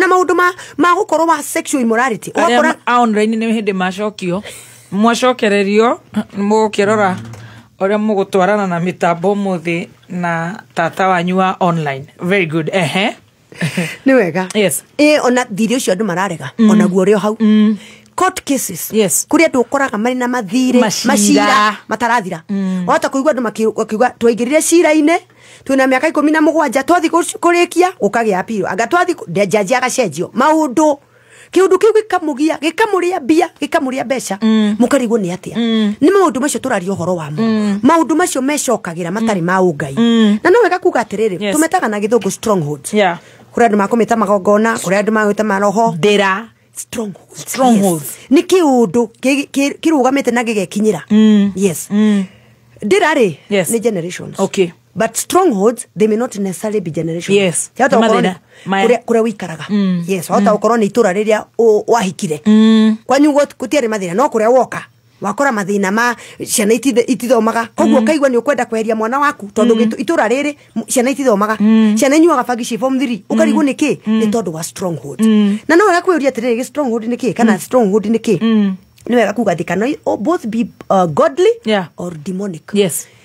Maũndũ ma gũkorwo wa sexual immorality. Arĩa Ũgakora a online nĩ hĩndĩ macokio mwacokererio mũgũkĩrora ũrĩa mũgũtwarana na mĩtambo ũmũthĩ na tata wanyu wa online. Very good, ehe. Nĩ wega. Yes. Ĩ, ona thirĩ ũcio andũ mararega, onaguo ũrĩ o hau. Court cases, Yes. kũrĩ andũ ũkoraga marĩ na mathirĩ, Macira. Macira matarathira. Wahota kũigua andũ makiuga twaingĩrire cira-inĩ twĩna mĩaka 17, twathiĩ kũrĩkia gũkagĩa appeal, anga twathi jaji agacenjio maũndũ, kĩũndũ kĩu gĩkamũgia, gĩkamũrĩa mbia, gĩkamũrĩa mbeca, mũkarigwo nĩ atĩa. Nĩ maũndũ macio tũraria ũhoro wamo, maũndũ macio mecokagĩra matarĩ ma ũngai. Na no wega kuga atĩrĩrĩ, tũmetaga na Gĩthũngũ strongholds. Kũrĩ andũ makũmĩta magongona, kũrĩ andũ magwĩta maroho. Ndĩra. Strongholds. Strongholds. Yes. Nĩ kĩũndũ kĩrũgamĩte na gĩgekinyĩra. Yes, ndĩra rĩ, nĩ generations. But strongholds, they may not necessarily be generations. Wahota Nĩ gũkorwo mathĩna maya. kũrĩa wĩikaraga. Yes, wahota gũkorwo nĩ itũra rĩrĩa wahikire. Kwanyu gũtiarĩ mathĩna, no kũrĩa woka wakora mathĩna ma ciana itithomaga, koguo ũkaigua nĩ ũkwenda kweheria mwana waku tondũ itũra rĩrĩ ciana itithomaga, ciana inyuaga bangi ci form 3. Ũkarigwo nĩ kĩ? Nĩ tondũ wa stronghold. Na no wega kwĩyũria atĩrĩrĩ, gĩ stronghold nĩ kĩ, kana stronghold nĩ kĩ? Nĩ wega kuga they can both be godly or demonic.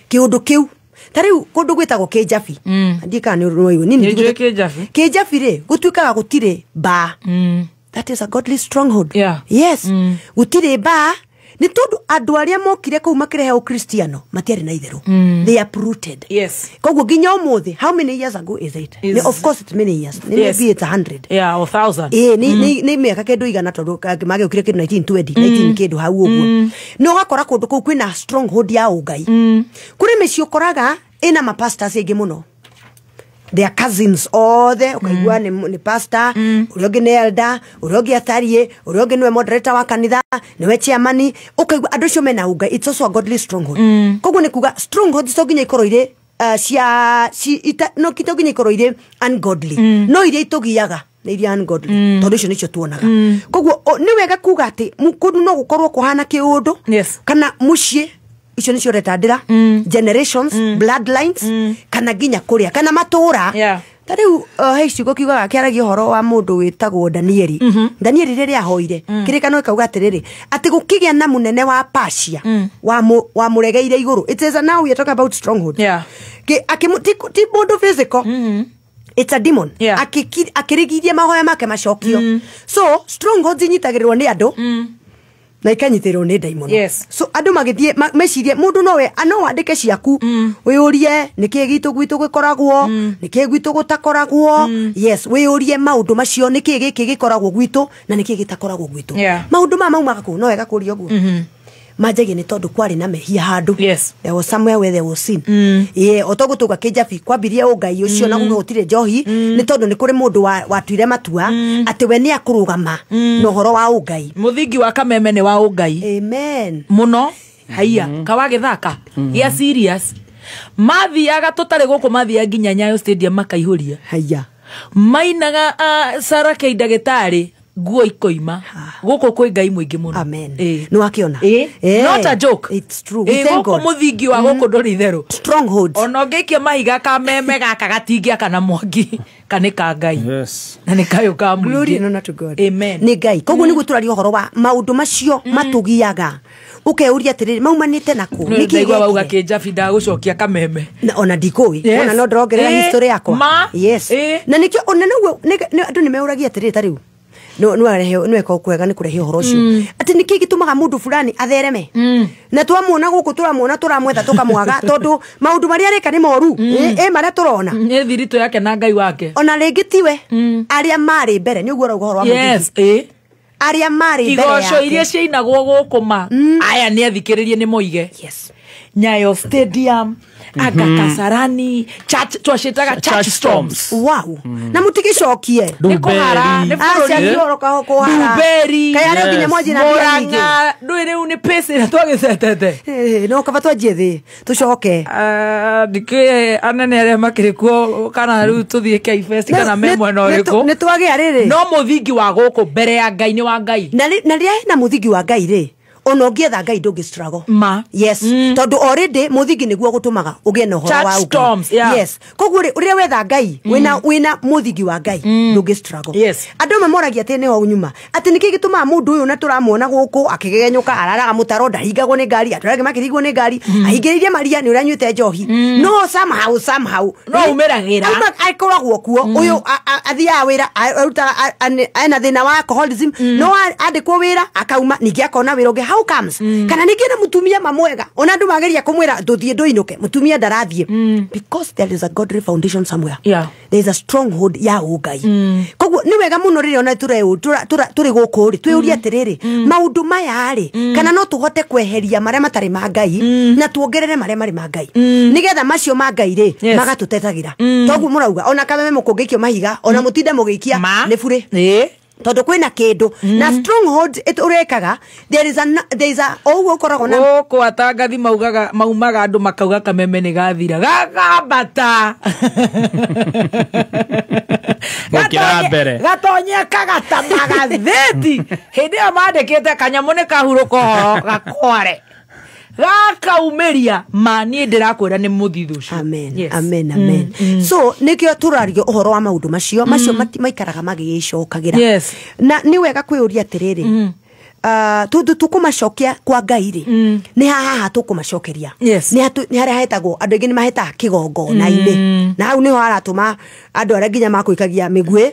Kĩũndũ kĩu ta rĩu kũndũ gwĩtagwo Kĩnjabi, ndiĩ kana nĩ ũrũĩ nini. Nĩ njũĩ Kĩnjabi. Kĩnjabi rĩ, gũtuĩkaga gũtirĩ mbaa. That is a godly stronghold. Yes, gũtirĩ mbaa nĩ tondũ andũ arĩa mokire kũu makĩrehe ũkristiano matiarĩ na itherũ. They uprooted. Koguo nginya ũmũthĩ, how many years ago is it? Of course it's many years. Nĩ maybe it's 100. Yeah, or thousand. Ĩĩ, nĩ mĩaka kĩndũ 100, tondũ magĩũkire kĩndũ 1920, 19 kĩndũ hau ũguo. Na ũgakora kũndũ kũu kwĩna stronghold ya ũngai. Kũrĩ mĩciĩ ũkoraga ĩna mapastors aingĩ mũno, their cousins othe, ũkaigua nĩ pastor, ũrĩa ũngĩ nĩ elder, ũrĩa ũngĩ atariĩ, ũrĩa ũngĩ nĩwe moderator wa kanitha, nĩwe chairman. Ũkaigua andũ acio mena ũngai. It's also a godly stronghold. Koguo nĩ kuga strongholds to nginya ikorwo irĩ cia ci, no to nginya ikorwo irĩ ungodly, no iria itũgiaga nĩ iria ungodly, tondũ icio nĩcio tuonaga. Koguo nĩ wega kuga atĩ kũndũ no gũkorwo kũhana kĩũndũ kana mũciĩ, icio nĩcio reta ndĩra generations, bloodlines, kana nginya kũrĩa kana matũra. Ta rĩu he ciugo kiugaga kĩaragia ũhoro wa mũndũ wĩtagwo Danieli. Danieli rĩrĩa ahoire, kĩrĩkano gĩkauga atĩrĩrĩ, atĩ gũkĩgĩa na mũnene wa Pacia wamũregeire igũrũ. It is a, now we are talking about stronghold. Ti mũndũ physical, it's a demon. Akĩrigithia mahoya make macokio. So strongholds inyitagĩrĩrwo nĩ andũ na ikanyitĩrĩrwo nĩ ndaimono. So andũ magĩthiĩ mecirie mũndũ nowe no wandĩke ciaku, wĩyũrie nĩkĩ gitũ gwitũ gĩkoragwo, nĩkĩ gwitũ gũtakoragwo. Yes, wĩyũrie maũndũ macio, nĩkĩ gĩkĩ gĩkoragwo gwitũ na nĩkĩ gĩtakoragwo gwitũ. Maũndũ maya maumaga kũ? No wega kũria ũguo. Manjagia nĩ tondũ kwarĩ na mehia handũ. There was somewhere where there was sin. Ĩĩ, o toguo tuga Kĩnjabi kwambirie ũngai ũcio na kuga gũtirĩ njohi, nĩ tondũ nĩ kũrĩ mũndũ watuire matua atĩ we nĩ akũrũgama na ũhoro wa ũngai. Mũthingi wa Kameme nĩ wa ũngai. Amen. Mũno haiya kawagĩthaka gĩa serious, mathiaga tũtarĩ gũkũ, mathiaga nginya Nyayo Stadium makaihũria. Haiya. Mainaga Sarah K ndagĩtarĩ nguo ikoima. Gũkũ kwĩ Ngai mũingĩ mũno. Amen. Ĩĩ. Nĩ wakĩona. Ĩĩ. Not a joke. It's true. We Ĩĩ, thank gũkũ God. mũthingi wa gũkũ ndũrĩ itherũ. Strongholds. Ona ũngĩikia mahiga Kameme gaka gatingĩakana mwaki, ka nĩ ka Ngai. Na nĩ kayũ ka Glory mũingĩ. and honor to God. Amen. Nĩ Ngai. Koguo nĩguo tũraria ũhoro wa maũndũ macio matũgiaga, ũkeuria atĩrĩrĩ, maumanĩte na kũ? Nĩkĩ Ndaigua wauga gĩekire? Kĩnjabi ndagũcokia Kameme. Na ona ndikũĩ. Ona no ndĩrongerera history yakwa. Ma. Yes. Na nĩkĩo ona noguo andũ nĩ meũragia atĩrĩrĩ, ta rĩu nĩweka kwega nĩ kũrehe ũhoro ũcio, atĩ nĩkĩ gĩtũmaga mũndũ fulani athereme na twamuona gũkũ, tũramuona, tũramwetha, tũkamwaga, tondũ maũndũ marĩa areka nĩ moru. Ĩ marĩa tũrona. Nĩ thiritũ yake na Ngai wake. Ona rĩngĩ tiwe, arĩa marĩ mbere nĩ ũguo ũrauga ũhoro wa mũthingi. Yes, ĩĩ. Arĩa marĩ mbere Igoco yake. Iria ciainagwo gũkũ ma aya nĩ athikĩrĩrie nĩ moige. Nyayo Stadium anga Kasarani church, twacĩtaga church storms. Wow, na mũtigĩcokie. Nĩ kũhara nĩ Aca. bũrũri. Thiũrũrũka kũhara. Nduberi. Kaĩ arĩa nginya mwanjie na mbia nyingĩ. Mũrang'a ndũĩ rĩu nĩ pace ĩrĩa twagĩcetete. Eh, no kaba twanjie thĩ tũcoke. Ah, ndikĩũĩ anene arĩa makĩrĩ kuo kana rĩu tũthiĩ KFest kana me mwena ũrĩkũ. Nĩ twagĩa rĩrĩ. No mũthingi wa gũkũ mbere ya Ngai nĩ wa Ngai. Na rĩrĩa hena mũthingi wa Ngai rĩ, Ona ũngĩetha Ngai ndũngĩ struggle. Ma. Yes, tondũ already mũthingi nĩguo gũtũmaga ũgĩe na ũhoro Church wa Ngai. storms, yeah. Yes, koguo rĩ, rĩrĩa wetha Ngai wĩna mũthingi wa Ngai, ndũngĩ struggle. Andũ amwe moragia atĩ nĩho nyuma atĩ nĩkĩ gĩtũmaga mũndũ ũyũ na tũramuona gũkũ akĩgegenyũka, araraga mũtaro, ndahingagwo nĩ ngari, andũ arĩa angĩ makĩringwo nĩ ngari, ahingĩrĩirie maria nĩ ũrĩa anyuĩte njohi, no somehow No aumĩragĩra. Akoragwo kuo. Ũyũ athiaga wĩra, arutaga, ena thĩna wa alcoholism, no andĩkwo wĩra akauma, ningĩ akona wĩra ũngĩ. How comes? Kana ningĩ na mũtumia mamwega, ona andũ mageria kũmwĩra ndũthiĩ ndũinũke, mũtumia ndarathiĩ, because there is a godly foundation somewhere. There is a stronghold ya ũngai. Koguo nĩ wega mũno rĩrĩa ona tũrĩ gũkũ rĩ, twĩyũrie atĩrĩrĩ, maũndũ maya rĩ, kana no tũhote kweheria marĩa matarĩ ma Ngai na tuongerere marĩa marĩ ma Ngai, nĩgetha macio ma Ngai rĩ, magatũtetagĩra. Toguo mũrauga ona kameme mũkũngĩikio mahiga, ona mũtinde mũgĩikia, Ma. nĩ burĩ, tondũ kwĩna kĩndũ na stronghold ũrekaga. There is a o ũguo ũkoragwo na Gũkũ atangathi maugaga, maumaga andũ makauga kameme nĩ gathira, gakambata. Gũkĩra mbere. Gatonyeka gatama gathĩti hĩndĩ ĩyo mandĩkĩte kanyamũ nĩ kahurũka ũhoro gakware gakaumĩria. Ma niĩ ndĩrakwĩra nĩ mũthithũ ũcio. Amen. Yes. Amen, amen. So nikio tũraria ũhoro wa maũndũ macio maikaraga magĩgĩcokagĩra. Na nĩ wega kwĩyũria atĩrĩrĩ, tondũ tũkũmacokia kwa Ngai rĩ, nĩ haha tũkũmacokeria? Nĩ harĩa hetagwo, andũ aingĩ nĩ mahetaga kĩgongona-inĩ, na hau nĩho haratũma andũ arĩa nginya makũikagia mĩguĩ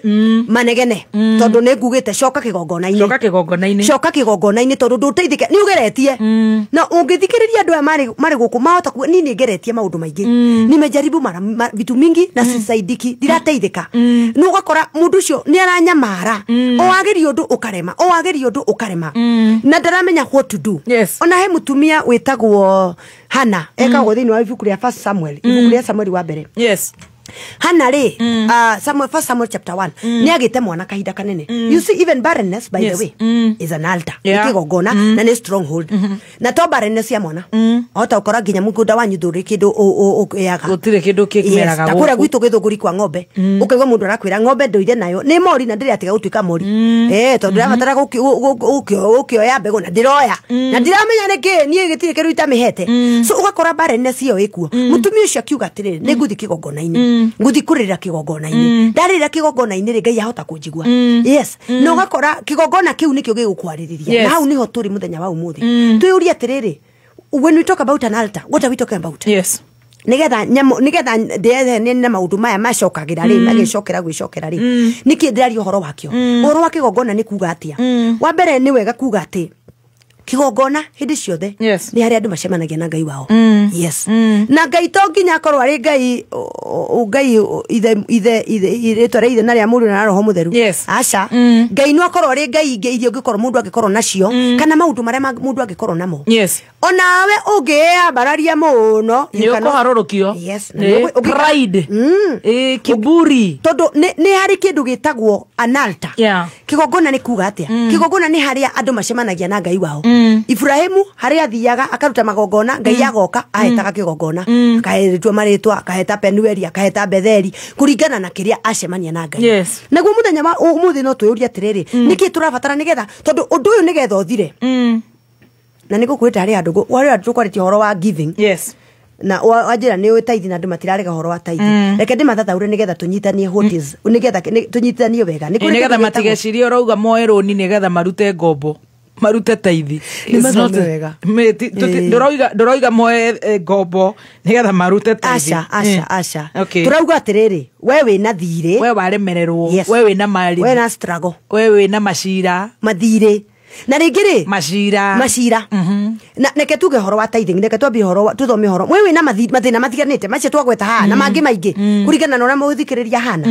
manegene, tondũ nĩ ngugĩte coka kĩgongona-inĩ. Coka kĩgongona-inĩ. Coka kĩgongona-inĩ, tondũ ndũteithĩke nĩ ũgeretie. Na ũngĩthikĩrĩria andũ aya marĩ gũkũ, mahota kuga niĩ nĩ ngeretie maũndũ maingĩ, nimejaribu mara vitu mingi na sisaidiki, ndirateithĩka. Nĩ ũgakora mũndũ ũcio nĩ aranyamara, o ageria ũndũ ũkarema, o ageria ũndũ ũkarema, na ndaramenya what to do. Ona he mũtumia wĩtagwo Hana, ekagwo thĩinĩ wa ibuku rĩa First Samuel, ibuku rĩa Samuel wa mbere. Hana rĩ, Samuel, First Samuel chapter 1, nĩ agĩte mwana kahinda kanene. You see, even barrenness, by the way, is an altar. Nĩ kĩgongona na nĩ stronghold. Na to barrenness ya mwana, ahota ũkora nginya mũgũnda wanyu ndũrĩ kĩndũ ũkĩaga. Gũtirĩ kĩndũ kĩmeraga. Ta kũrĩa gũkũ. Gwitũ gĩthũngũri kwa ng'ombe, ũkaigua mũndũ arakwĩra ng'ombe ndũire nayo nĩ mori na ndĩratiga gũtuĩka mori, tondũ ndĩrabatara gũkĩoya mbegũ na ndĩroya na ndiramenya nĩkĩ, niĩ gĩtirĩ kĩndũ itamĩhete. So ũgakora barrenness ĩyo ĩkuo. Mũtumia ũcio akiuga atĩrĩrĩ, nĩ ngũthiĩ kĩgongona-inĩ, ngũthiĩ kũrĩrĩra kĩgongona-inĩ, ndarĩrĩra kĩgongona-inĩ rĩ, Ngai ahota kũnjigua. Yes, na ũgakora kĩgongona kĩu nĩkĩo gĩgũkwarĩrĩria. Na hau nĩho tũrĩ mũthenya wa ũmũthĩ, twĩyũrie atĩrĩrĩ, when we talk about an altar, what are we talking about? Nigetha nyamũ, nigetha ndĩethanie na maũndũ maya macokagĩra rĩ, magĩcokera gwĩcokera rĩ, nĩkĩ ndĩraria ũhoro wakĩo? Ũhoro wa kĩgongona nĩ kuga atĩa? Wa mbere, nĩ wega kuga atĩ kĩgongona hĩndĩ ciothe nĩ harĩa andũ macemanagia na Ngai wao. Yes, na Ngai to nginya akorwo arĩ Ngai Ngai ithe rĩtwa rĩa Ithe na rĩa Mũriũ na Roho Mũtheru. Aca, Ngai no akorwo arĩ ngai ingĩ iria ũngĩkorwo mũndũ angĩkorwo nacio, kana maũndũ marĩa mũndũ angĩkorwo namo. Onawe ũngĩyambararia mũno, nĩ you cannot- ũkũharũrũkio. Yes, na nĩ Pride. Kiburi. Tondũ nĩ harĩ kĩndũ gĩtagwo an altar. Kĩgongona nĩ kuga atĩa? Kĩgongona nĩ harĩa andũ macemanagia na Ngai wao. Ibrahimu harĩa athiaga akaruta magongona, Ngai agoka, ahetaga kĩgongona, akahetua marĩtwa, akaheta Penueli, akaheta Betheli, kũringana na kĩrĩa acemania na Ngai. Naguo mũthenya wa ũmũthĩ no twĩyũrie atĩrĩrĩ, nĩkĩ tũrabatara nĩgetha, tondũ ũndũ ũyũ nĩgetha ũthire, na nĩ gũkwĩta harĩ andũ harĩ andũ tũkwarĩtie ũhoro wa giving, na wanjĩra nĩ ũĩ tithe, na andũ matirarega ũhoro wa tithe. Reke ndĩmathathaũre nĩgetha tũnyitanie what is, nĩgetha tũnyitithanie wega. Nĩ kũrĩ nĩgetha kĩndũ gĩtagwo- matigecirie ũrauga moe rũni nĩgetha marute ngombo, marute tithe. Nĩ It's not- mathome wega. Ndũrauga moe ngombo nĩgetha marute tithe. Aca, aca, aca. Tũrauga atĩrĩrĩ, we wĩna thirĩ, we waremererwo, we wĩna mari, we na struggle, we wĩna macira, mathirĩ, na rĩngĩ rĩ, macira. Macira. Na reke tuge ũhoro wa tithing, reke twambie ũhoro tũthome ũhoro we wĩna mathĩna matiganĩte macio twagweta haha na mangĩ maingĩ, kũringana na ũrĩa mũthikĩrĩria hana.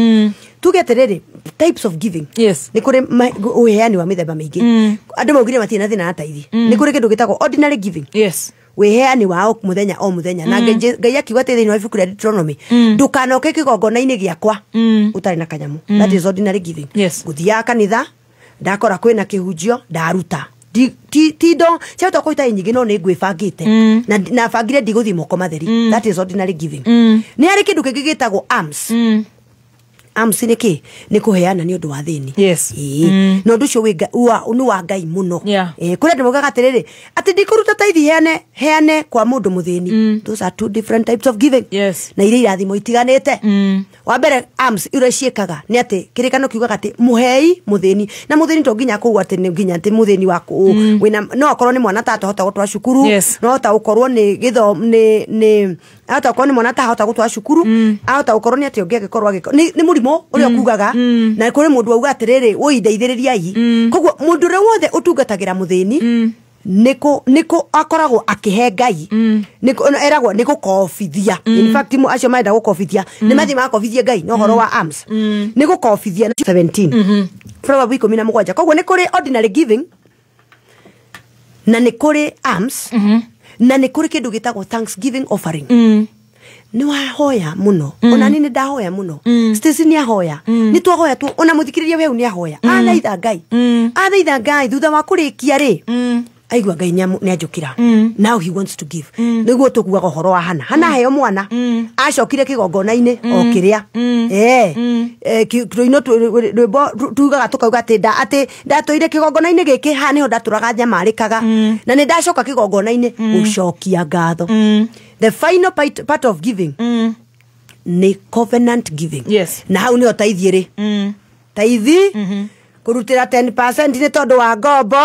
Tuge atĩrĩrĩ, types of giving. Nĩ kũrĩ ũheani wa mĩthemba mĩingĩ. Andũ maugire matirĩ na thĩna na tithe. Nĩ kũrĩ kĩndũ gĩtagwo ordinary giving, wĩheani wa o mũthenya o mũthenya. Na Ngai akiuga atĩ thĩinĩ wa ibuku rĩa Deuteronomy, ndũkanoke kĩgongona-inĩ gĩakwa ũtarĩ na kanyamũ. That is ordinary giving. Ngũthiaga kanitha, ndakora kwĩna kĩhunjio, ndaruta. Ti ndo ciahota gũkorwo itarĩ nyingĩ, no nĩ ngwĩbangĩte na bangire ndigũthiĩ moko matheri. That is ordinary giving. Nĩ harĩ kĩndũ kĩngĩ gĩtagwo alms. Alms nĩ kĩ? Nĩ kũheana nĩ ũndũ wa thĩni. Yes. Ĩĩ. Na ũndũ ũcio nĩ wa Ngai mũno. Yeah. Kũrĩ andũ maugaga atĩrĩrĩ, atĩ ndikũruta taithi heane kwa mũndũ mũthĩni. Those are two different types of giving. Yes. Na iria irathimo itiganĩte. Wa mbere alms iria ciĩkaga nĩ atĩ kĩrĩkano kiugaga atĩ mũhei mũthĩni, na mũthĩni to nginya kũu atĩ nĩ nginya atĩ mũthĩni wa wĩna, no akorwo nĩ mwana tatahota gũtwara cukuru. Yes. No ahota gũkorwo nĩ gĩtho nĩ ahota gũkorwo nĩ mwana atahota gũtwara cukuru, ahota gũkorwo nĩ atĩ ũngĩ angĩkorwo agĩko nĩ mũrimũ ũrĩa ũkugaga, na kũrĩ mũndũ auga atĩrĩrĩ, wũi ndeithĩrĩriai. Koguo mũndũ ũrĩa wothe ũtungatagĩra mũthĩni nĩkũ akoragwo akĩhe Ngai, nĩkũ eragwo nĩ gũkobithia. In fact acio marenda gũkobithia nĩ mathiĩ magakobithie Ngai no ũhoro wa alms nĩ gũkobithia 17 Proverb 17. Koguo nĩ kũrĩ ordinary giving na nĩ kũrĩ alms na nĩ kũrĩ kĩndũ gĩtagwo thanksgiving offering. Nĩ wahoya mũno, ona niĩ nĩ ndahoya mũno, Stacy nĩ ahoya, nĩ twahoya tu, ona mũthikĩrĩria weu nĩ ahoya, athaitha Ngai, athaitha Ngai thutha wa kũrĩkia rĩ, aigua Ngai nĩ anjũkĩra. Now he wants to give. Nĩguo tũkuaga ũhoro wa Hana. Hana aheo mwana, acokire kĩgongona-inĩ o kĩrĩa. Tũino rwĩmbo tugaga tũkauga atĩ atĩ ndatũire kĩgongona-inĩ gĩkĩ, haha nĩho ndatũraga nyamarĩkaga, na nĩ ndacoka kĩgongona-inĩ gũcokia ngatho. The final part of giving nĩ covenant giving. Yes. Na hau nĩho taithi rĩ, taithi kũrutĩra 10% nĩ tondũ wa ngombo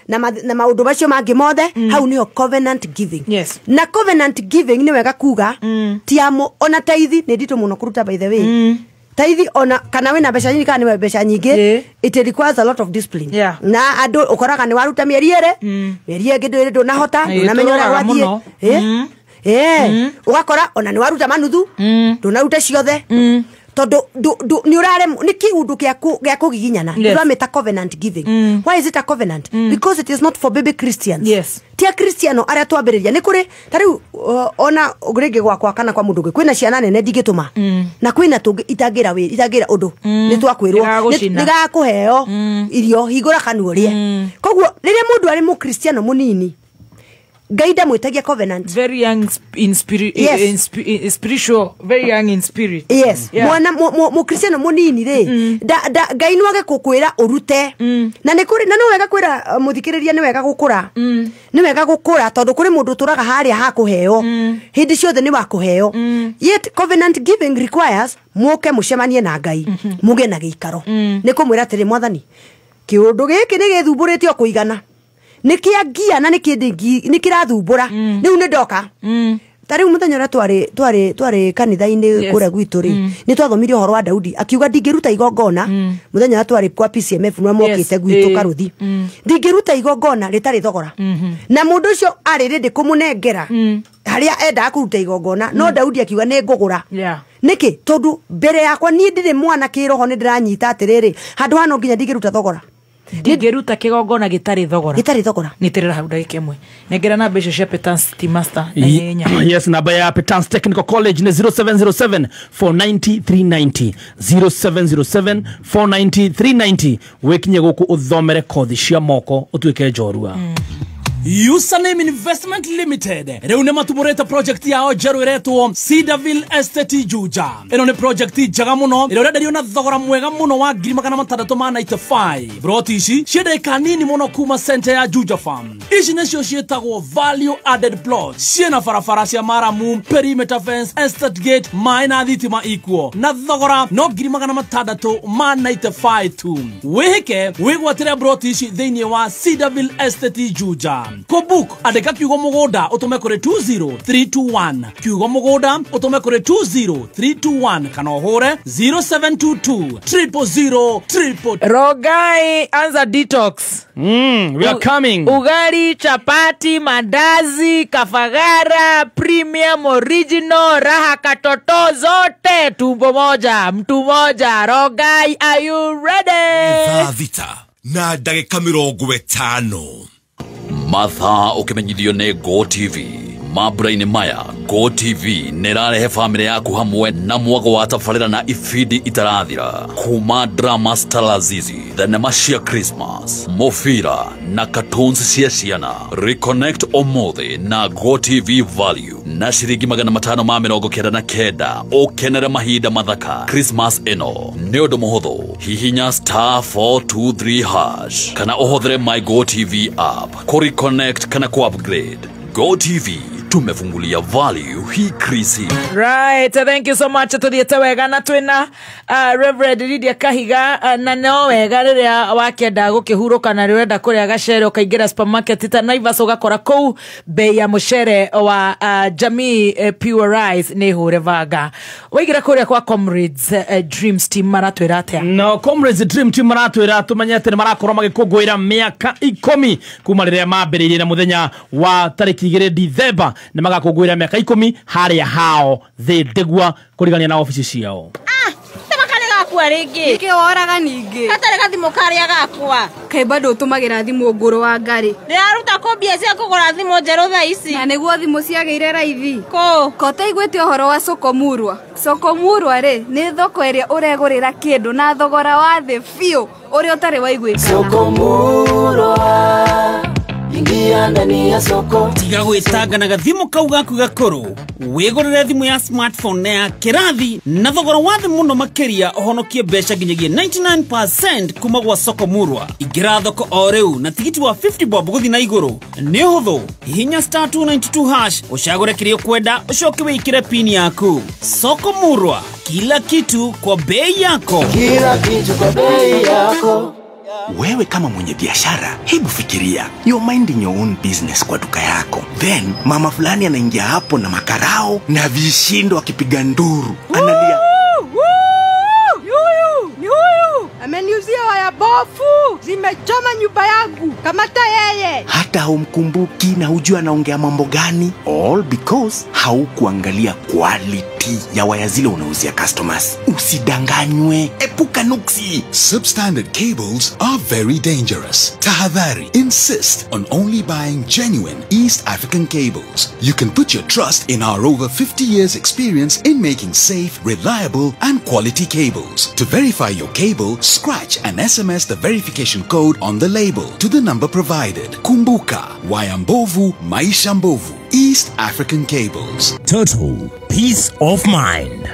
na maũndũ macio mangĩ mothe, hau nĩho covenant giving. Yes. Na covenant giving nĩ wega kuga ti amo, ona taithi nĩ nditũ mũno kũruta, by the way. Taithi ona kana wĩna mbeca nyingĩ kana nĩ mbeca nyingĩ, it requires a lot of discipline. Yeah. Na andũ ũkoraga nĩ waruta mĩeri ĩrĩ, mĩeri ĩngĩ ndũrĩ ndũnahota, ndũnamenya ũrĩa Ĩtũraga gwathiĩ. mũno. Ũgakora ona nĩ waruta manuthu, ndũnaruta ciothe, tondũ nĩ ũraremwo nĩ kĩũndũ gĩa kũgiginyana. Yes. Ndũramĩta covenant giving. Why is it a covenant? Because it is not for baby Christians. Yes. Ti a Kristiano arĩa twambĩrĩria nĩ kũrĩ ta rĩu, ona rĩngĩ gwakwa kana kwa mũndũ ũngĩ kwĩna ciana nene ndingĩtũma, na kwĩna tũngĩ itangĩra wĩra, itangĩra ũndũ, nĩ twakwĩrwo Nĩgagũcina. Nĩ gakũheo irio, hingũra kanua ũrĩe. Koguo rĩrĩa mũndũ arĩ mũkristiano mũnini, Ngai ndamwĩtagia covenant. Very young in spirit. Yes. In spiritual, very young in spirit. Yes. Yeah. Mwana mũkristiano mũnini rĩ, Ngai no age gũkwĩra ũrute, na nĩ kũrĩ na no wega kwĩra mũthikĩrĩria, nĩ wega gũkũra, nĩ wega gũkũra, tondũ kũrĩ mũndũ ũtũraga harĩa ha kũheo hĩndĩ ciothe nĩ wa kũheo. Yet covenant giving requires mũke mũcemanie na Ngai, mũgĩe na gĩikaro, nĩ kũmwĩra atĩrĩ, mwathani, kĩũndũ gĩkĩ nĩ gĩthumbũrĩte o kũigana, nĩ kĩa ngia na nĩ kĩndĩ nĩ kĩrathumbũra, rĩu nĩ ndoka. Ta rĩu mũthenya ũrĩa twarĩ kanitha-inĩ Yes. kũrĩa gwitũ rĩ, nĩ twathomire ũhoro wa Daudi akiuga ndingĩruta igongona, mũthenya ũrĩa twarĩ kwa PCMF nĩ mokĩte gwitũ Karũthi, ndingĩruta igongona rĩtarĩ thogora, na mũndũ ũcio arĩ rĩndĩ kũmũnengera harĩa endaga kũruta igongona, no Daudi akiuga nĩ ngũgũra. Yeah. Nĩkĩ? Tondũ mbere yakwa niĩ ndirĩ mwana kĩroho, nĩ ndĩranyita atĩrĩrĩ, handũ haha no nginya ndingĩruta thogora. Ndingĩruta kĩgongona gĩtarĩ thogora. Gĩtarĩ thogora. Nĩtĩrĩra hau ndagĩka ĩmwe, nengera namba icio cia Petans Tea Master na ihenya. Yes, namba ya Petans Technical College nĩ 0707 490 390, 0707 490 390. Wĩkinye gũkũ ũthomere kothi cia moko ũtuĩke njorua. Username Investment Limited rĩu nĩ matumũrĩte project yao njerũ ĩretwo Cedarville Estate Juja. Ĩno nĩ project njega mũno ĩrĩa ũrenderio na thogora mwega mũno wa 695,000. Broti ici ciĩ ndagĩka nini mũno kuma center ya Juja Farm. Ici nĩcio ciĩtagwo value added plots, ciĩna barabara cia maramu, perimeter fence, estate gate, maĩ na thitima ikuo, na thogora no 695,000 tu. Wĩhĩke wĩgwatĩre broti ici thĩinĩ wa Cedarville Estate Juja. Kũbook andĩka kiugo mũgũnda ũtũme kũrĩ 20321, kiugo mũgũnda ũtũme kũrĩ 20321, kana ũhũre 0722 000 triple. Rogai, anza detox. We are coming. Ugali, chapati, mandazi, kafagara, premium, original, raha katoto, zote tumbo moja, mtu moja. Rogai, are you ready? Thaa 6 na ndagĩka 50. Mathaa ũkĩmenyithio nĩ Go TV. Mambura-inĩ maya Go TV nĩrarehe bamĩrĩ yaku hamwe na mwago wa tabarĩra na ibindi itarathira kuma drama Stalazizi, thenema cia Christmas, mũbira na cartoons cia ciana. Reconnect ũmũthĩ na Go TV Value na ciringi 599 ũkenere mahinda mathaka Christmas ĩno. Nĩ ũndũ mũhũthũ, hihinya star 423 hash kana ũhũthĩre My Go TV app kũ reconnect kana ku upgrade. Go TV, tumefungulia value hii krisi. Right, thank you so much. Tuthiete wega na twina Reverend Lydia Kahiga, na no wega riria wakenda gukihuruka na riwenda kuria gacere ukaingira supermarket ta Naivas ugakora kuu bei ya mucere wa Jamii Pure Rice ni hure vanga. Waigira kuria kwa Comrades Dreams Team maratwira atia? No, Comrades Dream Team maratwira tumenyete ni marakorwo magikũngũĩra mĩaka 10 kuma rĩrĩa mambĩrĩirie na mũthenya wa tarĩki 2 Dithemba nĩ magakũngũĩra mĩaka 10 harĩa hao thĩ Ndegwa kũrigania na ofici ciao. Gakwa rĩngĩ nĩkĩ woraga ningĩ gatarĩ gathimũ karĩa gakwa kaĩ bado ũtũmagĩra thimũ ngũrũ wa ngarĩ ndĩraruta kũ mbia cia kũgũra thimũ njerũ thaa ici na nĩguo thimũ ciagĩire raithi kũ kotaiguĩte ũhoro wa Sokomurwa. Sokomurwa rĩ nĩ thoko ĩrĩa ũregũrĩra kĩndũ na thogora wa thĩ biũ ũrĩa ũtarĩ waiguĩkana. Sokomurwa, ingia ndani ya soko. Tiga gwĩtanga na gathimũ kau gaku gakũrũ, wĩgũrĩre thimũ ya smartphone na ya kĩrathi na thogora wa thĩ mũno makĩria ũhonokie mbeca nginyagia 99% kuma gwa Sokomurwa. Ingĩra thoko o rĩu na tigiti wa 50 bob gũthiĩ na igũrũ. Nĩ ũhũthũ, hihinya star 292 hash ũcagũre kĩrĩa ũkwenda ũcoke wĩkĩre pin yaku. Sokomurwa, kila kitu kwa bei yako. Kila kitu kwa bei yako. Wewe kama mwenye biashara, hebu fikiria, you're minding your own business kwa duka yako. Then, mama fulani anaingia hapo na makarao na vishindo akipiga nduru. Analia, ni huyu ameniuzia waya bofu, zimechoma nyumba yangu, kamata yeye. Hata haumkumbuki na hujui anaongea mambo gani. All because haukuangalia quality ya waya zile unauzia customers. Usidanganywe, epuka nuksi. Substandard cables are very dangerous. Tahadhari, insist on only buying genuine East African cables. You can put your trust in our over 50 years experience in making safe, reliable and quality cables. To verify your cable, scratch and SMS the verification code on the label to the number provided. Kumbuka, waya mbovu, maisha mbovu. East African Cables. Total peace of mind.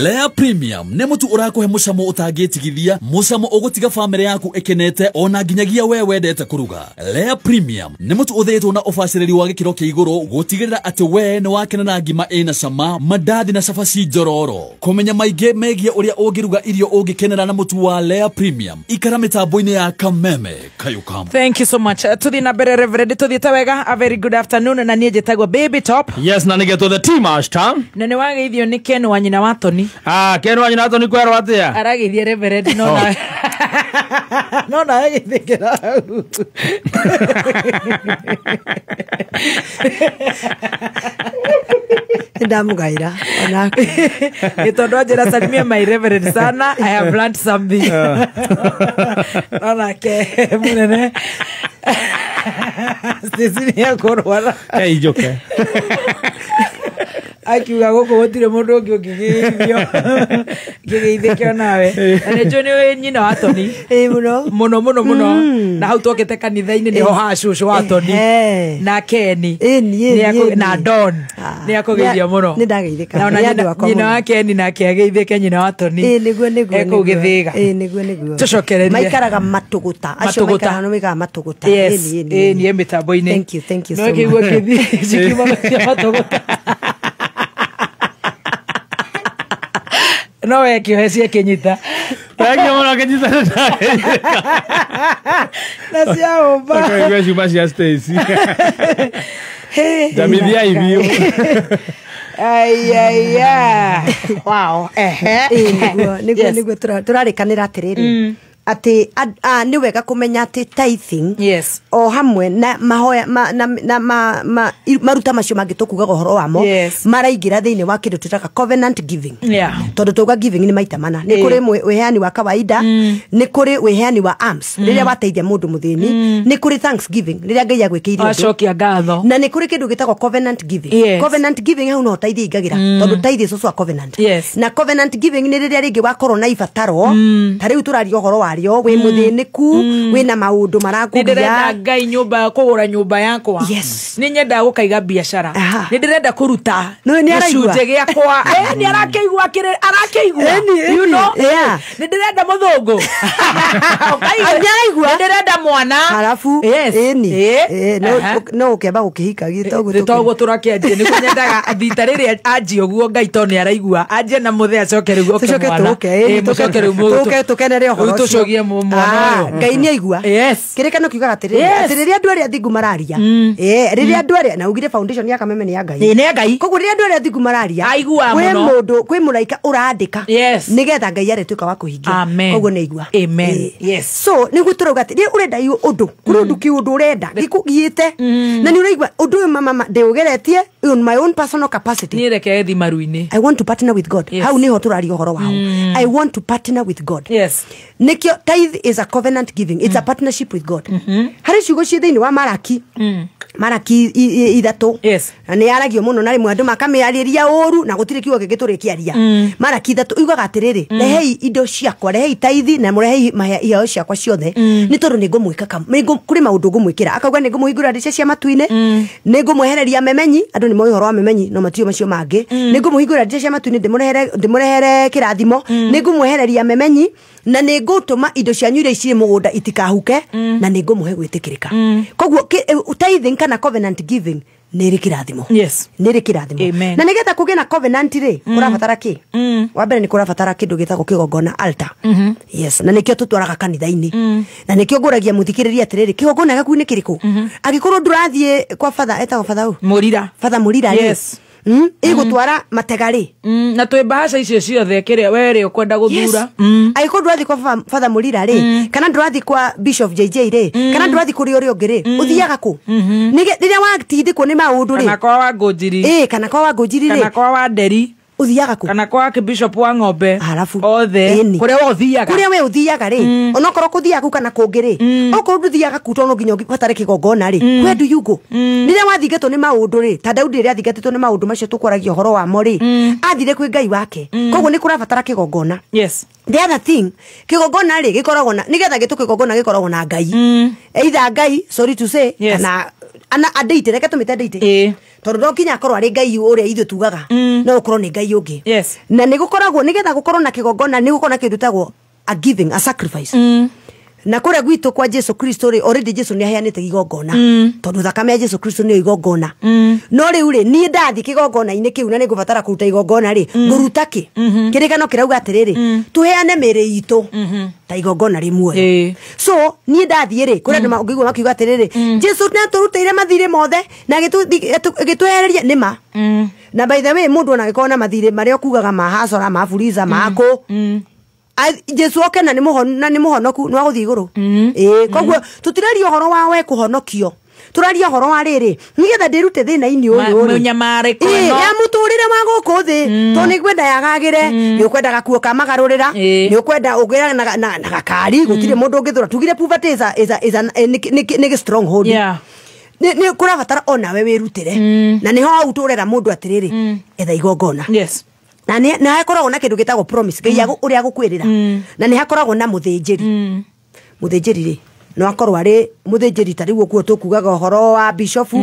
Lea Premium nĩ mũtu ũrakũhe mũcamo ũtangĩtigithia, mũcamo ũgũtiga bamĩrĩ yaku ĩkenete ona nginyagia we wendete kũruga. Lea Premium nĩ mũtu ũthĩĩtwo na ũbacĩrĩri wa gĩkĩro kĩa igũrũ gũtigĩrĩra atĩ we nĩ wakena na ngima ĩna cama, mandathi na cabaci njororo. Kũmenya maingĩ megiĩ ũrĩa ũngĩruga irio ũngĩkenera na mũtu wa Lea Premium, ikara mĩtambo-inĩ ya Kameme Kayukam. Thank you so much. Tuthiĩ na mbere Reverend, tuthiĩte wega. A very good afternoon na niĩ njĩtagwo Baby Top. Yes, na nĩgetwo the team master. Na nĩ wageithio nĩ Ken wa nyina wa Tony. Ken wa nyina wa Tony kwerwo atia? Arageithia Reverend no na no na agithikira hau. Ndamugaira onako. Nĩ tondũ anjĩra salimia my Reverend sana, I have learned something. No nake munene Stacy nĩ akũrwara. Njoke. Akiuga gũkũ gũtirĩ mũndũ ũngĩ ũngĩgeithio ngĩgeithĩkio nawe. Na nĩ njũĩ nĩ nyina wa Tony. Ĩĩ mũno. Mũno mũno mũno. Na hau twokĩte kanitha-inĩ nĩho ha cũcũ wa Tony. Na Ken. Na Don. Nĩ akũgeithio mũno. Nĩ ndageithĩka. Na ona nyina wa Ken nake ageithĩke nyina wa Tony. Ĩĩ nĩguo nĩguo. Ekũu Gĩthĩga. Ĩĩ nĩguo nĩguo. Tũcokererie. Maikaraga matũgũta. Acio maikaraga no maikaraga matũgũta. Yes. Ĩĩ nĩ mĩtambo-inĩ. Thank you, thank you so much. No kĩigua kĩthiĩ cikiuma cia matũgũta. No we kĩohe ciakĩnyita. Thank you mũno kĩnyita. Na ciaũmba. Ũkaigua ciuma cia Stacy. Jamithia ibiũ. Ai. Wow. Nĩguo nĩguo tũrarĩkanĩra atĩrĩrĩ. Atĩ nĩ wega kũmenya atĩ tithing yes o hamwe na mahoya na maruta macio mangĩ tũkugaga ũhoro wamo Yes. maraingĩra thĩinĩ wa kĩndũ twĩtaga covenant giving. Yeah. Tondũ tauga giving nĩ maita mana, nĩ kũrĩ wĩheani wa kawaida, nĩ kũrĩ wĩheani wa alms rĩrĩa wateithia mũndũ mũthĩni, nĩ kũrĩ thanksgiving rĩrĩa Ngai agwĩkĩire ũndũ, Wacokia ngatho. Na nĩ kũrĩ kĩndũ gĩtagwo covenant giving. Yes. Covenant giving hau no tithe ingagĩra, tondũ tithe is also a covenant. Yes. Na covenant giving nĩ rĩrĩa rĩngĩ wakorwo na ibataro, ta rĩu tũraria ũhoro warĩo, wĩ mũthĩnĩku, wĩna maũndũ Nĩ marakũgia. ndĩrenda Ngai nyũmba, kũgũra nyũmba yakwa. Yes. Nĩ nyendaga gũkaiga biacara. Nĩ ndĩrenda kũruta Nĩ araigua. gĩcunjĩ gĩakwa. Nĩ arakĩigua, arakĩigua. Ĩni, You know? yeah. Nĩ ndĩrenda mũthũngũ. Ũkaigua. Nĩ araigua. Nĩ ndĩrenda mwana. Halafu Yes. ĩni. Aha. No ũkĩamba gũkĩhika gĩtoguo. Toguo tũrakĩanjia, nĩguo nyendaga thita rĩrĩa anjie ũguo, Ngai to nĩ araigua, anjie na mũthee, acoke rĩu oke Tũcoke mwana. tũke, ĩni, Mũcoke rĩu tũke tũkenere ũhoro rĩu ũcio. tũcogie mwana ũyũ. Ngai nĩ aigua. Yes. Kĩrĩkano kiugaga atĩrĩrĩ, Yes. atĩ rĩrĩa andũ arĩa athingu mararia, rĩrĩa andũ arĩa, na ugire foundation ya Kameme nĩ ya Ngai. Nĩ ya Ngai. Koguo rĩrĩa andũ arĩa athingu mararia, Aiguaga kwĩ mũno. mũndũ, kwĩ mũraika ũrandĩka Yes. nĩgetha Ngai arĩtuĩka wa kũhingia. Amen. Koguo nĩ aigua. Amen. Yes. So nĩguo tũrauga atĩ rĩrĩa ũrenda ũndũ, kũrĩ ũndũ kĩũndũ ũrenda gĩkũgiĩte, na nĩ ũraigua ũndũ ũyũ mama ndĩũgeretie on my own personal capacity. Niĩ reke thi maru-inĩ. I want to partner with God. Yes. Hau niho tũraria ũhoro wao. I want to partner with God. Yes. Nĩkĩo tithe is a covenant giving. It's a partnership with God. Harĩ ciugo ciĩ thĩinĩ wa Maraki. Maraki 3. Yes. Na nĩ yaragio mũno na rĩmwe andũ makamĩarĩria ũru na gũtirĩ kiugo kĩngĩ tũrĩkĩaria. Maraki 3 yugaga atĩrĩrĩ, rehei indo ciakwa, rehei tithe na mũrehei iheo ciakwa ciothe, nĩ tondũ nĩ ngũmwĩka kũrĩ maũndũ ngũmwĩkĩra. Akauga nĩ ngũmũhingũra ndirica cia matu-inĩ, nĩ ngũmwehereria memenyi, andũ nĩ moĩ ũhoro wa memenyi no matiũĩ macio mangĩ. Nĩ ngũmũhingũra ndirica cia matu-inĩ, ndĩmũrehere kĩrathimo, nĩ ngũmwehereria memenyi, na nĩ ngũtũma indo cianyu iria cirĩ mũgũnda itikahuke, na nĩ ngũmũhe gwĩtĩkĩrĩka. Koguo tithing kana covenant giving nĩ ĩrĩ kĩrathimo. Yes. Nĩ ĩrĩ kĩrathimo. Amen. Na nĩgetha kũgĩe na covenant rĩ, kũrabatara kĩ? Wa mbere nĩ kũrabatara kĩndũ gĩtagwo kĩgongona, altar. Yes, na nĩkĩo tũtwaraga kanitha-inĩ. Na nĩkĩo ngũragia mũthikĩrĩria atĩrĩrĩ, kĩgongona gĩaku nĩ kĩrĩkũ? Angĩkorwo ndũrathiĩ kwa father, etagwo father ũ? Mũrira. Father Mũrira rĩ. Yes. Ĩgũtwara matega rĩ. Na twĩ mbahaca icio ciothe kĩrĩa we rĩ ũkwenda gũthura. Angĩkorwo ndũrathiĩ kwa Father Mũrira rĩ, kana ndũrathiĩ kwa Bishop JJ rĩ, kana ndũrathiĩ kũrĩ ũrĩa ũngĩ rĩ, ũthiaga kũ? Rĩrĩa watindĩkwo nĩ maũndũ rĩ, Kana kwa wa Ngũnjiri. Kana kwa wa Ngũnjiri rĩ. Kana kwa wa Nderi. Ũthiaga kũ? Kana kwa Bishop wa Ng'ombe. Halafu. Othe. Ĩni. Kũrĩa we ũthiaga. Kũrĩa we ũthiaga rĩ, onokorwo kũthiaga kũ kana kũngĩ rĩ, okorwo ndũthiaga kũ tondũ no nginya ũbatare kĩgongona rĩ, where do you go? Rĩrĩa wathingatwo nĩ maũndũ rĩ, ta Daudi rĩrĩa athingatĩtwo nĩ maũndũ macio tũkwaragia ũhoro wamo rĩ, athire kwĩ Ngai wake. Koguo nĩ kũrabatara kĩgongona. Yes. The other thing, kĩgongona rĩ gĩkoragwo na, nĩgetha gĩtũ kĩgongona gĩkoragwo na Ngai. Either Ngai, sorry to say, Yes. kana ana andeite, reke tũmĩte ndeite. Tondũ no nginya akorwo arĩ Ngai ũrĩa ithuĩ tugaga, no ũkorwo nĩ Ngai ũngĩ. Yes. Na nĩ gũkoragwo, nĩgetha gũkorwo na kĩgongona, nĩ gũkorwo na kĩndũ gĩtagwo a giving, a sacrifice. Na kũrĩa gwitũ kwa Jesu Kristo rĩ, already Jesu nĩ aheanĩte igongona. Tondũ thakame ya Jesu Kristo nĩyo igongona. No rĩu rĩ, niĩ ndathiĩ kĩgongona-inĩ kĩu na nĩngũbatara kũruta igongona rĩ, ngũruta kĩ? Kĩrĩkano kĩrauga atĩrĩrĩ, tũheane mĩĩrĩ itũ ta igongona rĩ muoyo. So niĩ ndathiĩ rĩ, kũrĩ andũ ũngĩigua makiuga atĩrĩrĩ, Jesu nĩatũrutĩire mathirĩ mothe na agĩtwehereria, nĩ ma. Na by the way, mũndũ ona angĩkorwo na mathirĩ marĩa ũkugaga ma hasora, ma fuliza, ma kũ, Jesu oke na nĩ mũhonoku, nĩ wa gũthiĩ igũrũ. Koguo tũtiraria ũhoro wa we kũhonokio, tũraria ũhoro wa rĩrĩ, nĩgetha ndĩrute thĩna-inĩ ũyũ rĩ. Mĩnyamarĩko ĩno. Ya mũtũrĩre wa gũkũ thĩ, tondũ nĩ ngwenda yagagĩre, nĩ ũkwenda gakuo ka magarũrĩra, nĩ ũkwenda ũgĩre na gakari, gũtirĩ mũndũ ũngĩthũra. Tugire poverty is a nĩ stronghold. Yeah. Nĩ kũrabatara onawe wĩrutĩre. Na nĩho hau tũrera mũndũ atĩrĩrĩ, etha igongona. Yes. Na nĩ hakoragwo na kĩndũ gĩtagwo promise, Ngai ũrĩa agũkwĩrĩra. Na nĩ hakoragwo na mũthĩnjĩri. Mũthĩnjĩri rĩ, no akorwo arĩ mũthĩnjĩri ta rĩu ũguo tũkugaga ũhoro wa bishofu,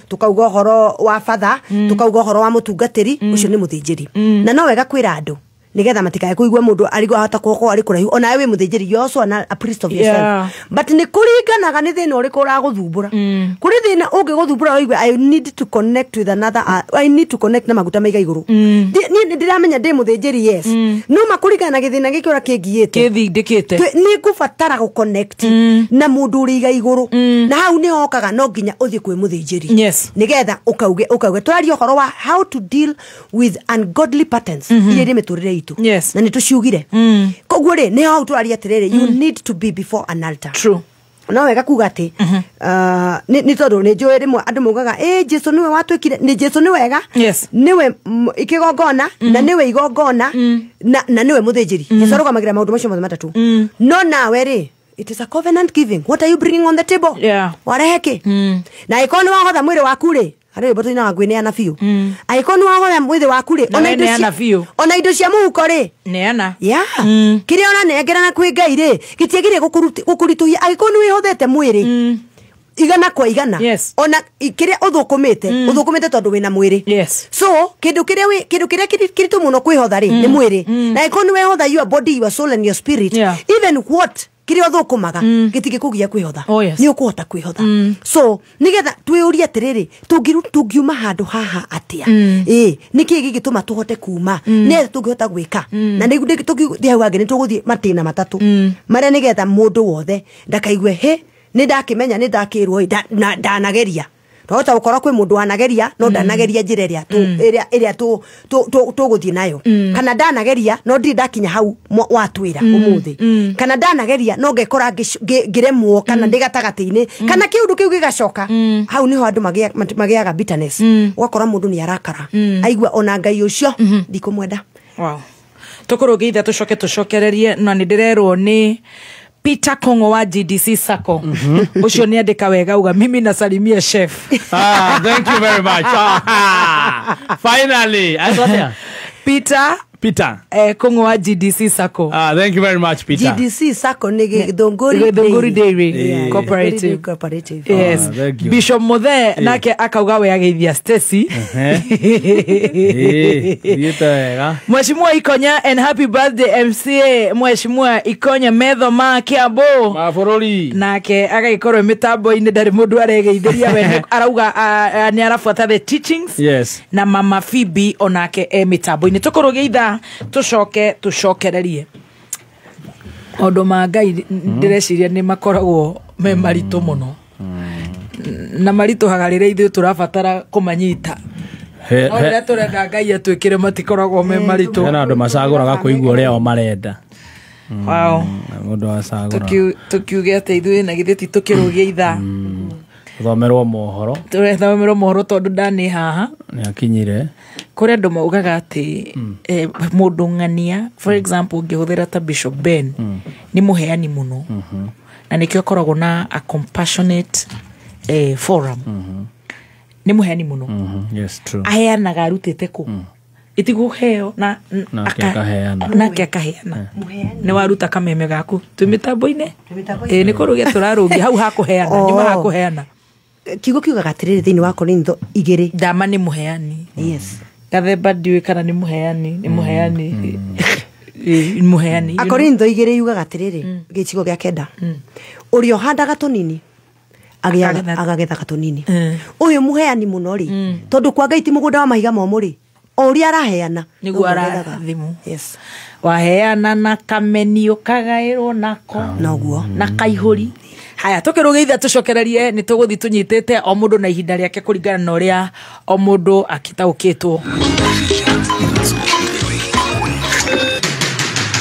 tũkauga ũhoro wa father, tũkauga ũhoro wa mũtungatĩri, ũcio nĩ mũthĩnjĩri. Na no wega kwĩra andũ nĩgetha matikae kũigua mũndũ arĩ ahota gũkorwo arĩ kũraihu, onawe wĩ mũthĩnjĩri, you also a priest of yourself. Yeah. But nĩ kũringanaga nĩ thĩna ũrĩkũ ũragũthumbũra. Kũrĩ thĩna ũngĩgũthumbũra ũigue I need to connect with another, I need to connect na maguta maiga igũrũ. Niĩ ndĩramenya ndĩ mũthĩnjĩri, yes. No makũringana na gĩthĩna gĩkĩ ũrĩa kĩngiĩte, Kĩthindĩkĩte. Nĩ ngũbatara gũ-connect na mũndũ ũrĩ iga igũrũ. Na hau nĩho hokaga no nginya ũthiĩ kwĩ mũthĩnjĩri. Yes. Nĩgetha ũkauge tũraria ũhoro wa how to deal with ungodly patterns iria irĩ mĩtũrĩre itũ. Yes. Na nĩ tũciugire. Koguo rĩ nĩ hau tũraria atĩrĩrĩ, you need to be before an altar. True. No wega kuga atĩ nĩ tondũ nĩ njũĩ rĩmwe andũ maugaga ĩ Jesu nĩwe watwĩkire, nĩ Jesu nĩ wega, yes, nĩwe ikĩgongona na nĩwe igongona na nĩwe mũthĩnjĩri. Jesu arũgamagĩrĩra maũndũ macio mothe matatũ. No nawe rĩ, it is a covenant giving. What are you bringing on the table? Warehe kĩ? Na ĩkorwo nĩ wahotha mwĩrĩ waku rĩ, harĩ rwĩmbo tũinaga ngwĩneana biũ. Angĩkorwo nĩ wahotha mwĩrĩ waku rĩ, Na weneana biũ. Ona indo cia mũhuko rĩ, neana. Yeah. Kĩrĩa ũranengerana kwĩ Ngai rĩ, gĩtiagĩrĩire gũkũritũhia. Angĩkorwo nĩ wĩhothete mwĩrĩ igana kwa igana, yes, ona kĩrĩa ũthũkũmĩte, ũthũkũmĩte tondũ wĩna mwĩrĩ. Yes. So kĩndũ kĩrĩa kĩritũ mũno kwĩhotha rĩ, nĩ mwĩrĩ. Na angĩkorwo nĩ wehotha your body, your soul and your spirit, even what kĩrĩa ũthũkũmaga gĩtingĩkũgia kwĩhotha. Oh, yes. Nĩ ũkũhota kwĩhotha. So nĩgetha twĩũrie atĩrĩrĩ, tũngiuma handũ haha atĩa? Ĩ nĩkĩĩ gĩgĩtũma tũhote kuma? Nĩ tũngĩhota gwĩka? Na nĩ tũngĩthiĩ hau hangĩ nĩ tũgũthiĩ matĩna matatũ marĩa nĩgetha mũndũ wothe ndakaigue hĩ nĩ ndakĩmenya nĩ ndakĩrwo ndanageria. Twahota gũkorwo kwĩ mũndũ wanageria no ndanageria njĩra ĩrĩa tũgũthiĩ nayo, kana ndanageria no ndirĩ ndakinya hau watwĩra ũmũthĩ, kana ndanageria no ngekora ngĩremwo, kana ndĩ gatagatĩ-inĩ, kana kĩũndũ kĩu gĩgacoka. Hau nĩho andũ magĩaga bitterness, ũgakora mũndũ nĩ arakara, aigua ona Ngai ũcio ndikũmwenda. Wow. Tũkũrũgĩithia tũcoke tũcokererie, na nĩ ndĩrerwo nĩ Peter Kongo wa GDC Sacco. Ucio ni andika wega uga mimi nasalimia chef. Ah, thank you very much. Finally. Peter Kongo wa GDC Sacco. Ah, thank you very much, Peter. GDC Sacco ni Githunguri Dairy Cooperative. Cooperative. Yes. Thank you. Bishop Muthe nake akauga we ageithia Stacy. Mheshimiwa Ikonya and happy birthday MCA Mheshimiwa Ikonya metho ma Kiambu ma bũrũri. Nake agagĩkorwo mĩtambo-inĩ ndarĩ mũndũ aregeithĩria we, arauga nĩ arabuata the teachings. Yes. Na mama Phoebe onake e mĩtambo-inĩ. Tũkũrũgĩitha tũcoke tũcokererie maũndũ ma Ngai. Ndĩreciria nĩ makoragwo me maritũ mũno, na maritũhaga rĩrĩa ithuĩ tũrabatara kũmanyita. No rĩrĩa tũrenda Ngai atwĩkĩre matikoragwo me maritũ. Hena andũ macagũraga kũigua ũrĩa o marenda. Wow. Mũndũ acagũra. Tũkiuge atĩ ithuĩ na githĩ ti tũkĩrũgie ithaa. Tũthomerwo mohoro. Tũrethomerwo mohoro tondũ ndanĩ haha. Nĩ akinyire. Kũrĩ andũ maugaga atĩ mũndũ ng'ania, for example ũngĩhũthĩra ta Bishop Ben, nĩ mũheani mũno. Na nĩkĩo akoragwo na a compassionate forum. Nĩ mũheani mũno. Yes, true. Aheanaga arutĩte kũ? Itigũheo na nake akaheana. Nĩ waruta kameme gaku twĩ mĩtambo-inĩ. Nĩ kũrũgia tũrarũgia hau hakũheana, nyuma hakũheana. Kiugo kiugaga atĩrĩrĩ thĩinĩ wa Korintho 2. Ndama nĩ mũheani. Yes. Gathemba ndiũĩ kana nĩ mũheani, nĩ mũheani. Nĩ mũheani. Akorintho 2 yugaga atĩrĩrĩ gĩcigo gĩa 9. Ũrĩa ũhandaga tũnini agagethaga tũnini. Ũyũ mũheani mũno rĩ, tondũ kwa Ngai ti mũgũnda wa mahiga momũ rĩ, o ũrĩa araheana nĩguo arathimwo. Yes. Waheana na kamenio kagaĩrwo nako noguo na kaihũri. Haya, tũkĩrũgĩithia tũcokererie nĩ tũgũthiĩ tũnyitĩte o mũndũ na ihinda rĩake kũringana na ũrĩa o mũndũ akĩtaũkĩtwo.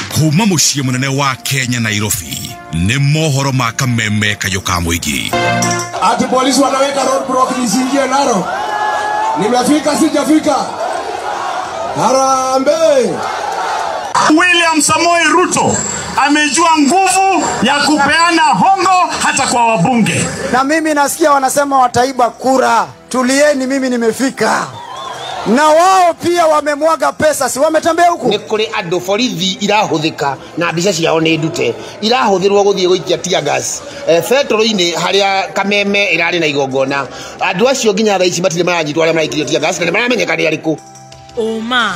Kuma mũciĩ mũnene wa Kenya Nairobi nĩ mohoro ma kameme kayũ ka mũingĩ. Ati polisi wanaweka roadblock nisiingie Narok. Nimefika sijafika? Harambee. William Samoei Ruto amejua nguvu ya kupeana hongo hata kwa wabunge. Na mimi nasikia wanasema wataiba kura. Tulieni, mimi nimefika. Na wao pia wamemwaga pesa, si wametembea huku? Nĩ kũrĩ andũ borithi irahuthika na mbica ciao nĩ ndute irahuthirwo gũthiĩ gũikia tear gas betũrũ-inĩ harĩa Kameme ĩrarĩ na igongona. Andũ acio nginya thaa ici matirĩ maranyitwo arĩa maraikirio tear gas na nĩ maramenyeka nĩ arĩkũ. Ũma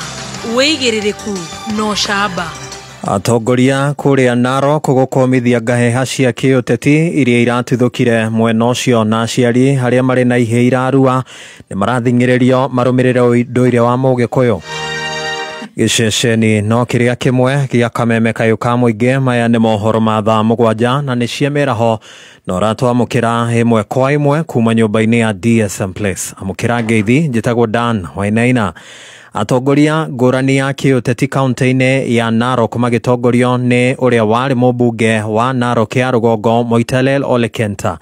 wĩigĩrĩrĩku no camba. Atongoria kũrĩa Narok gũkũmithia ngaheha cia kĩũteti iria iratuthũkire mwena ũcio na aciari arĩa marĩ na ihĩĩ irarua nĩ marathing'ĩrĩrio marũmĩrĩre ũndũire wa Mũgĩkũyũ. Gĩceceni no kĩrĩa kĩmwe gĩa Kameme kayũ ka mũingĩ. Maya nĩ mohoro ma thaa 7 na nĩ cia mĩaraho na ũratwamũkĩra ĩmwe kwa ĩmwe kuma nyũmba-inĩ ya DSM Place. Amũkĩra ngeithi, njĩtagwo Dan Wainaina. Atongoria ngũrani ya kĩũteti kaunti-inĩ ya Narok magĩtongorio nĩ ũrĩa warĩ mũmbunge wa Narok ya rũgongo Moitalel Ole Kenta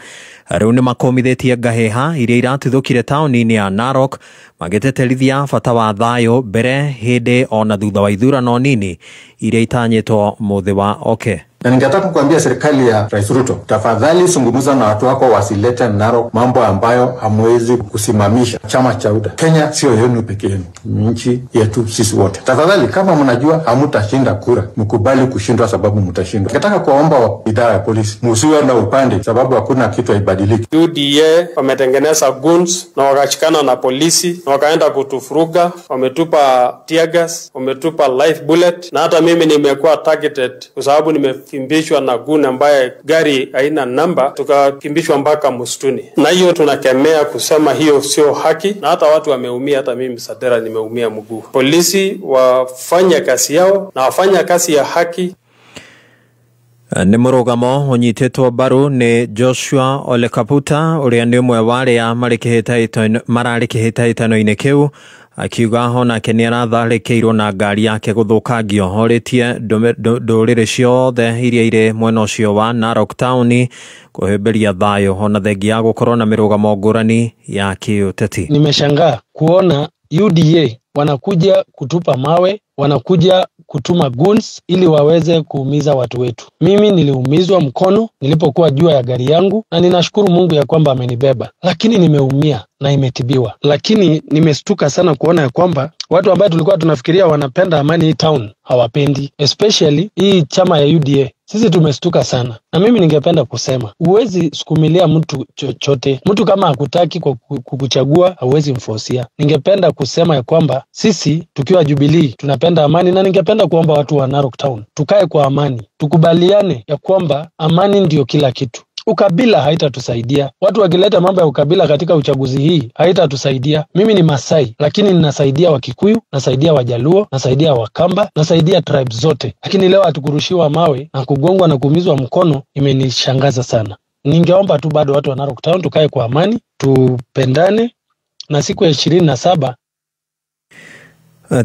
rĩu nĩ makũmithĩtie ngahĩha iria iratuthũkire taũni-inĩ ya Narok magĩteterithia bata wa thayũ mbere hĩndĩ ona thutha wa ithurano nini iria itanyĩtwo mũthĩ wa oke. Na ningetaka kuambia serikali ya Rais Ruto, tafadhali zungumza na watu wako wasilete Narok mambo ambayo hamwezi kusimamisha. Chama cha UDA Kenya sio yenu peke yenu, nchi yetu sisi wote. Tafadhali, kama mnajua hamutashinda kura, mkubali kushindwa sababu mtashindwa. Ningetaka kuwaomba idara ya polisi msiwe na upande, sababu hakuna kitu haibadiliki. UDA wametengeneza guns na wakashikana na polisi na wakaenda kutufuruga, wametupa tear gas, wametupa live bullet, na hata mimi nimekuwa targeted kwa sababu nimekimbishwa na gun ambaye gari haina namba, tukakimbishwa mpaka msituni. Na hiyo tunakemea kusema hiyo sio haki, na hata watu wameumia, hata mimi Sadera nimeumia mguu. Polisi wafanya kazi yao na wafanya kazi ya haki. Nĩ mũrũgamo ũnyitĩtwo mbaru nĩ Joshua Ole Kaputa ũrĩa nĩ ũmwe wa arĩa mararĩ kĩhĩtahĩtano-inĩ kĩu akiuga onake nĩ aratharĩkĩirwo na ngari yake gũthũkangio. Orĩtie ndũrĩrĩ ciothe iria irĩ mwena ũcio wa Narok taũni kũhĩmbĩria thayũ ona thengia ya gũkorwo na mĩrũgamo ngũrani ya kĩũteti. Nimeshangaa kuona UDA wanakuja kutupa mawe, wanakuja kutuma goons ili waweze kuumiza watu wetu. Mimi niliumizwa mkono nilipokuwa juu ya gari yangu, na ninashukuru Mungu ya kwamba amenibeba, lakini nimeumia na imetibiwa. Lakini nimestuka sana kuona ya kwamba watu ambao tulikuwa tunafikiria wanapenda amani hii town hawapendi, especially hii chama ya UDA. Sisi tumestuka sana. Na mimi ningependa kusema, huwezi sukumilia mtu chochote. Mtu kama hakutaki kwa kukuchagua, hauwezi mforsia. Ningependa kusema ya kwamba sisi tukiwa Jubilee tunapenda amani, na ningependa kuomba watu wa Narok Town tukae kwa amani, tukubaliane ya kwamba amani ndiyo kila kitu. Ukabila haitatusaidia. Watu wakileta mambo ya ukabila katika uchaguzi hii haitatusaidia. Mimi ni Masai, lakini ninasaidia Wakikuyu, nasaidia Wajaluo, nasaidia Wakamba, nasaidia tribes zote. Lakini leo hatukurushiwa mawe na kugongwa na kuumizwa mkono, imenishangaza sana. Ningeomba tu bado watu wa Narok Town tukae kwa amani, tupendane, na siku ya 27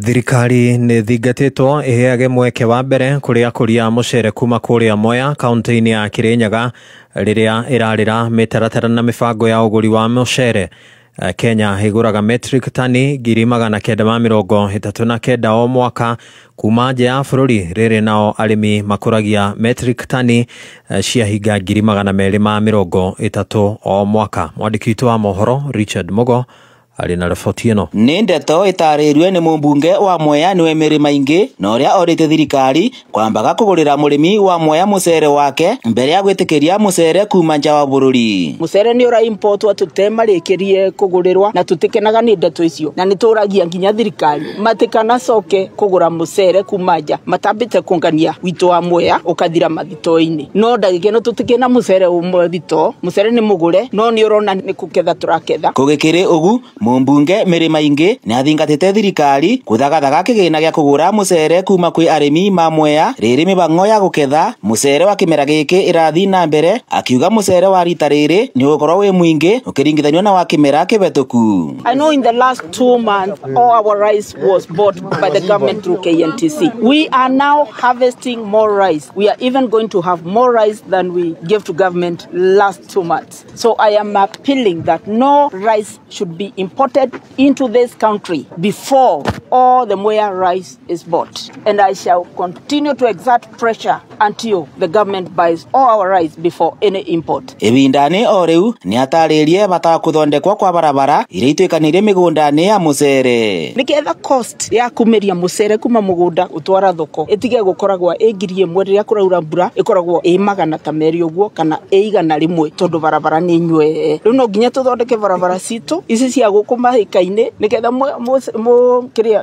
Thirikari nĩ thingatĩtwo ĩheage mweke wa mbere kũrĩ akũria mũcere kuma kũrĩa Mwea kaunti-inĩ ya Kirinyaga rĩrĩa ĩrarĩra mĩtaratara na mĩbango ya ũgũri wa mũcere. Kenya ĩgũraga metric tani 939 o mwaka kuma nja ya bũrũri, rĩrĩ nao arĩmi makũragia metric tani cia hinga 230 o mwaka. Mwandĩki witũ wa mohoro Richard Mugo arĩ na riboti ĩno. Nĩ ndeto ĩtarĩirio nĩ mũmbunge wa Mwea nĩwe Mary Maingi na ũrĩa orĩtie thirikari kwambaga kũgũrĩra mũrĩmi wa Mwea mũcere wake mbere ya gwĩtĩkĩria mũcere kuma nja wa bũrũri. Mũcere nĩ ũra importwo tũtemarĩkĩrie kũgũrĩrwa na tũtikenaga nĩ ndeto icio, na nĩ tũragia nginya thirikari matikanacoke kũgũra mũcere kuma nja matambĩte kũngania witũ wa Mwea ũkathira mathito-inĩ. No ndagĩka ĩno tũtikĩna mũcere ũmwe thito, mũcere nĩ mũgũre no nĩ ũrona nĩ kũketha tũraketha. Kũgĩkĩrĩ ũgu mũmbunge Mary Maingi nĩ athingatĩte thirikari gũthagathaga kĩgĩna gĩa kũgũra mũcere kuma kwĩ arĩmi ma Mwea rĩrĩ mĩbang'o ya gũketha mũcere wa kĩmera gĩkĩ ĩrathiĩ na mbere, akiuga mũcere wa rita rĩrĩ nĩ ũgũkorwo wĩ mũingĩ ũkĩringithanio na wa kĩmera kĩhetũku. I know in the last 2 months all our rice was bought by the government through KNTC. We are now harvesting more rice. We are even going to have more rice than we gave to government last 2 months. So I am appealing that no rice should be imported into this country before all the Mwea rice is bought. And I shall continue to exert pressure until the government buys all our rice before any import. Ibindani o riu ni atarĩrie bata wa kũthondekwo kwa barabara iria ituĩkanĩirie mĩgũnda-inĩ ya mũcere. Nĩgetha cost ya kumĩria mũcere kuma mũgũnda gũtwara thoko ĩtige gũkoragwo ĩ 1,000 rĩrĩa kũraura mbura, ĩkoragwo ĩ 200 ũguo kana ĩ 100 tondũ barabara nĩ nyue. Rĩu no nginya tũthondeke barabara citũ ici cia gũkũ mahĩka-inĩ nĩgetha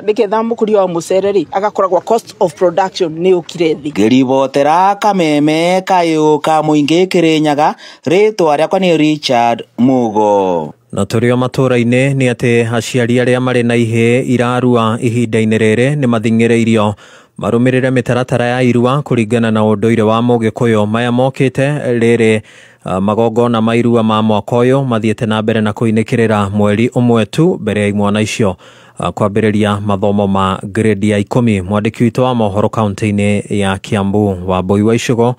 nĩgetha mũkũria wa mũcere rĩ agakoragwo cost of production nĩ ũkire thĩ. Ngĩribotera kameme kayũ ka mũingĩ Kĩrĩnyaga, rĩtwa rĩakwa nĩ Richard Mugo. Na tũrĩ o matũũra-inĩ nĩ atĩ aciari arĩa marĩ na ihĩĩ irarua ihinda-inĩ rĩrĩ nĩ mathing'ĩrĩirio marũmĩrĩre mĩtaratara ya irua kũringana na ũndũire wa Mũgĩkũyũ. Maya mokĩte rĩrĩ magongona ma irua ma mwaka ũyũ mathiĩte na mbere na kũinĩkĩrĩra mweri ũmwe tu mbere ya imwana icio Kwambĩrĩria mathomo ma grade ya 10. Mwandĩki witũ wa mohoro kaunti-inĩ ya Kiambu Wambui wa Icũgo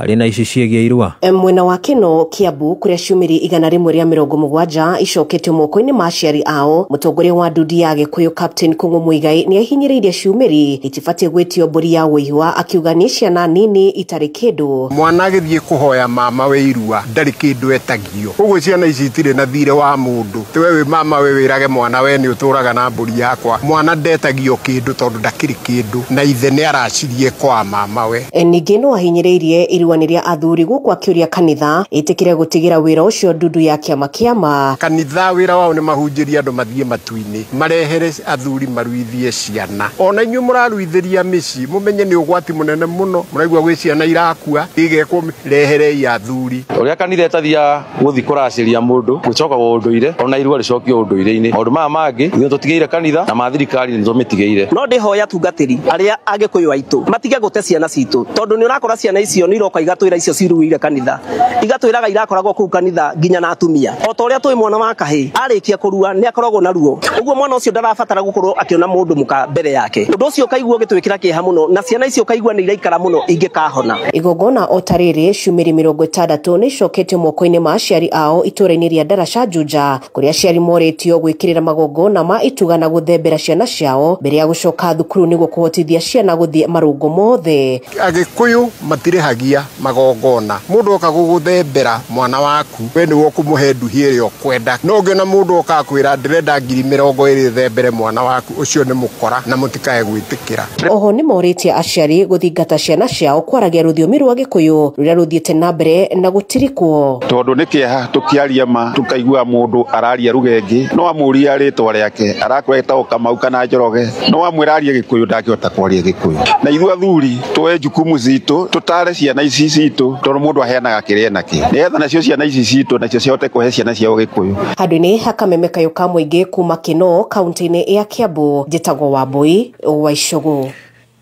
arĩ na ici ciĩgiĩ irua. Mwena wa Kĩno Kiambu kũrĩa ciumĩri 170 icoketio moko-inĩ ma aciari ao, mũtongoria wa ndudi ya Gĩkũyũ Captain Kũng'ũ Muigai nĩ ahinyĩrĩirie ciumĩri itibatiĩ gwĩtio mbũri ya wĩihwa, akiuga nĩ ciana nini itarĩ kĩndũ. Mwana agĩthiĩ kũhoya mama we irua ndarĩ kĩndũ etagio, ũguo ciana ici itirĩ na thirĩ wa mũndũ. Ti we wĩ mama we wĩrage mwana we nĩ ũtũraga na mbũri yakwa. Mwana ndetagio kĩndũ tondũ ndakĩrĩ kĩndũ, na ithe nĩ aracirie kwa mama we. Ningĩ no ahinyĩrĩirie irua nĩ rĩa athuri gũkũ akĩũria kanitha ĩtĩkĩre gũtigĩra wĩra ũcio ndundu ya kĩama kĩama. Kanitha wĩra wao nĩ mahunjĩrie andũ mathiĩ matu-inĩ, marehere athuri maruithie ciana. Ona inyuĩ mũraruithĩria mĩciĩ mũmenye nĩ ũgwati mũnene mũno, mũraigua gwĩ ciana irakua igekwo, reherei athuri. Ũrĩa kanitha ĩtathiaga gũthiĩ kũracĩria mũndũ gwĩcokagwo ũndũire, ona irua rĩcokio ũndũire-inĩ. Maũndũ maya mangĩ ithuĩ tũtigĩire kanitha na ma thirikari nĩ tũmĩtigĩire. No ndĩhoya tungatĩri arĩa Agĩkũyũ aitũ matige gũte ciana citũ, tondũ nĩ ũrakora ciana icio nĩ iroka igatwĩra icio ciruire kanitha, igatwĩraga irakoragwo kũu kanitha nginya na atumia. O ta ũrĩa tũĩ mwana wa kahĩ arĩkia kũrua nĩ akoragwo na ruo, ũguo mwana ũcio ndarabatara gũkorwo akĩona mũndũ mũka mbere yake. Ũndũ ũcio ũkaigua ũgĩtwĩkĩra kĩeha mũno, na ciana icio ũkaigua nĩ iraikara mũno ingĩkahona. Igongona o ta rĩrĩ ciumĩri 60 nĩ icoketio moko-inĩ ma aciari ao itũũra-inĩ rĩa Ndaraca Juja, kũrĩa aciari morĩtio gwĩkĩrĩra magongona ma ituga na gũthembera ciana ciao mbere ya gũcoka thukuru nĩguo kũhotithia ciana gũthiĩ marũngo mothe. Agĩkũyũ matirĩhagia magongona. Mũndũ oka gũgũthembera mwana waku we nĩwe ũkũmũhe nduhi ĩrĩa ũkwenda. No ũngĩona mũndũ oka akwĩra ndĩrenda 20,000 thembere mwana waku, ũcio nĩ mũkora na mũtikae gwĩtĩkĩra. Oho nĩ morĩtie aciari gũthingata ciana ciao kwaragia rũthiomi rwa Gĩkũyũ rũrĩa rũthiĩte na mbere na gũtirikwo. Tondũ nĩ kĩeha tũkĩaria ma tũkaigua mũndũ araria ruga ĩngĩ, no amũria rĩtwa rĩake arakwĩra etagwo Kamau kana Njoroge, no amwĩra arie Gĩkũyũ ndangĩhota kwaria Gĩkũyũ. Na ithuĩ athuri tuoe jukumu citũ tũtare ciana ici citũ, tondũ mũndũ aheanaga kĩrĩa enakĩo, nĩgetha nacio ciana ici citũ nacio cihote kũhe ciana ciao Gĩkũyũ. Handũ-inĩ ha kameme kayũ ka mũingĩ kuma Kĩno kaunti-inĩ ya Kiambu, njĩtagwo Wambui wa Icũgũ.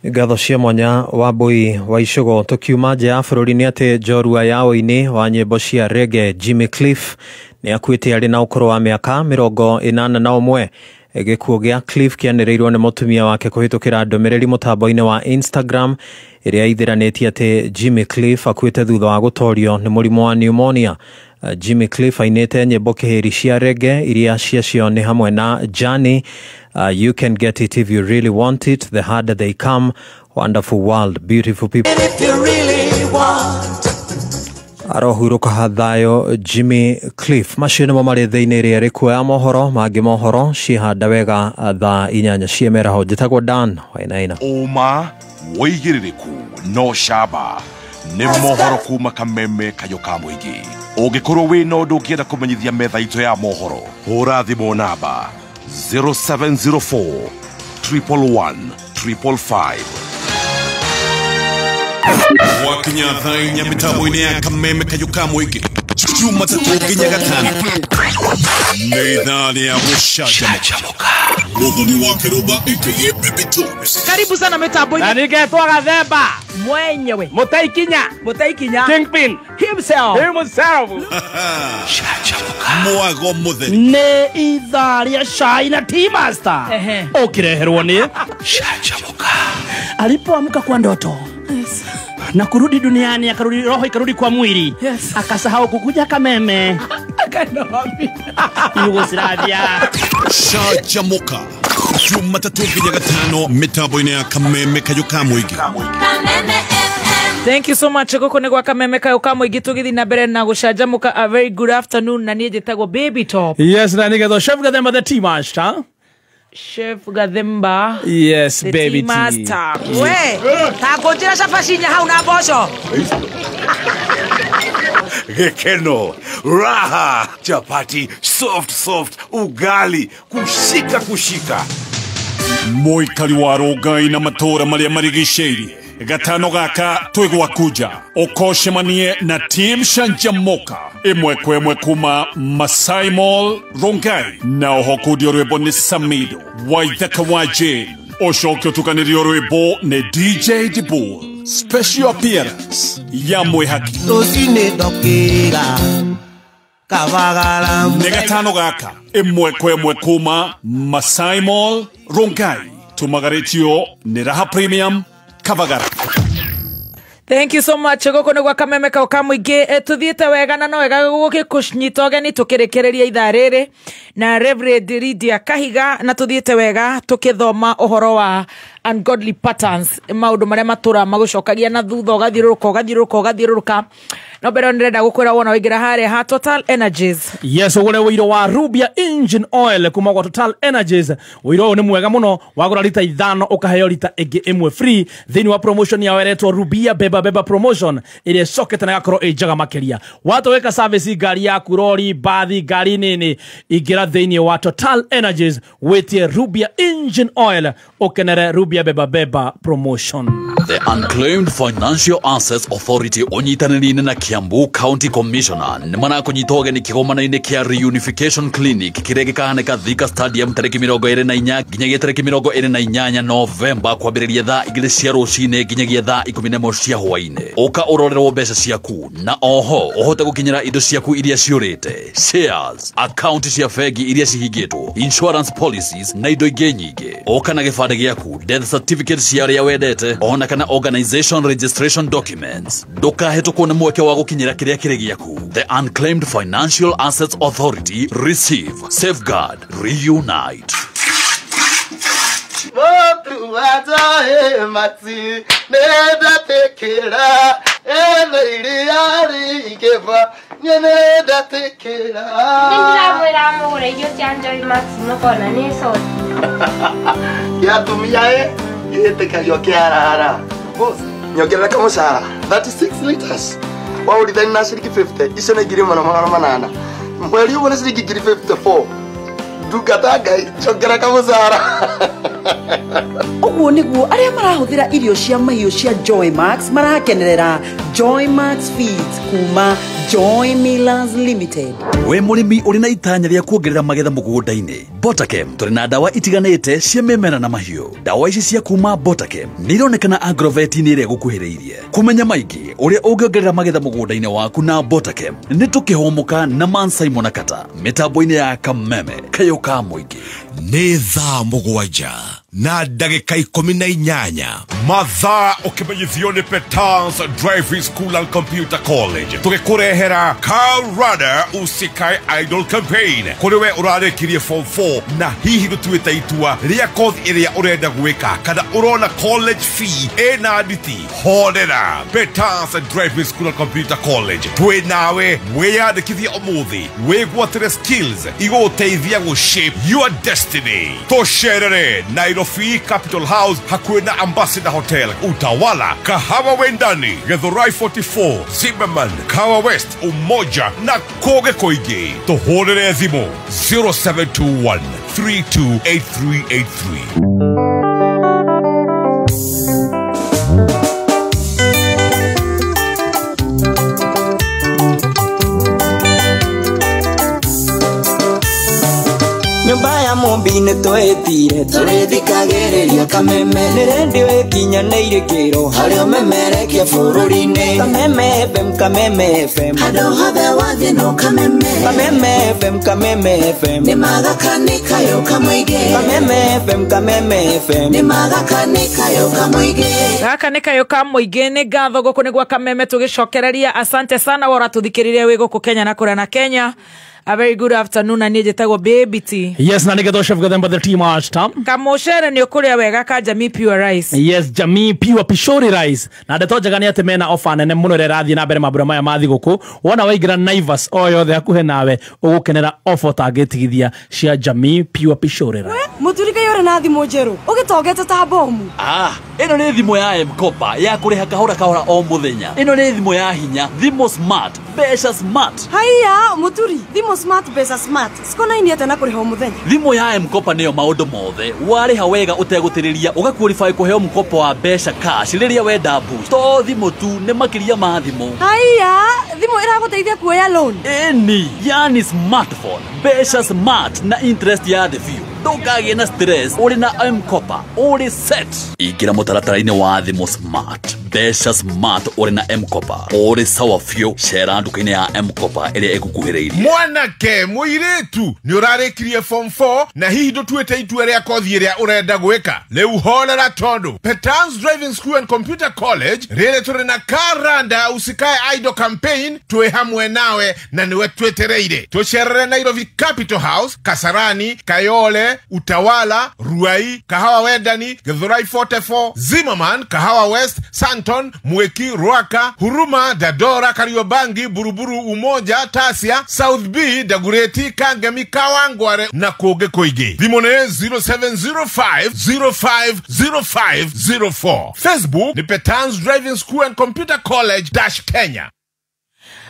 Ngatho cia mwanya Wambui wa Icũgũ. Tũkiuma nja ya bũrũri nĩ atĩ njorua ya ũini wa nyĩmbo cia reggae Jimmy Cliff nĩ akuĩte arĩ na ũkũrũ wa mĩaka 81. Gĩkuũ gĩa Cliff kĩanĩrĩirwo nĩ mũtumia wake kũhĩtũkĩra ndũmĩrĩri mũtambo-inĩ wa Instagram ĩrĩa ithĩranĩtie atĩ Jimmy Cliff akuĩte thutha wa gũtorio nĩ mũrimũ wa pneumonia. Jimmy Cliff ainĩte nyĩmbo kĩhĩri cia reggae iria ciacio nĩ hamwe na Journey, You Can Get It If You Really Want It, The Harder They Come, Wonderful World, Beautiful People. If you really want. Arohurũka thayũ Jimmy Cliff. Macio nĩmo marĩ thĩinĩ ĩrĩa ĩrĩkuoya mohoro mangĩ mohoro ciĩhanda wega thaa 8 ciĩmeraho. Njĩtagwo Dan Wainaina. Ũma wĩigĩrĩrĩku no camba nĩ mohoro kuma kameme kayũ ka mũingĩ. Ũngĩkorwo wĩna ũndũ ũngĩenda kũmenyithia metha itũ ya mohoro, hũra thimũ namba 0704 111 555. Wakinya thaa 4 mĩtambo-inĩ ya kameme kayũ ka mũingĩ Jumatatũ nginya Gatano nĩ ithaa rĩa gũcanjamũka. Mũthoni wa Kĩrũmba aka Baby Tops. Karibu sana mitambo-inĩ. Na ningetwo Gathemba mwenyewe, Mũtaikinya Kingpin himself. Mwago mũtheri nĩ ithaa rĩa cai na tea master ũkĩreherwo nĩ canjamũka. Alipoamka kwa ndoto na kurudi duniani, akarudi roho ikarudi kwa mwili. Yes. Akasahau kukuja kameme. Akaenda wapi? Yugoslavia. Canjamũka Jumatatũ nginya Gatano mĩtambo-inĩ ya kameme kayũ ka mũingĩ. Thank you so much. Gũkũ nĩ gwa kameme kayũ ka mũingĩ tũgĩthiĩ na mbere na gũcanjamũka. A very good afternoon na niĩ njĩtagwo Baby Top. Yes, na nĩgetha Chef Gathemba the tea master. Chef Gathemba. Yes, the baby tea master. Tea. We, ta kũnjĩra cabaci inya hau na mboco. Gĩkeno, raha, chapati, soft soft, ugali, kushika kushika. Mũikari wa Rongai na matũũra marĩa marigicĩirie gatano gaka twĩ ũkocemanie na Team Canjamũka ĩmwe kwa ĩmwe kuma Masai Mall Rongai, na oho kundio rwĩmbo nĩ Samido Waithaka wa Jane, ũcoke ũtukanĩrio rwĩmbo nĩ DJ Dibul. Special appearance ya mwĩhaki Rũcinĩ ndokĩra Kabagara. Nĩ gatano gaka ĩmwe kwa ĩmwe kuma Masai Mall Rongai, tumagarĩtio nĩ Raha Premium Kabagara. Thank you so much. Gũkũ nĩ gwa Kameme kau ka mũingĩ. Tũthiĩte wega na no wega gũgĩkũnyita ũgeni tũkĩrĩkĩrĩria ithaa rĩrĩ na Reverend Lydia Kahiga, na tũthiĩte wega tũkĩthoma ũhoro wa ungodly patterns, maũndũ marĩa matũra magũcokagia na thutha, ũgathiũrũrũka ũgathiũrũrũka ũgathiũrũrũka. No mbere ĩyo nĩndĩrenda gũkwĩra wona waingĩra harĩa ha Total Energies. Yes, ũgũre ũiro wa Rubia Engine Oil kuma gwa Total Energies. Ũiro ũyũ nĩ mwega mũno, wagũra rita 5 ũkaheo rita ĩngĩ ĩmwe free thĩinĩ wa promotion yao ĩretwo Rubia Beba Beba promotion ĩrĩa ĩcokete na ĩgakorwo ĩ njega makĩria. Watũwĩka service ngari yaku, rori, bathi, ngari nini, ingĩra thĩinĩ wa Total Energies wĩtie Rubia Engine Oil ũkenere Rubia Beba Beba promotion. The Unclaimed Financial Assets Authority ũnyitanĩri-inĩ na Kiambu County Commissioner nĩ marakũnyita ũgeni kĩgomano-inĩ kĩa Reunification Clinic kĩrĩa gĩkahanĩka Thika Stadium tarĩki 24 nginyagia tarĩki 28 Novemba kwambĩrĩria thaa 2 cia rũcinĩ nginyagia thaa 11 cia hwaĩ-inĩ. Ũka ũrorerwo mbeca ciaku na oho ũhote gũkinyĩra indo ciaku iria ciũrĩte, shares, account cia bengi iria cihingĩtwo, insurance policies na indo ingĩ nyingĩ. Ũka na gĩbandĩ gĩaku, death certificate cia arĩa wendete, ona kana organization registration documents. Ndũkahĩtũkwo nĩ mweke wa gũkinyĩra kĩrĩa kĩrĩ gĩaku. The Unclaimed Financial Assets Authority. Receive, safeguard, reunite. Nyongerera kamũcara 36 liters waũrithani na ciringi 50 icio nĩ 1800 mweri ũmwe nĩ ciringi 54 ndungata Ngai nyongerera kamũcara. Ũguo nĩguo arĩa marahũthĩra irio cia mahiũ cia Joy Max marakenerera Joy Max Feeds kuma Joy Millers Limited. We mũrĩmi ũrĩ na itanya rĩa kuongerera magetha mũgũnda-inĩ, Botakem tũrĩ na ndawa itiganĩte cia mĩmera na mahiũ. Ndawa ici cia kuma Botakem nĩ ironekana agrovet-inĩ ĩrĩa ĩgũkuhĩrĩirie. Kũmenya maingĩ ũrĩa ũngĩongerera magetha mũgũnda-inĩ waku na Botakem nĩ tũkĩhũmũka na Man Simon Akata mĩtambo-inĩ ya Kameme kayũ ka mũingĩ. Nĩ thaa 7 na ndagĩka 18 mathaa ũkĩmenyithio nĩ Petans Driving School and Computer College tũgĩkũrehera Car Runner Usikae Idol Campaign kũrĩ we ũrarĩkirie form 4 na hihi gũtuĩte itua rĩa kothi ĩrĩa ũrenda gwĩka kana ũrona college fee ĩna nditi, horera Petans Driving School and Computer College twĩ nawe. Wĩyandĩkithie ũmũthĩ wĩgwatĩre skills igũgũteithia gũ shape your destiny. Tũcerere Nairobi Capital House hakuhĩ na Ambassador Hotel, Utawala, Kahawa Wendani, Githurai 44, Zimmerman, Kahawa West, Umoja na kũngĩ kũingĩ. Tũhũrĩre thimũ 0721 328383. Nyũmba ya mũmbi nĩ twĩtire tũrĩthikagĩrĩria Kameme nĩ rendio ĩkinyanĩire kĩro harĩa ũmemerekia bũrũri-inĩ. Kameme FM, Kameme FM, handũ hothe wathiĩ no Kameme. Kameme FM, Kameme FM, nĩ magakanĩka yo kamũingĩ. Kameme FM, Kameme FM, nĩ magakanĩka yo kamũingĩ. Gaka nĩ kayũ ka mũingĩ. Nĩ ngatho gũkũ nĩ gwa Kameme tũgĩcokereria. Asante sana wora tũthikĩrĩrie wĩ gũkũ Kenya na kũrĩa na Kenya. A very good afternoon na niĩ njĩtagwo Baby T. Yes, na nĩgetha Chef Gathemba the team Ashtam. Kamũcere nĩ ũkũrĩa wega ka Jamii Pure Rice. Yes, Jamii Pure Pishori Rice. Na ndeto njega nĩ atĩ mena ofa nene mũno ĩrĩa ĩrathiĩ na mbere mambura maya ma thigũkũ. Wona waingĩra Naivas o yothe hakuhĩ nawe ũgũkenera ofa ũtangĩtigithia cia Jamii Pure Pishori Rice. Mũthuri kaĩ ũrĩ na thimũ njerũ ũgĩtongete ta bomu. Ĩno nĩ thimũ ya M-Kopa ya kũrĩha kahora kahora o mũthenya. Ĩno nĩ thimũ ya hinya, thimũ smart, mbeca smart. Haiya mũthuri, thimũ smart mbeca smart cikonainie atĩa na kũrĩha o mũthenya? Thimũ ya M-Kopa nĩyo maũndũ mothe. Warĩha wega ũtegũtĩrĩria ũgaqualify kũheo mkopo wa mbeca cash rĩrĩa wenda boost. To thimũ tu, nĩ makĩria ma thimũ. Haiya, thimũ ĩragũteithia kuoya loan? Ĩni, yani smartphone, mbeca smart na interest ya thĩ biũ. Ndũkagĩe na stress ũrĩ na M-Kopa, ũrĩ set. Ingĩra mũtaratara-inĩ wa thimũ smart, Mbeca smart ũrĩ na M-Kopa ũrĩ sawa biũ. Cera nduka-inĩ ya M-Kopa ĩrĩa ĩgũkuhĩrĩirie. Mwanake mũirĩtu nĩ ũrarĩkirie form 4 na hihi ndũtuĩte itua rĩa kothi ĩrĩa ũrenda gwĩka. Rĩu horera tondũ Petans Driving School and Computer College rĩrĩ tũrĩ na Karanda Usikae Idle campaign, twĩ hamwe nawe na nĩwe twĩtereire. Tũcerere Nairobi Capital House, Kasarani, Kayole, Utawala, Ruai, Kahawa Wendani, Githurai 44, Zimmerman, Kahawa West, Santon, Mweki, Ruaka, Huruma, Dadora, Kariobangi, Buruburu, Umoja, Tasia, South B, Dagureti, Kangemi, Kawangware na kũngĩ kũingĩ. Thimũ nĩ 0705 050504. Facebook ni Petans Driving School and Computer College - Kenya.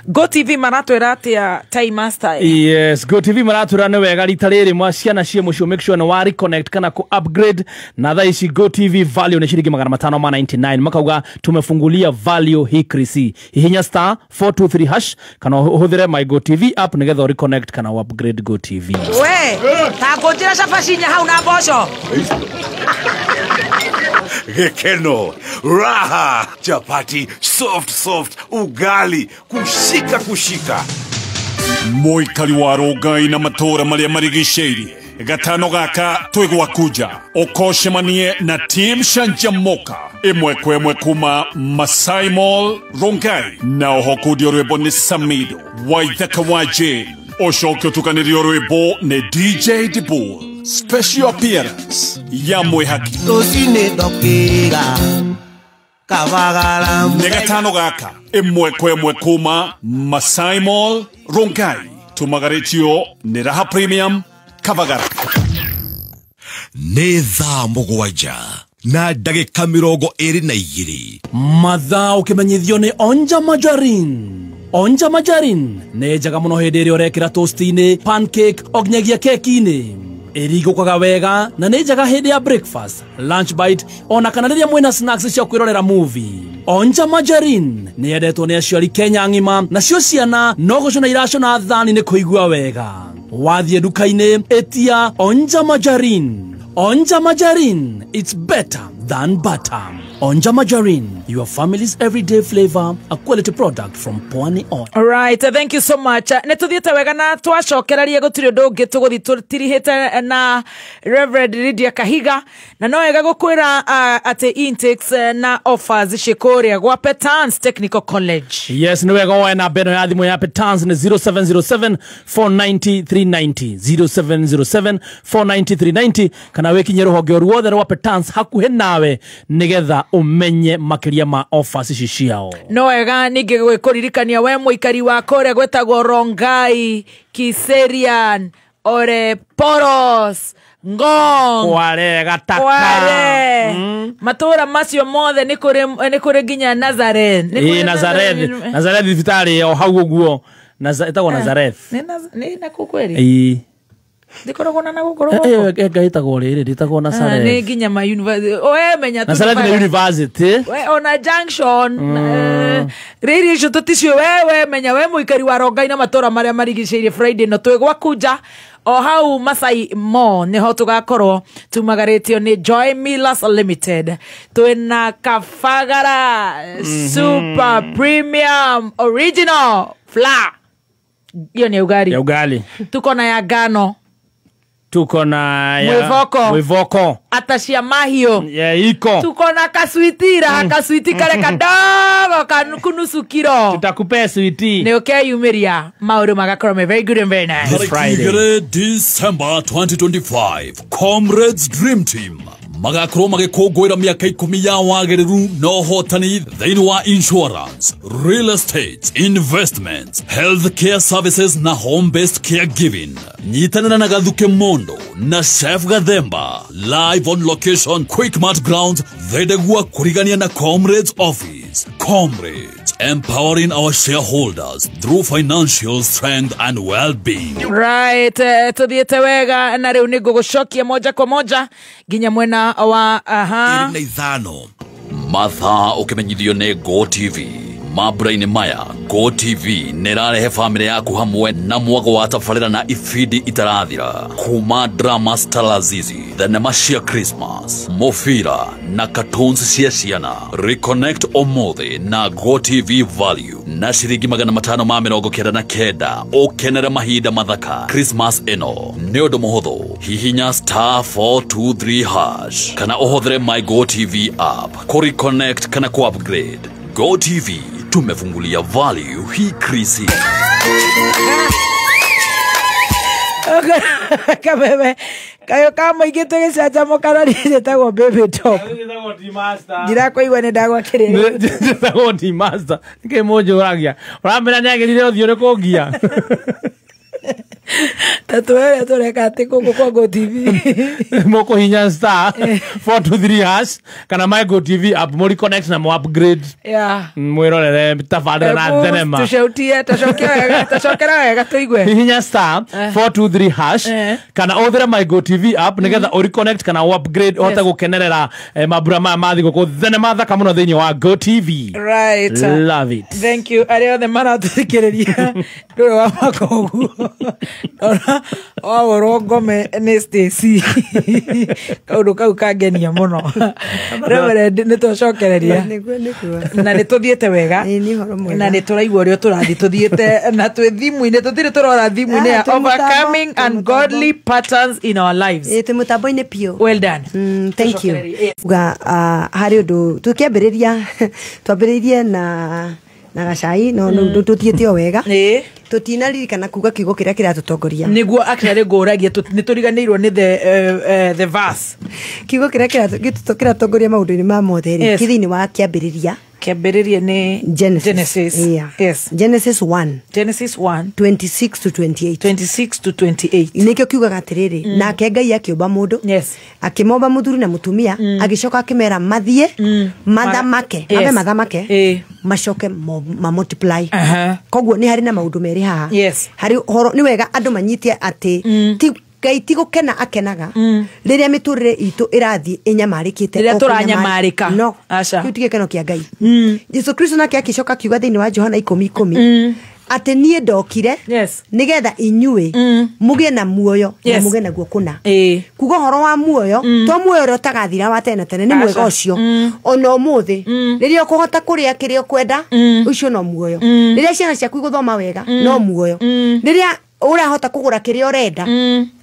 Go TV maratwĩra atĩa Time Master? Yes, Go TV maratwĩra nĩ wega rita rĩrĩ mwa ciana ciĩ mũciĩ make sure nĩ wa reconnect kana ku upgrade, na thaa ici Go TV value nĩ ciringi 599, makauga tumefungulia value hii krisi. Hihinya star 423 hash kana ũhũthĩre my Go TV app nĩgetha reconnect kana upgrade Go TV. We, ta ngũnjĩra cabaci inya hau na mboco. Gikeno, raha, chapati, soft soft, ugali, kushika kushika. Mũikari wa Rongai na matũũra marĩa marigicĩirie gatano gaka twĩ gwaku nja ũkocemanie na Team Canjamoka ĩmwe kwa ĩmwe kuma Masai Mall Rongai, na oho kundio rwĩmbo nĩ Samido Waithaka wa Jane, ũcoke ũtukanĩrio rwĩmbo nĩ DJ Dibul. Special appearance ya mwĩhaki Rũcinĩ ndokĩra Kabagara. Nĩ gatano gaka ĩmwe kwa ĩmwe kuma Masai Mall Rongai, tumagarĩtio nĩ Raha Premium Kabagara. Nĩ thaa 7 na ndagĩka 22. Mathaa ũkĩmenyithio nĩ Onja Majarin. Onja Majarin nĩ njega mũno hĩndĩ ĩrĩa ũrekĩra toast-inĩ, pancake o nginyagia keki-inĩ. Ĩrigũkaga wega na nĩ njega hĩndĩ ya breakfast, lunch bite ona kana rĩrĩa mwĩna snacks cia kwĩrorera movie. Onja Majarin nĩ yendetwo nĩ aciari Kenya ng'ima, nacio ciana no gũcũna iracũna thani nĩ kũigua wega. Wathiĩ nduka-inĩ ĩtia Onja Majarin. Onja Majarin, it's better than butter. Onja Majarin, your family's everyday flavor, a quality product from Pwani Oil. All right, thank you so much. Nĩ tũthiĩte wega na twacokereria gũtirĩ ũndũ ũngĩ tũgũthiĩ tũtirihĩte na Reverend Lydia Kahiga, na no wega gũkwĩra atĩ intakes na offers ciĩ kũrĩa gwa Petans Technical College. Yes, nĩ wega woe namba ĩno ya thimũ ya Petans nĩ 0707 490 390, 0707 490 390, kana wĩkinye rũhonge o ruothe rwa Petans hakuhĩ nawe nĩgetha ũmenye makĩria ma offers ici ciao. No wega ningĩ gwĩkũririkania we mũikari wa kũrĩa gwĩtagwo Rongai, Kiserian, Ore Poros, Ngong, Kware, Gataka, Kware. Matũũra macio mothe nĩ kũrĩ nginya Nazareth. Ĩ Nazareth, Nazareth thibitarĩ o hau ũguo. Ĩtagwo Nazareth. Nĩ nakũ kweri? Ĩ. Ndikoragwo na nagũkũ rũgongo. Ĩtagwo rĩrĩ, ndĩtagwo Nazareth. Nĩ nginya ma university. We menya tu Nazareth nĩ university. We ona junction. Rĩrĩ icio tũticio we menya we mũikari wa Rongai na matũũra marĩa marigicĩirie Friday no twĩ gwaku nja o hau Masai Mall nĩho tũgakorwo tumagarĩtio nĩ Joy Millers Limited. Twĩna Kabagara Super Premium Original Flour. Hiyo ni ugali. Ya ugali. Tuko na ya ngano. Tuko na ya Mwivoko. Atashia mahio. Ya iko. Tuko na kaswitira, kaswiti kare kadogo kanusu kilo. Tutakupea switi. Ni okay yumiria. Maũndũ magakorwo me very good and very nice. This Friday. December 2025. Comrades Dream Team magakorwo magĩkũngũĩra mĩaka 10 ya wagĩrĩru na ũhotani thĩinĩ wa insurance, real estate, investments, health care services na home based caregiving. Nyitanĩra na Gathuke Mondo na Chef Gathemba live on location Quickmart Grounds Thedegua kũrigania na Comrades Office. Comrades, empowering our shareholders through financial strength and well-being. Right, tuthiĩte wega na rĩu nĩngũgũcokia moja kwa moja nginya mwena wa aha 25. Mathaa ũkĩmenyithio nĩ Go TV. Mambura-inĩ maya Go TV nĩrarehe famĩlĩ yaku hamwe na mwago wa tabarĩra na ibindi itarathira kuma drama Stalazizi, thenema cia Christmas, mũbira na cartoons cia ciana. Reconnect ũmũthĩ na Go TV Value na ciringi 599 ũkenere mahinda mathaka Christmas ĩno. Nĩ ũndũ mũhũthũ, hihinya *423# kana ũhũthĩre My Go TV app ku reconnect kana ku upgrade. Go TV tumefungulia value hii krisi. Kabebe kayo kama igite gĩcanjamũkana njĩtagwo baby top. Ndirakũigua nĩ ndagwakĩrĩria. Njĩtagwo D master. Nĩkĩ mũnjũragia? Ũramera nĩagĩrire ũthiũ nĩ kũngia. Tatuere tũreka atĩ gũkũ kwa Go TV. Mũkũhinya *423# kana My Go TV app mũri connect na mo upgrade. Yeah. Mwĩrorere tabarĩra na thenema. Tũcautie, tũcokera wega tũigue. Hihinya *423# kana ũhũthĩre My Go TV app nĩgetha ũri connect kana upgrade ũhote gũkenerera mambura maya ma thigũkũ thenema thaka mũno thĩinĩ wa Go TV. Right. Love it. Thank you. Arĩa othe maratũthikĩrĩria ndũrĩ wa maka ũguo. Ona wahũrwo ngome nĩ Stacy. Kaũndũ kau kangenia mũno. Reverend nĩ twacokereria. Na nĩ tũthiĩte wega. Na nĩ tũraigua ũrĩa tũrathiĩ tũthiĩte na twĩ thimũ-inĩ tũtirĩ tũrora thimũ-inĩ ya overcoming ungodly patterns in our lives. Twĩ mũtambo-inĩ biũ. Well done. Thank you. Uga harĩ ũndũ tũkĩambĩrĩria twambĩrĩirie na gacai no tũthiĩte o wega. Tũtinaririkana kuga kiugo kĩrĩa kĩratũtongoria. Nĩguo actually ngũragia nĩ tũriganĩirwo nĩ the verse. Kiugo kĩrĩa kĩratongoria maũndũ-inĩ ma mothe rĩ kĩ thĩinĩ wa kĩambĩrĩria. Kĩambĩrĩria nĩ Genesis. Yeah. Yes. Genesis 1. Genesis 1 26 to 28. 26 to 28. Nĩkĩo kiugaga atĩrĩrĩ, nake Ngai akĩũmba mũndũ. Yes. Akĩmomba mũthuri na mũtumia, agĩcoka akĩmera mathiĩ mathamake, mabe mathamake, macoke ma multiply. Koguo nĩ harĩ na maũndũ merĩ haha. Yes. Harĩ ũhoro nĩ wega andũ manyitie atĩ ti Ngai ti gũkena akenaga rĩrĩa mĩtũrĩre itũ ĩrathiĩ ĩnyamarĩkĩte. Rĩrĩa tũranyamarĩka. No. Aca. Kĩu ti gĩkeno kĩa Ngai. Jesu Kristo nake akĩcoka akiuga thĩinĩ wa Johana 10:10 atĩ niĩ ndokire nĩgetha inyuĩ mũgĩe na muoyo na mũgĩe naguo kũna. Kuga ũhoro wa muoyo to muoyo ũrĩa ũtagathira wa tene tene nĩ mwega ũcio. Ona ũmũthĩ rĩrĩa ũkũhota kũrĩa kĩrĩa ũkwenda ũcio no muoyo. Rĩrĩa ciana ciaku igũthoma wega no muoyo. Rĩrĩa ũrahota kũgũra kĩrĩa ũrenda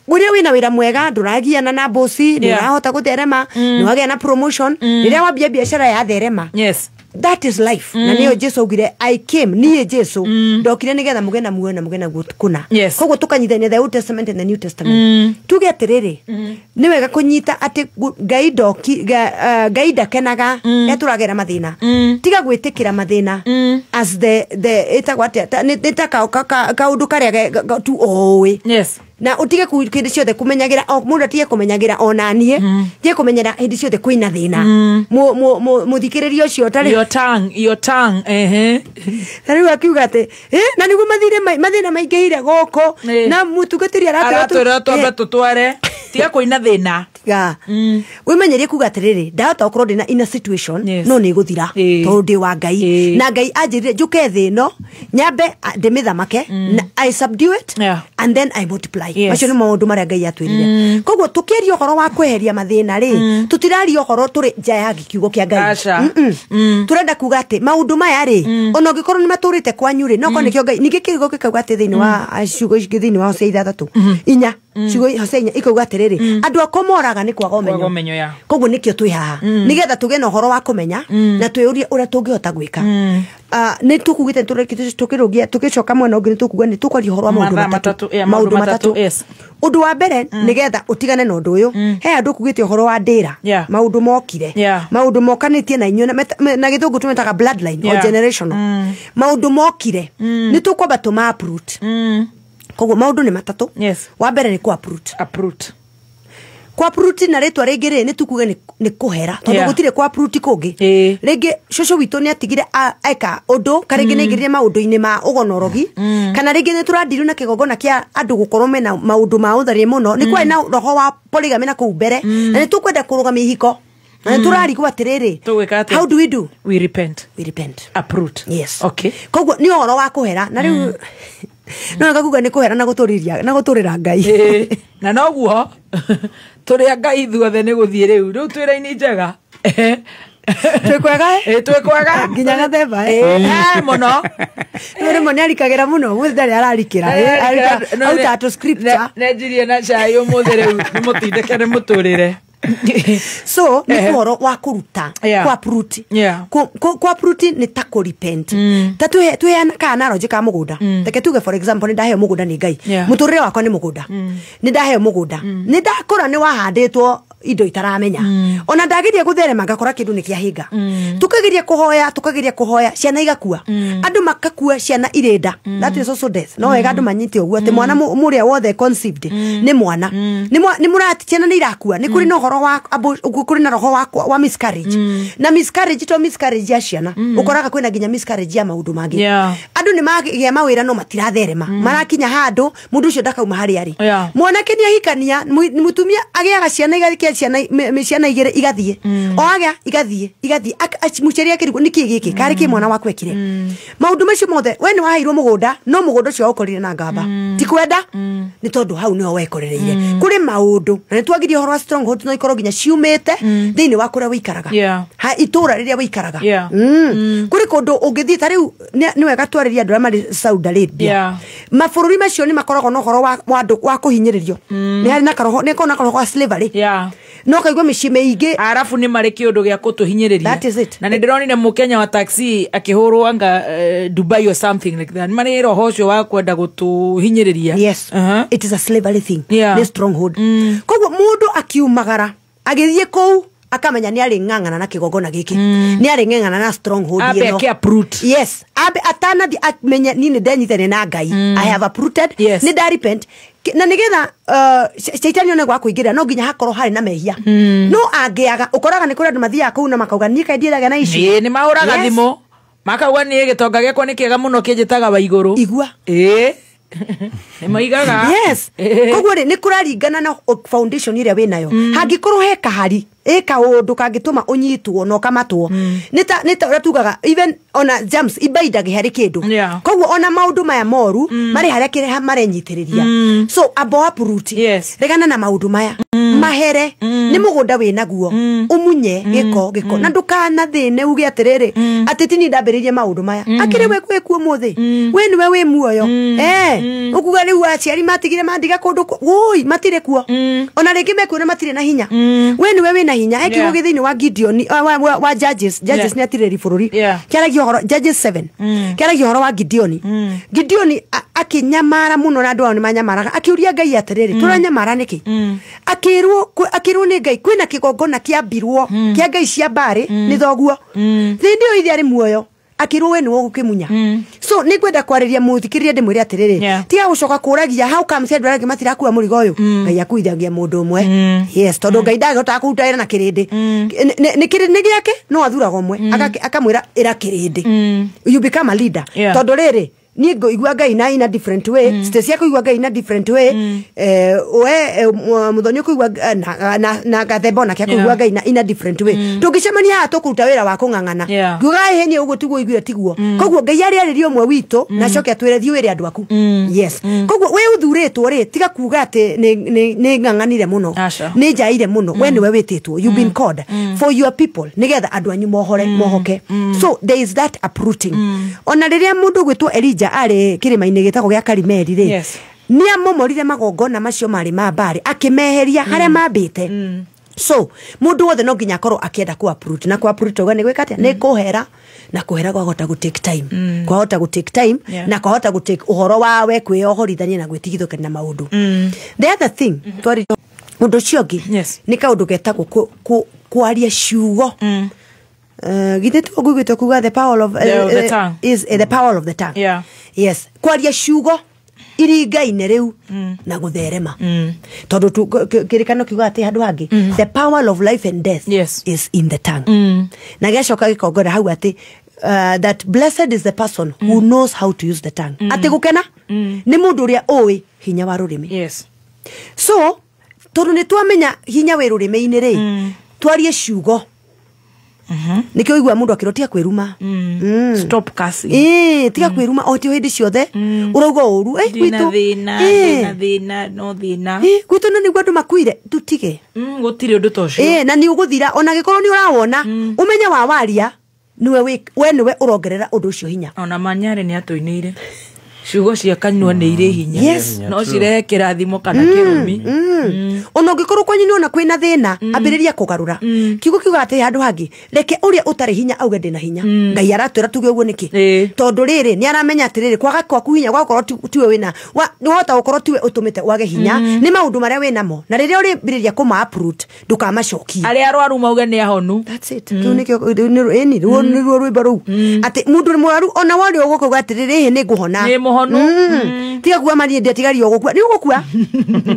ũrĩa wĩna wĩra mwega ndũragiana na bosi ndũrahota gũtherema nĩwagĩa na promotion rĩrĩa wambia biacara yatherema. Yes. That is life. Na nĩyo Jesu augire I came niĩ Jesu ndokire nĩgetha mũgĩe na muoyo na mũgĩe naguo kũna. Koguo tũkanyitithania the Old Testament and the New Testament. Tuge atĩrĩrĩ nĩ wega kũnyita atĩ Ngai ndoki Ngai ndakenaga rĩrĩa tũragera mathĩna. Tiga gwĩtĩkĩra mathĩna as the ĩtagwo atĩa nĩ ta kaũndũ karĩa tu oĩ. Yes. Na utige hĩndĩ ciothe kũmenyagĩra mũndũ atige kũmenyagĩra ona niĩ tige kũmenyera hĩndĩ ciothe kwĩna thĩna. Mũthikĩrĩria ũcio ũtarĩ your tongue ehe. Na rĩu akiuga atĩ na nĩguo mathĩna maingĩhire gũkũ na mũtungatĩri aratwĩra twambe tũtware tiga kũina thĩna. Tiga wĩmenyerie kuga atĩrĩrĩ ndahota gũkorwo ndĩna in a situation no nĩ ĩgũthira tondũ ndĩ wa Ngai na Ngai anjĩrire njũke thĩ ĩno nyambe ndĩmĩthamake na I subdue it and then I multiply. Macio nĩ maũndũ marĩa Ngai atwĩrire. Koguo tũkĩaria ũhoro wa kweheria mathĩna rĩ tũtiraria ũhoro tũrĩ nja ya kiugo kĩa Ngai. Tũrenda kuga atĩ maũndũ maya rĩ ona ũngĩkorwo nĩ matũrĩte kwanyu rĩ no korwo nĩkĩo Ngai ningĩ kiugo gĩkauga atĩ thĩinĩ wa ciugo thĩinĩ wa Hosea 6 4 ciugo Hosea 4 ikauga atĩrĩrĩ andũ akwa moraga nĩ kwaga ũmenyo. Koguo nĩkĩo twĩ haha nĩgetha tũgĩe na ũhoro wa kũmenya na twĩyũrie ũrĩa tũngĩhota gwĩka. Nĩ tũkugĩte tũkĩrũgia tũgĩcoka mwena ũngĩ nĩ tũkuga nĩ tũkwaria ũhoro wa maũndũ matatũ. Ũndũ wa mbere nĩgetha ũtigane na ũndũ ũyũ he andũ kugĩte ũhoro wa ndĩra maũndũ mokire maũndũ mokanĩtie na inyuĩ na gĩthũngũ tũmetaga bloodline or generational maũndũ mokire nĩ tũkwamba tũma uproot. Koguo maũndũ nĩ matatũ. Wa mbere nĩ kũ uproot. Kwa uproot na rĩtwa rĩngĩ rĩ nĩ tukuge nĩ kũhera tondũ gũtirĩ kwa uproot kũngĩ. Rĩngĩ cũcũ witũ nĩ atigire eka ũndũ kana rĩngĩ nĩ aingĩrire maũndũ-inĩ ma ũgonorogi kana rĩngĩ nĩ tũrandirwo na kĩgongona kĩa andũ gũkorwo mena maũndũ ma ũtharia mũno nĩ kwarĩ na roho wa polygamy na kũu mbere na nĩ tũkwenda kũrũgamia ihiko. Na nĩ tũrarigwo atĩrĩrĩ, Tũgwĩka atĩa? How do we do? We repent. We repent. Uproot. Yes. Okay. Koguo nĩ ũhoro wa kũhera na rĩu no wega kuga nĩ kũhera na gũtũrĩria na gũtũrĩra Ngai. Na noguo tũrĩ a Ngai ithuothe nĩ gũthiĩ rĩu rĩu twĩ raini njega. Twĩ kwega. Twĩ kwega. Nginya gathemba. Mũno. No rĩmwe nĩ arikagĩra mũno, ũmũthĩ ndarĩ ararikĩra. Auta tũ scripture. Nenjirie na cai ũmũthĩ rĩu nĩ mũtindĩke nĩ mũtũrĩre. So nĩ ũhoro wa kũruta, Yeah. kwa uproot. Yeah. Kwa uproot nĩ ta kũ repent. Ta twĩheana ka analogy ka mũgũnda. Reke tuge, for example, nĩ ndaheo mũgũnda nĩ Ngai. Mũtũrĩre wakwa nĩ mũgũnda. Nĩ ndaheo mũgũnda, nĩ ndakũra, nĩ wahandĩtwo indo itaramenya. Ona ndageria gũtherema ngakora kĩndũ nĩ kĩahinga. Tukageria kũhoya, tukageria kũhoya, ciana igakua, andũ makakua ciana irĩ nda. That is also death. No wega andũ manyite ũguo atĩ mwana mũrĩa wothe conceived nĩ mwana nĩ mũrati. Ciana nĩ irakua, nĩ kũrĩ na ũhoro wa kũrĩ na roho wa miscarriage. Na miscarriage to miscarriage ya ciana, ũkoraga kwĩna nginya miscarriage ya maũndũ mangĩ. Andũ nĩ magĩa mawĩra no matiratherema, marakinya handũ mũndũ ũcio ndakauma harĩa arĩ. Mwanake nĩ ahikania, mũtumia agĩaga ciana, igathiĩ ciana ciana igĩrĩ, igathiĩ o agĩa, igathiĩ igathiĩ. Mũciari akĩrigwo nĩ kĩ gĩkĩ karĩ kĩ mwana waku ekire. Maũndũ macio mothe, we nĩ waheirwo mũgũnda, no mũgũnda ũcio waũkorire na ngamba. Ti kwenda, nĩ tondũ hau nĩho wekorereire. Kũrĩ maũndũ na nĩ twagirie ũhoro wa stronghold, no ikorwo nginya ciumĩte thĩinĩ wa kũrĩa wĩikaraga, ha itũra rĩrĩa wĩikaraga. Kũrĩ kũndũ ũngĩthiĩ ta rĩu nĩ wega twarĩrie andũ arĩa marĩ Saudi Arabia. Mabũrũri macio nĩ makoragwo na ũhoro wa andũ wa kũhinyĩrĩrio. Nĩ harĩ na karoho, nĩ koragwo na karoho ga slavery. No kaigua mĩciĩ mĩingĩ. Arabu nĩ marĩ kĩũndũ gĩa kũtũhinyĩrĩria. That is it. Na nĩ ndĩronire mũkenya wa taxi akĩhũrwo anga Dubai or something like that. Nĩ marĩ roho ũcio wa kwenda gũtũhinyĩrĩria. Yes. It is a slavery thing. Nĩ stronghold. Koguo mũndũ akiumagara agĩthiĩ kũu akamenya nĩ arĩ ng'ang'ana na kĩgongona gĩkĩ, nĩ arĩ ng'ang'ana na stronghold Ambe ĩno. ake uproot. Yes, ambe atanathi amenye niĩ nĩ ndenyitania na Ngai. I have uprooted. Nĩ nda repent. Na nĩgetha caitani one gwa kũingĩrĩra, no nginya hakorwo harĩ na mehia. No angĩaga, ũkoraga nĩ kũrĩ andũ mathiaga kũu na makauga niĩ kaĩ ndiĩraga na ici. Ĩĩ, nĩ mahũraga thimũ makauga niĩ gĩtonga gĩakwa nĩ kĩega mũno kĩnjĩtaga wa igũrũ. Igua. Ĩĩ, nĩ moigaga. Yes. Koguo rĩ, nĩ kũraringana na foundation ĩrĩa wĩnayo. Hangĩkorwo he kahari ĩ kaũndũ kangĩtũma ũnyitwo na ũkamatwo, nĩ ta ũrĩa tugaga, even ona germs ibaidage harĩ kĩndũ. Koguo ona maũndũ maya moru marĩ harĩa kĩrĩa marenyitĩrĩria. So amba uproot. Regana na maũndũ maya mahere. Nĩ mũgũnda wĩnaguo, ũmunye gĩko gĩko na ndũkanathĩne uge atĩrĩrĩ atĩ ti niĩ ndambĩrĩirie maũndũ maya. Akĩrĩ we kwĩ kuo ũmũthĩ, we nĩwe wĩ muoyo. Ũkuga rĩu aciari matigire mandiga kũndũ wũi matirĩ kuo, ona rĩngĩ mekuo na matirĩ na hinya. We nĩwe wĩna hinya. He kiugo gĩ thĩinĩ wa Gideon, wa Judges. Nĩ atirĩri bũrũri. Kĩaragia ũhoro, Judges 7, kĩaragia ũhoro wa Gideoni. Gideoni akĩnyamara mũno na andũ ao nĩ manyamaraga. Akĩũria Ngai atĩrĩrĩ, tũranyamara nĩkĩ? Akĩrwo nĩ Ngai kwĩna kĩgongona kĩambirwo kĩa ngai cia mbarĩ nĩ thoguo. Thĩndĩ ĩyo ithe arĩ muoyo, akĩrwo we nĩwe ũgũkĩmunya. So nĩ ngwenda kwarĩria mũthikĩrĩria ndĩmwĩre atĩrĩrĩ, tiga gũcoka kũragia how comes andũ arĩa angĩ matirakua mũrigo ũyũ. Ngai akuithagia mũndũ ũmwe. Yes, tondũ Ngai ndangĩhota kũruta wĩra na kĩrĩndĩ. Nĩ kĩrĩndĩ gĩake, no athuraga ũmwe akamwĩra ĩra kĩrĩndĩ. You become a leader. Tondũ rĩrĩ, niĩ ngũigua Ngai na in a different way, Stacy akũigua Ngai in a different way, we Muthoni ũkũigua na Gathemba onake akũigua Ngai na in a different way. Tũngĩcemania haha tũkũruta wĩra wa kũng'ang'ana. Ngiuga ĩhĩ niĩ ũguo tiguo ũiguire tiguo. Koguo Ngai arĩ arĩrie ũmwe witũ na acoke atwĩre thiĩ wĩre andũ aku. Yes. Koguo wĩ ũthurĩtwo rĩ, tiga kuga atĩ nĩ ng'ang'anire mũno, Aca. nĩ njaire mũno. We nĩwe wĩtĩtwo. You've been called for your people nĩgetha andũ anyu mohore mohoke. So there is that uprooting. Ona rĩrĩa mũndũ gwĩtwo Elijah arĩ kĩrĩma-inĩ gĩtagwo gĩa Karimeli rĩ, nĩ amomorire magongona macio marĩ ma mbarĩ, akĩmeheria harĩa mambĩte. So mũndũ wothe no nginya akorwo akĩenda ku uproot. Na ku uproot uga nĩ gwĩka atĩa? Nĩ kũhera. Na kũhera kwahota gũ take time, kwahota gũ take time, na kwahota gũ take ũhoro wa we kwĩyohorithania na gwĩtigithũkania na maũndũ. The other thing, twari ũndũ ũcio ũngĩ nĩ kaũndũ getagwo kwaria ciugo. Githĩ tiguo ngũiguĩte kuga the power of The tongue. is the power of the tongue. Yes, kwaria ciugo iringaine rĩu na gũtherema, tondũ kĩrĩkano kiuga atĩ handũ hangĩ, the power of life and death is in the tongue. Na gĩacoka gĩkongora hau atĩ that blessed is the person who knows how to use the tongue, atĩ gũkena nĩ mũndũ ũrĩa ũĩ hinya wa rũrĩmĩ. So tondũ nĩ twamenya hinya wĩ rũrĩmĩ-inĩ rĩ, Twarie ciugo. Nikio igua mundu akirwo tiga kwiruma. Stop cursing. Tiga kwiruma o ti hindi ciothe urauga uru gwitu thina thina no thina gwitu no niguo andu makuire tutige gutiri undu ta ucio na ni uguthira ona gikorwo ni urawona umenye wa waria niwe we niwe urongerera undu ucio hinya ona manyare ni atuinire ciugo cia kanyua ni iri hinya no cirehe kirathimo kana kirumi ona ungikorwo kwanyu ni ona kwina thina ambiriria kugarura kiugo kiuga ati handu hangi reke uria utari hinya auge ndina hinya Ngai aratwira tuge uguo niki tondu riri ni aramenya atiriri kwaga kwaku hinya gwakorwo tiwe wina ni wahota gukorwo tiwe utumite wage hinya ni maundu maria winamo na riria uri kuma uproot ndukamacokie aria arwaru mauge ni ahonu. That's it. Kiu nikio ni ruo ni ruo rwimbo ruu ati mundu mwaru ona wari ugukuga atiriri ni nguhona ni muhonu tiga kuwa mani ndiatigario gukua ni ugukua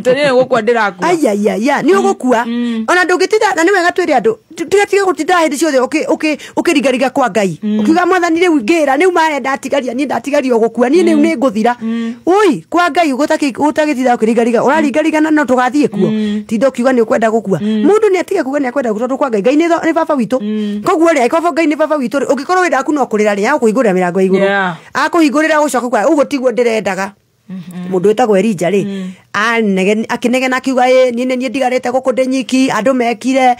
tene gukua ndirakua ayayaya ni ugukua ona ndungitinda na ni wega twire andu tiga gutinda hindi ciothe ukirigariga kwa Ngai ukiuga mwathani riu ngira ni uma ndatigaria ni ndatigario gukua ni ni nguthira oi kwa Ngai gutagitinda ukirigariga urarigariga na no tugathie kuo tinda ukiuga ni ukwenda gukua mundu ni atige kuga ni akwenda tondu kwa Ngai Ngai ni baba witu koguo ri akorwo Ngai ni baba witu ungikorwo wira ku no kurira ri akuhingurira mirango ya iguru akuhingurira gucoka kwa uguo tiguo ndirendaga mundu wetagwo Elija ri akinegena akiuga ni ni ndigarite guku ndi nyiki andu mekire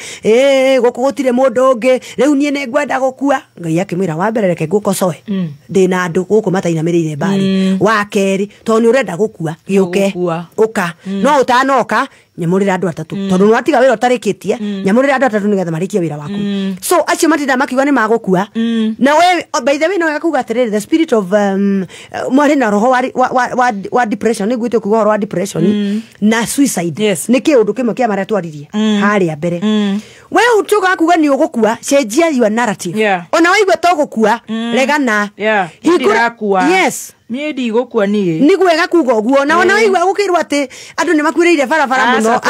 guku gutire mundu ungi riu nie ni ngwenda gukua Ngai akimwira wa mbere reke ngukocoe ndina andu guku matainamiriire mbari wa keri tondu ni urenda gukua giuke uka no utanoka nyamurira andu atatu tondu ni watiga wira utarikitie nyamurira andu atatu nigetha marikie wira waku so acio matinda makiuga ni magukua na we by the way no yakuga atiriri the spirit of mwari na roho wa depression ni gwite kuga wa depression na suicide ni kiundu kimwe kia maria twaririe haria mbere we utuga kuga ni ugukua cenjia your narrative ona waigua to gukua regana hingura yes nie ndigukua nie ni gwega kuga uguo na ona waigua gukirwo ati andu ni makuiriire barabara muno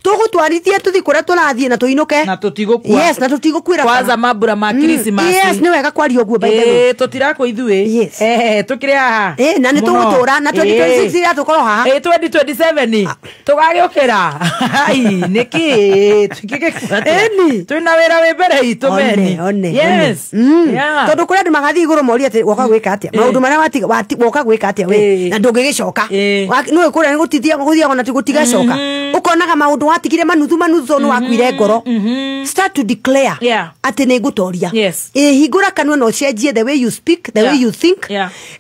tugutwarithie tuthi kuria turathie na tuinuke na tutigukua yes na tutigukuira kwanza mambura ma Christmas yes ni wega kwaria uguo by the way tutirakwa ithuĩ yes tukire haha na ni tugutura na 2026 ira tukorwo haha 2027 tugagiukira ai niki eni twina wira wi mbere itu meni yes tondu kuria andu magathii iguru morie ati woka gwika atia maundu maria woka gwika atia we na ndungigicoka niwe kuria ni gutithia guthiaga na gutigacoka ukonaga maundu watigire manuthu manuthu tondu wakuire ngoro start to declare ati ni ngutoria hingura kanua na ucenjie the way you speak the way you think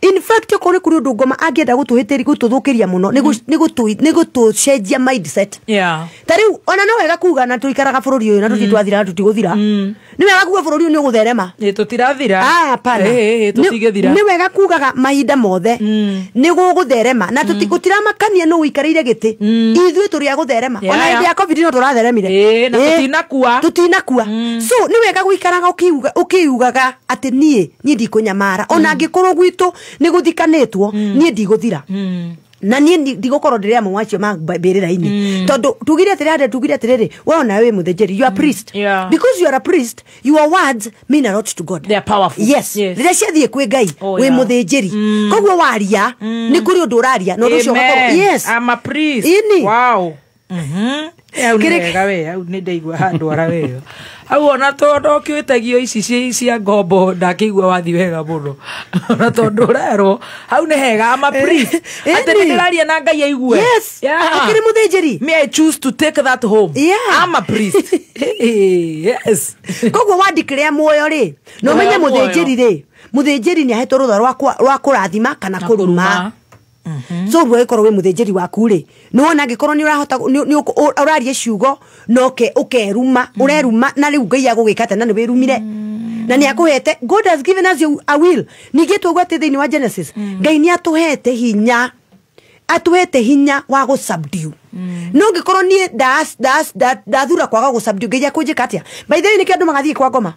in fact okorwo ni kuri undu ngoma angienda gutuhitiri gututhukiria muno ni gutucenjia mindset ta riu ona no wega kuga na tuikaraga bururi uyu na tutitwathira na tutiguthira ni wega kuga bururi uyu ni ugutherema tutirathira hapana tutigethira ni wega kugaga mahinda mothe ni gugutherema na tutiramakania no uikarire giti ithuĩ tũrĩ a gutherema ona hindi ya covid no tũratheremire na tutinakua tutinakua so ni wega guikaraga ukiugaga ati nie ndikunyamara ona angikorwo gwitũ ni guthikanĩtwo nie ndiguthira na nie ndigukorwo ndiri amwe wacio ma mbirira-ini tondu tugire atiriri tugire atiriri we ona wi muthejeri you are priest because you are a priest your words mean a lot to God they are powerful yes riria ciathie kwi Ngai wi muthejeri koguo waria ni kuri undu uraria na undu ucio ugakorwo yes I'm a priest ini wow hau nĩ wega we hau nĩ ndaigua handũ ara weyo hau ona tondũ ũkĩũtagio ici cia ngombo ndakĩigua wathi wega mũno ona tondũ ũrerwo hau nĩ hega ama priest atĩ nĩ ndĩraria na Ngai aigue yes ũkĩrĩ mũthĩnjĩri me I choose to take that home I'm a priest yes koguo wandikĩrĩa muoyo rĩ na ũmenye mũthĩnjĩri rĩ mũthĩnjĩri nĩ ahetwo rũtha rwa kũrathima kana kũruma so rwo ikorwo wi muthinjiri waku ri ni wona angikorwo ni urahota ni urarie ciugo no ke ukeruma ureruma na riu Ngai agugika atia na ni wirumire na ni akuhete God has given us a will ningi tuguo ati thiini wa Genesis Ngai ni atuhete hinya atuhete hinya wa go subdue no ngikorwo nie ndathura kwaga go subdue Ngai akunjika atia by the way niki andu magathii kwa ngoma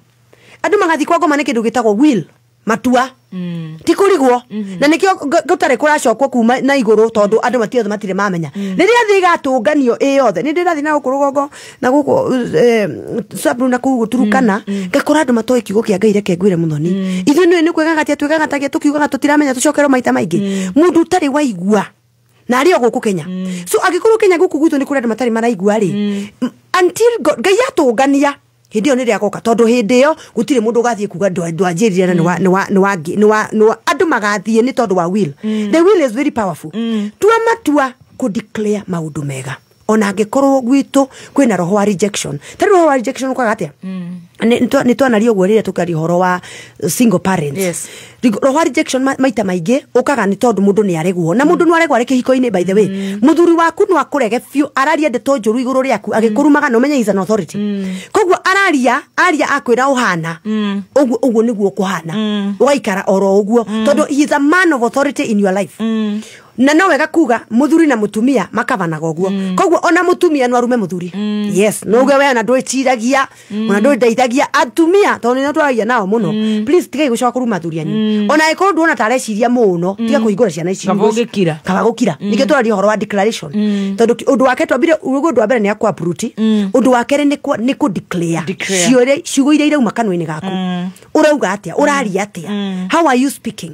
andu magathii kwa ngoma ni kindu gitagwo will matua ti kurigwo na nikio gutari kuracokwo kuma na iguru tondu andu matiothe matire mamenya riria thi igatunganio i yothe ni ndirathi na guku rugongo na guku Samburu na kuu guturukana ngakora andu matoe kiugo kia Ngai reke ngwire muthoni ithuĩ nĩ kwĩgagatia twĩgagatagia tukiugaga tutiramenya tucokerwo maita maingi mundu utari waigua Na arĩ o gũkũ Kenya. So angĩkorwo Kenya gũkũ gwitũ nĩ kũrĩ andũ matarĩ maraigua rĩ, until Ngai atũngania hĩndĩ ĩyo nĩrĩa agoka, tondũ hĩndĩ ĩyo gũtirĩ mũndũ ũgathiĩ kuga ndwanjĩrire na nĩ wa andũ magathiĩ nĩ tondũ wa will. The will is very powerful. Tua matua kũ declare maũndũ mega ona angĩkorwo gwitũ kwĩna roho wa rejection. Ta rĩu roho wa rejection ũkaga atĩa? Nĩ twanaria ũguo rĩrĩa tũkaria ũhoro wa single parents. Roho wa rejection maita maingĩ ũkaga nĩ tondũ mũndũ nĩ aregwo, na mũndũ nĩ aregwo arĩ kĩhiko-inĩ. By the way, mũthuri waku no akũrege biũ, araria ndeto njũru igũrũ rĩaku agĩkũrumaga, na ũmenye is an authority. Koguo araria aria akwĩra ũhana ũguo, ũguo nĩguo ũkũhana, ũgaikara oro ũguo, tondũ he is a man of authority in your life. Na no wega kuga muthuri na mutumia makavanaga ũguo. Koguo ona mutumia no arume muthuri. Yes, no uge we ona ndwĩciragia, ona ndwĩndeithagia. Atumia, tondũ nĩ twaragia nao mũno, please tigai gũcoka kũruma athuri anyu. Ona ĩkorwo nduona ta areciria mũno, tiga kũhingũra ciana ici. Kaba ũgĩkira. Kaba gũkira. Nĩkĩo tũraria ũhoro wa declaration, tondũ ũndũ wake twambire ũguo, ũndũ wa mbere nĩ akũ uproot, ũndũ wa kerĩ nĩ kũ declare Declare. ciugo iria irauma kanua-inĩ gaku. Ũrauga atĩa? Ũraria atĩa? How are you speaking?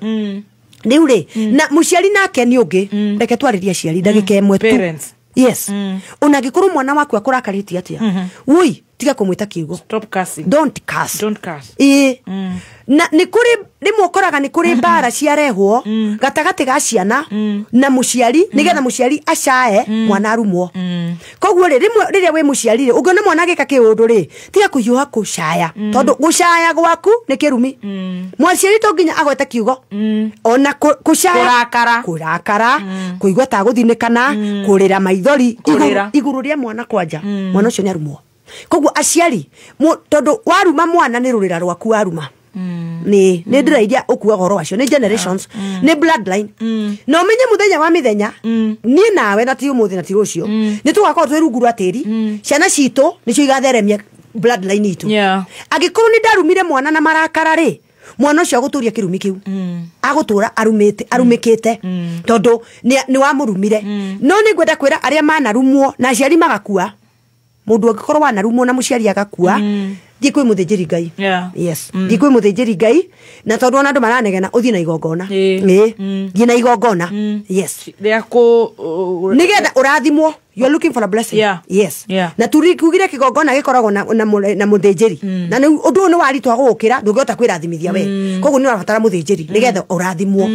Rĩu rĩ, na mũciari nake nĩ ũngĩ, reke twarĩrie aciari ndagĩka ĩmwe tu. Parents. Yes, ona angĩkorwo mwana waku akũrakarĩtie atĩa, woi, tiga kũmwĩta kiugo. Stop cursing. Don't curse. Don't curse. Ĩĩ, na nĩ kũrĩ rĩmwe ũkoraga nĩ kũrĩ mbara ciarehwo gatagatĩ ga ciana na mũciari, nĩgetha mũciari acae mwana arumwo. Koguo rĩ, rĩmwe rĩrĩa wĩ mũciari rĩ, ũngĩona mwana agĩka kĩũndũ rĩ, tiga kũhiũha kũcaya, tondũ gũcaya gwaku nĩ kĩrumi. Mũciari to nginya agwete kiugo, ona kũcaya, Kũrakara. Kũrakara, kũigua ta gũthinĩkana, kũrĩra maithori Kũrĩra. igũrũ rĩa mwana kwanja, mwana ũcio nĩ arumwo. Koguo aciari, tondũ waruma mwana nĩ rũrĩra rwaku waruma, nĩ ndĩra iria ũkuaga ũhoro wacio nĩ generations, nĩ bloodline. Na ũmenye mũthenya wa mĩthenya, niĩ nawe, na ti ũmũthĩ na ti rũciũ, nĩ tũgakorwo twĩ rungu rwa tĩri. Ciana citũ nĩcio igatheremia bloodline itũ. Angĩkorwo nĩ ndarumire mwana na marakara rĩ, mwana ũcio agũtũria kĩrumi kĩu, agũtũra arumĩte, arumĩkĩte, tondũ nĩ wamũrumire. No nĩ ngwenda kwĩra arĩa manarumwo na aciari magakua, mũndũ angĩkorwo wanarumwo na mũciari agakua, thiĩ kwĩ mũthĩnjĩri Ngai. Yes, thiĩ kwĩ mũthĩnjĩri Ngai, na tondũ ona andũ maranegena, ũthiĩ na igongona. Ĩĩ, thiĩ na igongona, yes. Rĩa kũ Nĩgetha ũrathimwo. You are looking for a blessing. Yes. Na turikugire kĩgongona gĩkoragwo na mũthĩnjĩri, na nĩ ũndũ ũyũ nĩ waritwa gũgũkĩra, ndũngĩhota kwĩrathimithia we. Koguo nĩ ũrabatara mũthĩnjĩri nĩgetha ũrathimwo.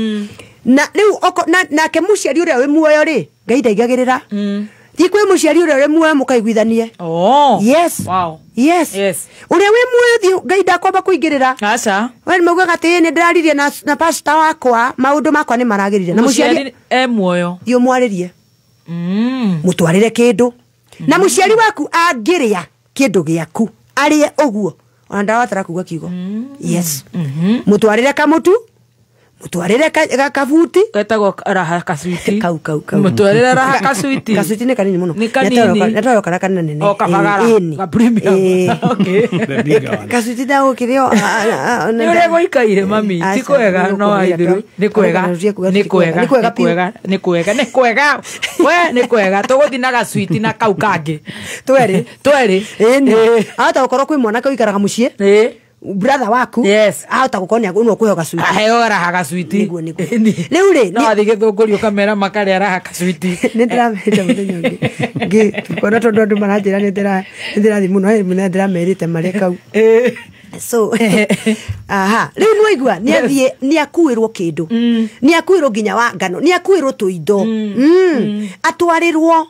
Na rĩu nake mũciari ũrĩa wĩ muoyo rĩ, Ngai ndaigagĩrĩra. Thiĩ kwĩ mũciari ũrĩa wĩ muoyo mũkaiguithanie. Yes. Yes. Ũrĩa wĩ muoyo, thiĩ, Ngai ndakwamba kũingĩrĩra. Aca. We nĩ maugaga atĩ nĩ ndĩraririe na pastor wakwa, maũndũ makwa nĩ maragĩrire. Na mũciari Mũciari e muoyo. Thiĩ ũmwarĩrie, mũtwarĩre kĩndũ. Na mũciari waku angĩrĩa kĩndũ gĩaku, arĩe ũguo, ona ndarabatara kuga kiugo. Yes, mũtwarĩre kamũtu, mũtwarĩre kabuti. Getagwo raha kaswiti. Kau kau kau. Mũtwarĩre raha kaswiti. Kaswiti nĩ kanini mũno. Nĩ kanini. Netwarwo karĩa kanene. O kabagara. Ĩni. Ka premium. Ĩĩ. Okay. Kaswiti ndagũkĩrĩo. Nĩ ũrĩa gũikaire mami, ti kwega no aithiru, nĩ kwega, nĩ kwega, Nĩ kwega nĩ kwega, nĩ kwega, nĩ kwega, we nĩ kwega, tũgũthiĩ na gaswiti na kau kangĩ. Twerĩ. Twerĩ. Ĩni, ahota gũkorwo kwĩ mwanake ũikaraga mũciĩ, brother waku. Yes. Ahota gũkorwo nĩ no kũheo gaswiti. Aheo raha gaswiti. Nĩguo, nĩguo. Rĩu rĩ, no athiĩ gĩthũngũri ũkamera makarĩa raha kaswiti. Nĩ ndĩramerire mũthenya ũngĩ ngĩkuona, tondũ andũ maranjĩra nĩ ndĩrathiĩ mũno, nĩ ndĩramerĩte marĩa kau. So aha, rĩu nĩwaigua nĩ athiĩ, nĩ akuĩrwo kĩndũ, nĩ akuĩrwo nginya wa ngano, nĩ akuĩrwo tũindo. Atwarĩrwo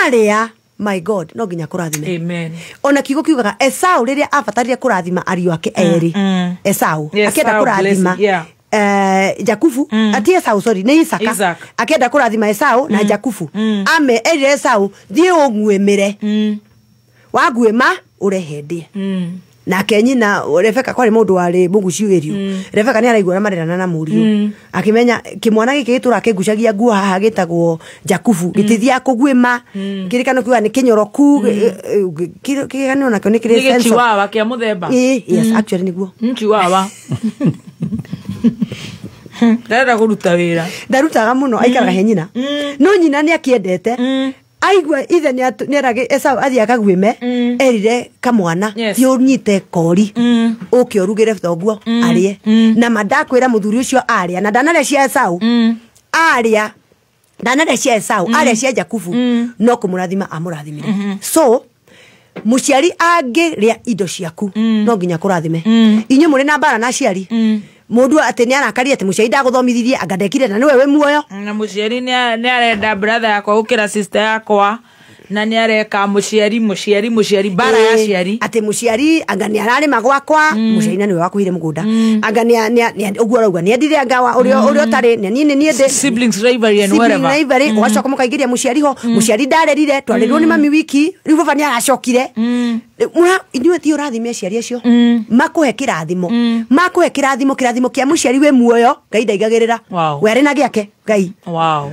arĩa, my God no nginya kũrathime. Amen. Ona kiugo kiugaga Esau rĩrĩa abatarire kũrathima ariũ ake erĩ, Esau Yes, akĩenda Esau kũrathima blessing, yeah. Jakubu, ati Esau, sorry, nĩ Isaka. Isaac. Akĩenda kũrathima Esau na Jakubu, ame erire Esau, thiĩ ũnguĩmĩre, waguĩma ũrehe ndĩe. Nake nyina Rebeka, kwarĩ mũndũ warĩ mũguci wĩrio. Rebeka nĩ araigua marerana na mũriũ, akĩmenya kĩmwana gĩkĩ gĩtũra kĩgucagia nguo haha gĩtagwo Jakubu gĩtithiaga kũguĩma. Kĩrĩkano kiuga nĩ kĩnyoroku, kĩrĩkanĩro nakĩo nĩ kĩrĩ Nĩ sense of- gĩchiwawa kĩa mũthemba. Ĩĩ, yes, actually nĩguo. Chiwawa ndarenda kũruta wĩra. Ndarutaga mũno, aikaraga he nyina, no nyina nĩ akĩendete. Aigua ithe nĩ Esau athiĩ akaguĩme, erire kamwana, thiĩ ũnyite kori ũke ũrugĩre thoguo arĩe. Na ma ndakwĩra, mũthuri ũcio arĩa, na ndanarĩa cia Esau, arĩa Ndanarĩa cia Esau, arĩa cia Jakubu, no kũmũrathima amũrathimire. So mũciari angĩrĩa indo ciaku no nginya kũrathime. Inyuĩ mũrĩ na mbara na aciari, mũndũ atĩ nĩ arakaria atĩ mũciari ndagũthomithirie, anga ndekire na nĩwe wĩ muoyo. Na mũciari nĩ arenda brother yakwa gũkĩra sister yakwa, na nĩ areka mũciari mũciari mũciari, mbara ya aciari. Atĩ mũciari anga nĩ ararĩma gwakwa, mũciari na nĩwe wakũheire mũgũnda, anga nĩ ũguo arauga nĩ endire anga ũrĩa ũtarĩ, nĩ niĩ nĩ niĩ ndĩ siblings rivalry and whatever, sibling rivalry. Ũgacoka mũkaingĩria mũciari ho, mũciari ndarerire, twarĩrwo nĩ mami wiki, rĩu baba nĩ aracokire. Inyuĩ ti ũrathime aciari acio, makũhe kĩrathimo, makũhe kĩrathimo, kĩrathimo kĩa mũciari wĩ muoyo Ngai ndaigagĩrĩra. We arĩ na gĩake Ngai.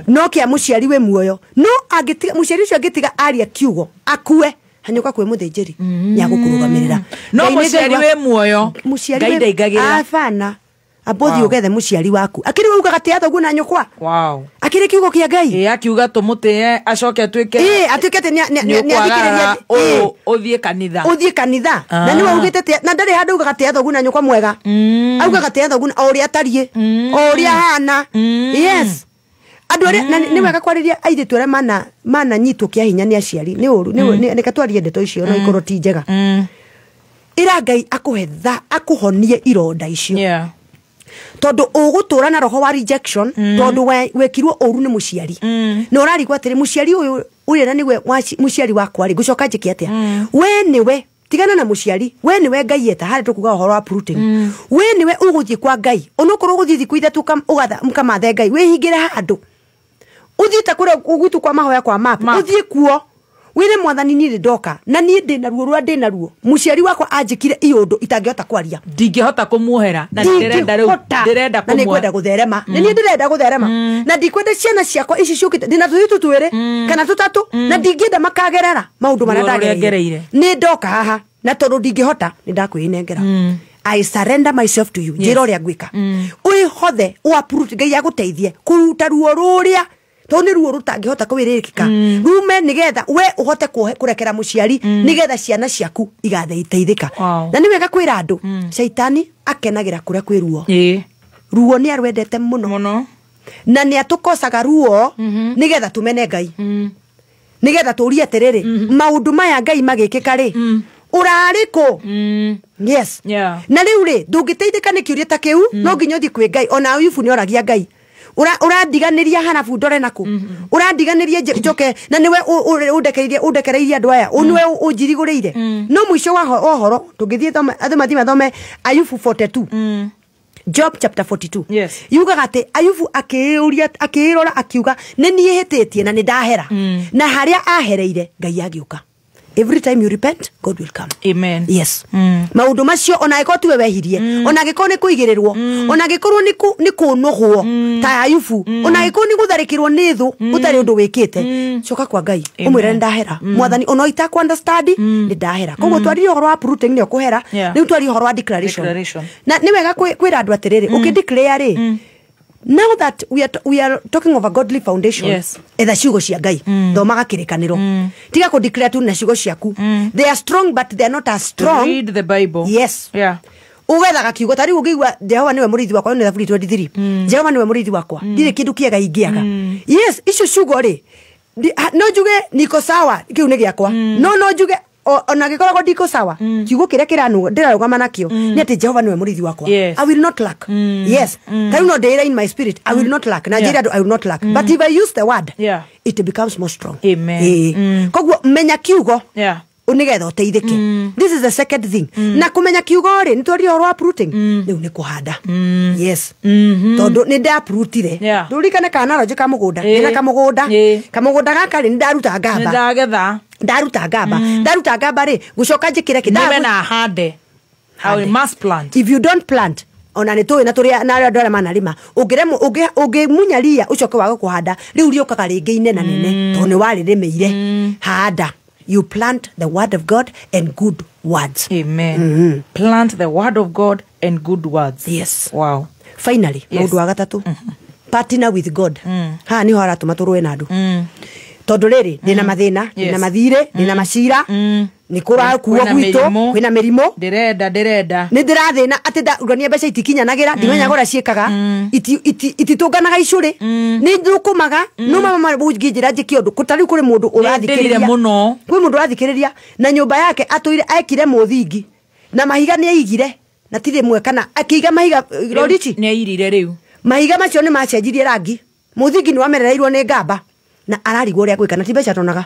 No kĩa mũciari wĩ muoyo, no angĩtiga mũciari ũcio angĩtiga aria kiugo akue, hanyũka kwĩ mũthĩnjĩri nĩagũkũrũgamĩrĩra. No mũciari wĩ muoyo Ngai ndaigagĩrĩra. Abana ambothi ũgethe mũciari waku akĩrĩ we ugaga tĩa thoguo na nyũkwa. Akĩrĩ kiugo kĩa Ngai. Ĩ akiuga tũmũtĩe acoke atuĩke, ĩ atuĩke atĩ nĩathikĩrĩria ũthiĩ kanitha, ũthiĩ kanitha. Na nĩwe ugĩte, na ndarĩ handũ ugaga tĩa thoguo na nyũkwa mwega, augaga tĩa thoguo o ũrĩa atariĩ, o ũrĩa ahana. Yes, andũ arĩa nĩ wega kwarĩria airĩtu arĩa mananyitwo kĩa hinya nĩ aciari nĩ ũru, reke twarie ndeto icio no ikorwo ti njega. Ĩra Ngai akũhe tha, akũhonie ironda icio, tondũ ũgũtũra na roho wa rejection, tondũ wekirwo ũru nĩ mũciari, na ũrarigwo atĩrĩ mũciari ũyũ ũrĩa na nĩwe mũciari wakwa rĩ, ngũcoka njĩke atĩa? We nĩwe tigana na mũciari, we nĩwe Ngai eta harĩa tũkuga ũhoro wa uprooting, we nĩwe ũgũthiĩ kwa Ngai, onokorwo ũgũthiĩ thikũ ithatũ ũkamathe Ngai, wĩhingĩre handũ, ũthiĩte kũrĩa gwitũ kwa mahoya kwa map, ũthiĩ kuo wĩre mwathani niĩ ndoka na niĩ ndĩ na ruo rwa ndĩ na ruo, mũciari wakwa anjĩkire iũndũ itangĩhota kwaria, ndingĩhota kũmuohera, na ndĩrenda rĩu ndĩrenda na nĩngwenda gũtherema, nĩ niĩ ndĩrenda gũtherema, na ndikwenda ciana ciakwa ici ciũkĩte, ndĩna tũirĩtu twĩrĩ kana tũtatũ, na ndingĩenda makagerera maũndũ marĩa ndagereire. Nĩ ndoka haha na tondũ ndingĩhota nĩ ndakwĩnengera. I surrender myself to you. Njĩra ũrĩa ngwĩka wĩhothe ũapprove, Ngai agũteithie kũruta ruo rũrĩa, tondũ nĩ ruo rũtangĩhota kwĩrĩrĩkĩka, rume nĩgetha we ũhote kũrekera mũciari, nĩgetha ciana ciaku igateithĩka. Na nĩ wega kwĩra andũ, caitani akenagĩra kũrĩa kwĩ ruo. Ruo nĩ arwendete mũno, na nĩ atũkocaga ruo nĩgetha tũmene Ngai, nĩgetha tũrie atĩrĩrĩ, maũndũ maya Ngai magĩkĩka rĩ, ũrarĩ kũ? Yes. Na rĩu rĩ, ndũngĩteithĩka nĩ kĩũria ta kĩu, no nginya ũthiĩ kwĩ Ngai. Ona Ayubu nĩ oragia Ngai, ũrandiganĩria harabu ndore naku, ũrandiganĩria njoke, na nĩwe ũndekereirie andũ aya, nĩwe ũnjirigũrĩire. No mũico wa ũhoro tũngĩthiĩ andũ mathiĩ mathome Ayubu 42, Job chapter 42, yugaga atĩ Ayubu akĩũria, akĩĩrora, akiuga nĩ niĩ hĩtĩtie na nĩ ndahera, na harĩa ahereire Ngai agĩũka. Every time you repent, God will come. Amen. Yes. Maũndũ macio ona angĩkorwo tiwe wehirie, ona angĩkorwo nĩ kũigĩrĩrwo, ona angĩkorwo nĩ kũnũgwo ta Ayubu, ona angĩkorwo nĩ gũtharĩkĩrwo nĩ thũ ũtarĩ ũndũ wĩkĩte, coka kwa Ngai ũmwĩre nĩ ndahera, mwathani ona itakũ understand nĩ ndahera. Koguo twaririe ũhoro wa uprooting nĩ ũkũhera, rĩu twaririe ũhoro wa declaration. Na nĩ wega kwĩra andũ atĩrĩrĩ, ũkĩ declare rĩ, now that we are talking of a godly foundation, yes, etha ciugo cia Ngai, thomaga kĩrĩkanĩro, tiga kũ declare tu na ciugo ciaku. They are strong but they are not as strong. Read the Bible. Yes. Yeah. Ũgethaga kiugo ta rĩu ũngĩigua Jehova nĩwe mũrĩithi wakwa, nĩ Thaburi 23, Jehova nĩwe mũrĩithi wakwa, ndirĩ kĩndũ kĩega ingĩaga. Yes, icio ciugo rĩ, no njuge niko sawa, kĩu nĩ gĩakwa, no njuge ona gĩkoragwo ndiko sawa, kiugo kĩrĩa kĩranũ ndĩrarũgama nakĩo nĩ atĩ Jehova nĩwe mũrĩithi wakwa. I will not lack. Yes. Ta rĩu no ndĩĩra in my spirit, I will not lack. Na njĩre andũ I will not lack. But if I use the word, it becomes more strong. Amen. Koguo menya kiugo nigetha ũteithĩke. This is the second thing. Na kũmenya kiugo rĩ, nĩ twaria ũhoro wa uprooting, rĩu nĩ kũhanda. Yes. Tondũ nĩ ndaprutire, ndũririkane kana analogy kamũgũnda, ndĩna kamũgũnda, kamũgũnda gaka rĩ, nĩ ndaruta ngamba, nĩ ndagetha, ndaruta ngamba, ndaruta ngamba rĩ, gũcoka njĩkĩre kĩ, nĩme na hande. I must plant. If you don't plant, ona nĩ tũĩ na tũrĩa na andũ arĩa manarĩma, ũngĩmunya ria ũcoke wage kũhanda, rĩu rĩũkaga rĩngĩ inena nene, tondũ nĩ warĩrĩmĩire. Handa. You plant the word of God and good words. Amen. Plant the word of God and good words. Yes. Wow. Finally, maũndũ wa gatatũ, partner with God. Haha niho haratũma tũrũe na andũ. Tondũ rĩrĩ, ndĩna mathĩna, ndĩna mathirĩ, ndĩna macira, Nĩ kũrakuo gwitũ kwĩna mĩrimũ. Ndĩrenda nĩ ndĩrathĩna atĩ ndaurania mbeca itikinyanagĩra, ndimenya ũrĩa ciĩkaga, ititũnganaga icũrĩ, nĩ thũkũmaga no mama ngĩnjĩra njĩke ũndũ ta rĩu. Kũrĩ mũndũ ũrathikĩrĩria mũno, kwĩ mũndũ ũrathikĩrĩria na nyũmba yake atũire ekire mũthingi na mahiga nĩ aigire na ti rĩmwe kana akĩiga mahiga rorichi nĩ airire rĩu mahiga macio nĩ macenjirie rangi, mũthingi nĩ wamerereirwo nĩ ngamba na ararigwo ũrĩa gwĩka na ti mbeca tonaga.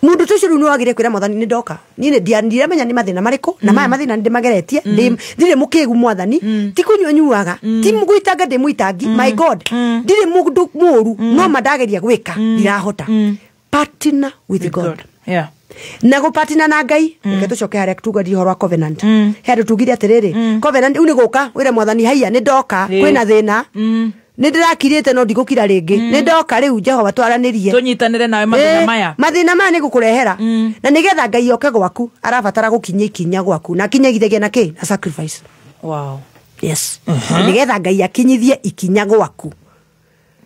Mũndũ ta ũcio rĩu nĩ wagĩrĩire kwĩra mwathani nĩ ndoka, niĩ ndiramenya nĩ mathĩna marĩkũ na maya mathĩna nĩ ndĩmageretie, ndirĩ mũkĩgu mwathani, ti kũnyua nyuaga, ti gwĩtanga ndĩ mũitangi, my God, ndirĩ mũndũ mũũru, no mandageria gwĩka ndirahota. Partner with God. Yeah. Na gũpatina na Ngai, reke tũcoke harĩa tugarie ũhoro wa covenant. He andũ tugire atĩrĩrĩ, covenant rĩu nĩ gũka wĩre mwathani haiya nĩ ndoka, kwĩna thĩna, nĩ ndĩrakirĩte no ndigũkira rĩngĩ, nĩ ndoka rĩu Jehova twaranĩrie, tũnyitanĩre nawe mathĩna maya, mathĩna maya nĩ gũkũrehera. Na nĩgetha Ngai oke gwaku arabatara gũkinyia ikinya gwaku, na akinyagithagia na kĩ? Na sacrifice. Wow. Yes. Nĩgetha Ngai akinyithie ikinya gwaku,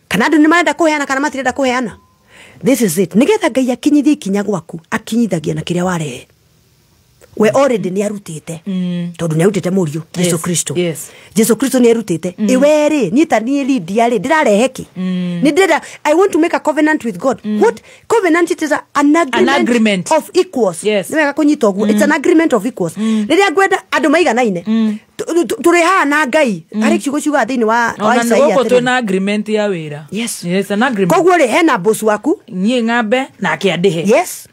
kana andũ nĩ marenda kũheana kana matirenda kũheana, this is it. Nĩgetha Ngai akinyithie ikinya gwaku, akinyithagia na kĩrĩa warehe. We already nĩ arutĩte, tondũ nĩ arutĩte mũriũ Jesu Kristo. Jesu Kristo nĩ arutĩte. Iwe rĩ, niĩ ta niĩ Lydia rĩ, ndĩrarehe kĩ? Nĩ ndĩrenda, I want to make a covenant with God. What covenant? It is an agreement of equals. Nĩ wega kũnyita ũguo. It's an agreement of equals. Rĩrĩa ngwenda andũ maiganaine, tũrĩ haha na Ngai, harĩ kiugo kiugaga thĩinĩ wa Isaia atĩrĩ, twĩna agreement ya wĩra. Yes. Yes, an agreement. Koguo rĩ, hena boss waku, niĩ ng'ambe nake andĩhe. Yes.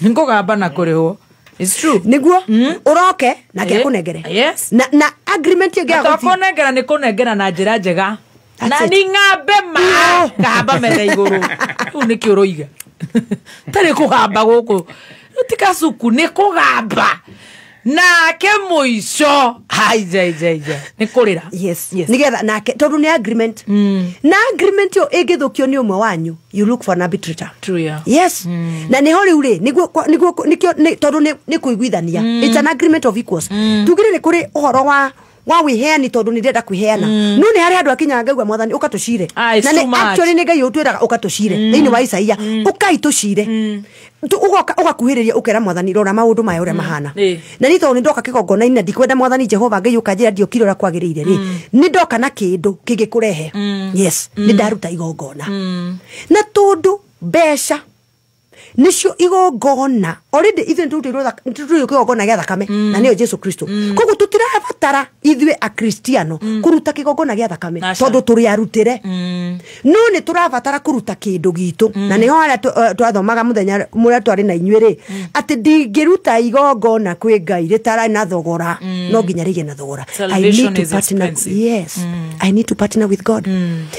Ngũgamba na kũrĩhwo. It's true. Niguo uroke nake akunengere. Yes. Na agreement ĩngĩ ya kunengera nĩ kunengera na njĩra njega. Na ni ng'ambe ma ngamba metha igũrũ. Rĩu nĩkĩo ũroiga. Tarĩ kũgamba gũkũ. Rĩu ti kacuku nĩ kũgamba. Nake mũico haija nĩ kũrĩra. Yes. Nĩgetha nake tondũ nĩ agreement. Na agreement ĩyo ĩngĩthũkio nĩ ũmwe wanyu, you look for an arbitrator. True, yeah. Yes. Na nĩho rĩu rĩ, nĩguo nĩkĩo tondũ nĩ kũiguithania. It's an agreement of equals. Tugire nĩ kũrĩ ũhoro wa wĩheani tondũ nĩ ndĩrenda kwĩheana. No nĩ harĩ andũ akinyaga ngaigua mwathani ũka tũcire. Na nĩ actually nĩ Ngai ũtwĩraga ũka tũcire thĩinĩ wa Isaia, ũkai tũcire. Ũgoka ũgakuhĩrĩria ũkera mwathani rora maũndũ maya ũrĩa mahana. Na niĩ tondũ nĩ ndoka kĩgongona-inĩ na ndikwenda mwathani Jehova Ngai ũkanjĩra ndiokire ũrĩa kwagĩrĩire rĩ, nĩ ndoka na kĩndũ kĩngĩkũrehe. Yes, nĩ ndaruta igongona. Na tondũ mbeca nicio igongona already ithuĩ nĩtũrutĩirwo kĩgongona gĩa thakame, na nĩyo Jesu Kristo. Koguo tũtirabatara ithuĩ akristiano kũruta kĩgongona gĩa thakame tondũ tũrĩ arutĩre, no nĩ tũrabatara kũruta kĩndũ gitũ. Na nĩho harĩa twathomaga mũthenya mũrĩa twarĩ na inyuĩ rĩ, atĩ ndingĩruta igongona kwĩ Ngai rĩtarĩ na thogora, no nginya rĩgĩe na thogora. I need to partner. Yes. I need to partner with God.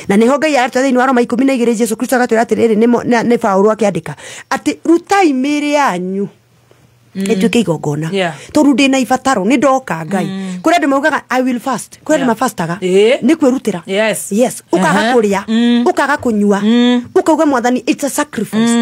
Na nĩho Ngai aratwĩra thĩinĩ wa Roma 12 Jesu Kristo agatwĩra atĩrĩrĩ, nĩ Paũlũ akĩandĩka atĩ rutai mĩĩrĩ yanyu ĩtuĩke igongona, tondũ ndĩna ibataro, nĩ ndoka Ngai. Kũrĩ andũ maugaga I will fast, kũrĩ andũ mafastaga nĩ kwĩrutĩra. Yes. Ũkaga kũrĩa, ũkaga kũnyua, ũkauga mwathani it's a sacrifice.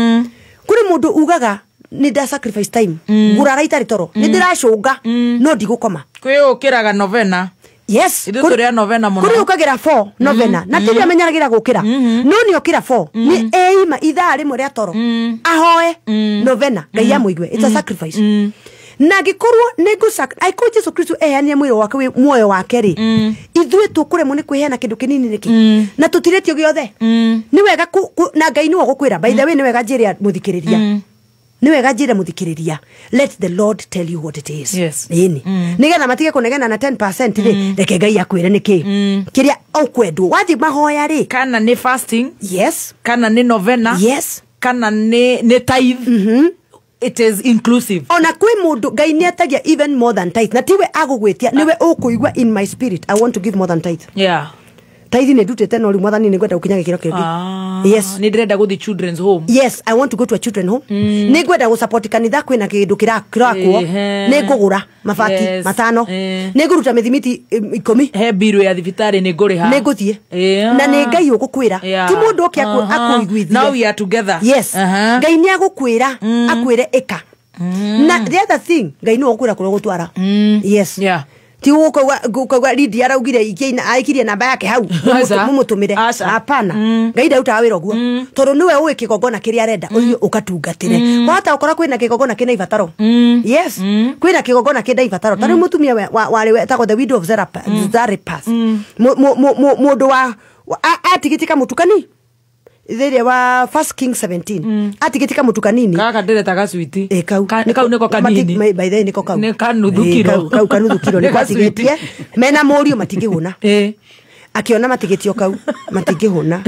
Kũrĩ mũndũ ugaga nĩ nda sacrifice time, ngũrara itarĩ toro, nĩ ndĩracũnga no ndigũkoma. Kwĩ ũkĩraga novena. Yes. Ithuĩ tũrĩ a novena mũno. Kũrĩ ũkagĩra 4 novena, na ti amenyeragĩra gũkĩra, no nĩ okĩra 4 nĩ eima ithaa rĩmwe rĩa toro ahoe novena Ngai amũigue. It's a sacrifice. Na angĩkorwo nĩ angĩkorwo Jesu Kristo eheanire mwĩrĩ wake wĩ muoyo wake rĩ, ithuĩ tũkũremwo nĩ kwĩheana kĩndũ kĩnini nĩkĩ? Na tũtirĩtio gĩothe. Nĩ wega na Ngai nĩwe ũgũkwĩra. By the way, nĩ wega njĩre mũthikĩrĩria, nĩ wega njĩre mũthikĩrĩria, let the Lord tell you what it is. Yes. Ĩni nĩgetha matige kũnegena na 10% rĩ, reke Ngai akwĩre nĩkĩ kĩrĩa ũkwendwo wathiĩ mahoya rĩ, kana nĩ fasting. Yes. Kana nĩ novena. Yes. Kana nĩ tithe. It is inclusive. Ona kwĩ mũndũ Ngai nĩ atagia even more than tithe, na tiwe agũgwĩtia, nĩwe ũkũigua in my spirit I want to give more than tithe. Yeah. Tithe nĩ ndutĩte no rĩu mwathani nĩ ngwenda gũkinya gĩkĩro kĩngĩ. Yes. Nĩ ndĩrenda gũthiĩ children's home. Yes, I want to go to a children home. Nĩ ngwenda gũsupport kanitha, kwĩna kĩndũ kĩrakwo, nĩ ngũgũra mabati 5, nĩ ngũruta mĩthimiti 10, he biru ya thibitarĩ nĩ ngũrĩha, nĩ ngũthiĩ. Na nĩ Ngai ũgũkwĩra, ti mũndũ ũke akũiguithie. Now we are together. Yes. Ngai nĩ agũkwĩra, akwĩre ĩka. Na the other thing, Ngai nĩwe ũgũkwĩra kũrĩa ũgũtwara. Yes. Yeah. Ti gũkauga Lydia araugire aikirie namba yake hau mumutumire. Hapana. Ngai ndarutaga wĩra ũguo. Tondũ nĩwe ũĩ kĩgongona kĩrĩa arenda ũthiĩ ũkatungatĩre. Wahota gũkora kwĩna kĩgongona kĩna ibataro. Yes. Kwĩna kĩgongona kĩna ibataro. Ta rĩu mũtumia warĩ wetagwo the widow of Zarephath. Mũndũ wa atigĩtie kamũtukani thĩinĩ wa First Kings 17 atigĩtie kamũtu kanini gaka ndĩreta gacwiti. Kau kau nĩko kanini. By the way nĩko kau nĩ kanuthu kiro. Kau kanuthu kiro nĩko atigĩtie mena mũriũ matingĩhũna. Akiona matigĩtio kau matingĩhũna.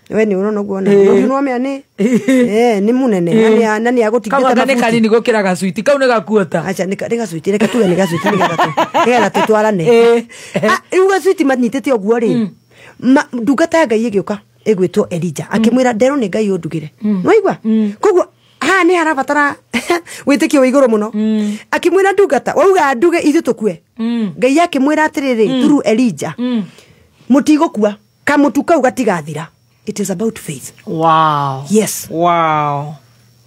We nĩ ũrona ũguo na nĩ nĩ nĩ mũnene na nĩ agũtigĩte mabuti. Kau nĩ kanini gũkĩra gacwiti kau nĩ gakuota. Acha nĩ gacwiti reke tuge nĩ gacwiti nĩgetha tũtwarane. Rĩu gacwiti manyitĩte ũguo rĩ ndungata ya Ngai ĩgĩũka ĩgwĩtwo Elijah akĩmwĩra nderwo nĩ Ngai ũndugĩre. Nĩwaigua? Koguo haha nĩ harabatara wĩtĩkio wa igũrũ mũno. Akĩmwĩra ndungata wauga nduge ithuĩ tũkue. Ngai akĩmwĩra atĩrĩrĩ through Elijah mũtigũkua kamũtu kau gatigathira. It is about faith. Wow. Yes. Wow.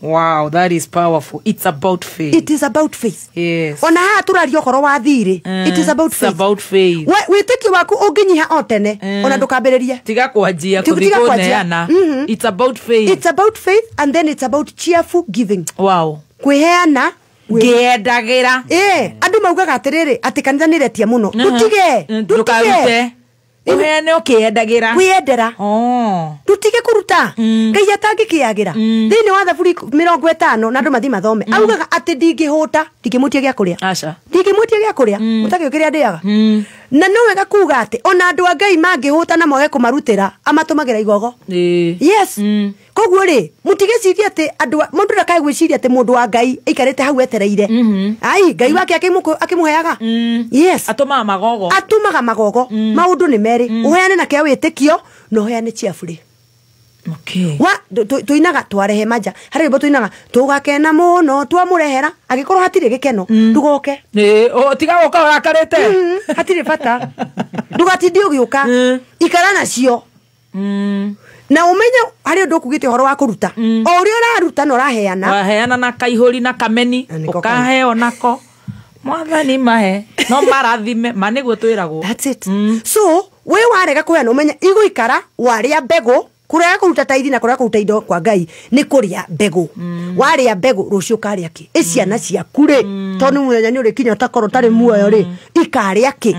Wow, that is powerful. It's about faith. It is about faith. Yes. Ona haha tũraria ũhoro wa thirĩ. It is about faith. It's about faith. Wĩtĩkio waku ũngĩnyiha o tene ona ndũkambĩrĩrie. Tiga kwanjia kũthiĩ kũneana. It's about faith. It's about faith and then it's about cheerful giving. Wow. Kwĩheana ngĩendagĩra. Andũ maugaga atĩrĩrĩ atĩ kanitha nĩ ĩretia mũno. Ndũtige. Ndũkarute. Uheane ũkĩendagĩra. Kwĩendera. Ndutige kũruta. Ngai atangĩkĩagĩra. Thĩinĩ wa Thaburi 50 na andũ mathiĩ mathome. Augaga atĩ ndingĩhũta, ndingĩmũtia gĩa kũrĩa. Aca. Ndingĩmũtia gĩa kũrĩa. Ũtakĩũĩ kĩrĩa ndĩaga. Na no wega kuga atĩ ona andũ a Ngai mangĩhũta na mwage kũmarutĩra, amatũmagĩra igogo. Yes. Koguo rĩ, mũtigĩcirie atĩ andũ mũndũ ndakae gwĩciria atĩ mũndũ wa Ngai aikarĩte hau etereire. Ai, Ngai wake akĩmũheaga. Yes. Atũmaga magogo. Atũmaga magogo. Maũndũ nĩ merĩ. Ũheane na kĩa wĩtĩkio na ũheane cheerfully. Okay. Wa tuinaga twarehe manja. Harĩ rwĩmbo tuinaga tũgakena mũno twamũrehera angĩkorwo hatirĩ gĩkeno ndũgoke. Tiga gũka ũrakarĩte. Hatirĩ bata. Ndũgatinde ũgĩũka. Ikara nacio. Na umenye harĩ ũndũ ũkugĩte ũhoro wa kũruta. O ũrĩa ũraruta na ũraheana. Waheana na kaihũri na kameni ũkaheo nako. Mwathani mahe no marathime ma nĩguo twĩragwo. That's it. So we warega kũheana ũmenye igũikara warĩa mbegũ. Kũrega kũruta taithi na kũrega kũruta indo kwa Ngai nĩ kũrĩa mbegũ. Warĩa mbegũ rũciũ ũkarĩa kĩ? Ĩ ciana ciaku rĩ tondũ mũthenya nĩ ũrĩkinya ũtakorwo ũtarĩ muoyo rĩ ikarĩa kĩ?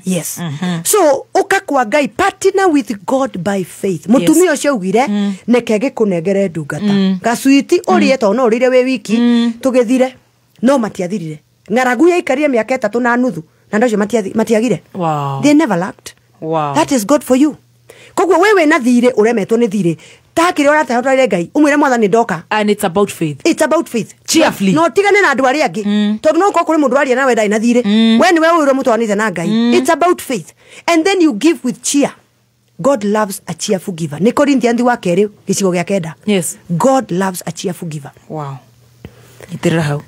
Yes. So ũka kwa Ngai, partner with God by faith. Mũtumia ũcio augire neke gĩkũnengere ndungata. Gacuiti ũrĩe tondũ no ũrĩire wĩ wiki tũgĩthire no matiathirire. Ng'aragu yaikarire mĩaka 3.5 na andũ acio matiagire. Wow. They never lacked. Wow. That is God for you. Koguo we wĩna thirĩ ũremetwo nĩ thirĩ ta kĩrĩa ũratahotire Ngai ũmwĩre mwathani ndoka. And it's about faith. It's about faith. Cheerfully. No tigane na andũ arĩa angĩ tondũ no ũkorwo kũrĩ mũndũ waria nawe ndarĩ na thirĩ. We nĩwe ũĩ ũrĩa mũtwaranĩte na Ngai. It's about faith. And then you give with cheer. God loves a cheerful giver. Nĩ Corinthians wa kerĩ gĩcigo gĩa 9. Yes. God loves a cheerful giver. Wow. Nyitĩrĩra hau.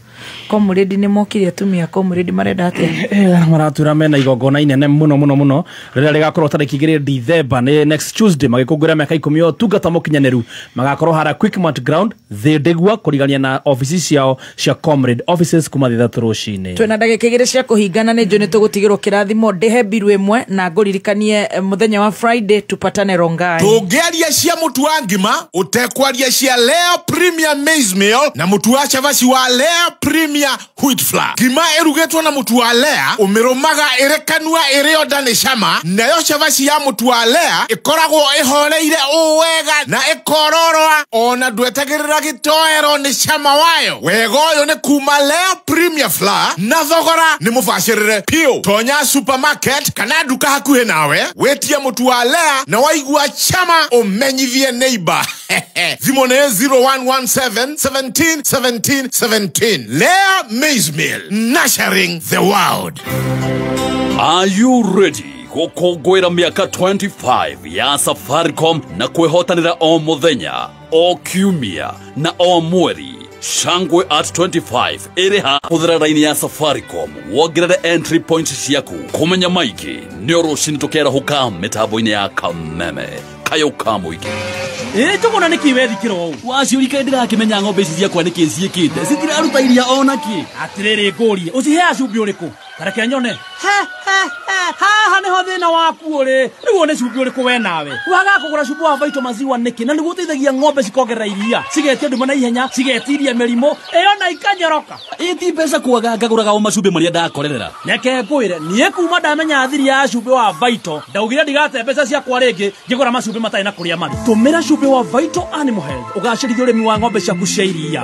Komuredi nĩ mokire atumia komuredi marenda atĩa? Maratura mena igongona inene mũno mũno mũno rĩrĩa rĩgakorwo tarĩki 2 December nĩ next Tuesday magĩkũngũĩra mĩaka 10 ya ũtungata mũkinyanĩru. Magakorwo hara Quickmart Ground Thĩndĩgua kũrigania na ofici ciao cia Comrade offices kuma thaa 3 rũcinĩ. Twĩna ndagĩka 2 cia kũhingana nĩ njũĩ nĩ tũgũtigĩrwo kĩrathimo ndĩhe mbiru ĩmwe na ngũririkanie mũthenya wa Friday tupatane Rongai. Tũngĩaria cia mũtu wa ngima ũtekwaria cia Lea Premier Maize Meal na mũtu wa cabaci wa Lea Premier Wheat Flour. Ngima ĩrugĩtwo na mũtu wa Lea ũmĩrũmaga ĩrĩ kanua ĩrĩ onda nĩ cama, nayo cabaci ya mũtu wa Lea ĩkoragwo ĩhoreire ũũ wega na ĩkororoa ona ndwetagĩrĩra gĩtoero nĩ cama wayo. Wega ũyũ nĩ kuma Lea Premier Flour na thogora nĩ mũbacĩrĩre piũ. Tonya supermarket kana nduka hakuhĩ nawe wĩtie mũtu wa Lea na waigua chama ũmenyithie neighbor. Thimũ nĩ 0117 17 17 17. Lea Maize Meal, nurturing the world. Are you ready? Gũkũngũĩra mĩaka 25 ya Safaricom na kwĩhotanĩra o mũthenya, o kiumia na o mweri. Shangwe at 25 ĩrĩ ha hũthĩra raini ya Safaricom wongerere entry points ciaku. Kũmenya maingĩ nĩ rũcinĩ tũkerahũka mĩtambo-inĩ ya Kameme kayũ ka mũingĩ. Njũgũna nĩkĩ wethikĩra ũũ? Waciũrika ndĩrakĩmenya ng'ombe ici ciakwa nĩkĩ ciĩkĩte citiraruta iria ona kĩ. Atĩrĩrĩ ngũrie ũciheaga cumbĩ ũrĩkũ? Tareke nyone. Ha Haha niho thina waku uri. Riu ni cumbĩ ũrĩkũ we nawe? Waga kũgũra cumbĩ wa Vital maziwa nĩkĩ? Na nĩguo ũteithagia ng'ombe cikongerera iria, cigetia nduma na ihenya, cigetiria mĩrimũ, ĩyo na ikanyoroka. Ĩti mbeca kwaga ngagũraga o macumbĩ marĩa ndakorerera. Reke ngwĩre, niĩ kuma ndamenya thiri ya cumbĩ wa Vital, ndaugire ndigate mbeca ciakwa rĩngĩ ngĩgũra macumbĩ matarĩ na kũrĩa marĩ. Tũmĩra cumbĩ wa Vital Animal Health ũgacĩrithie ũrĩmi wa ng'ombe ciaku cia iria.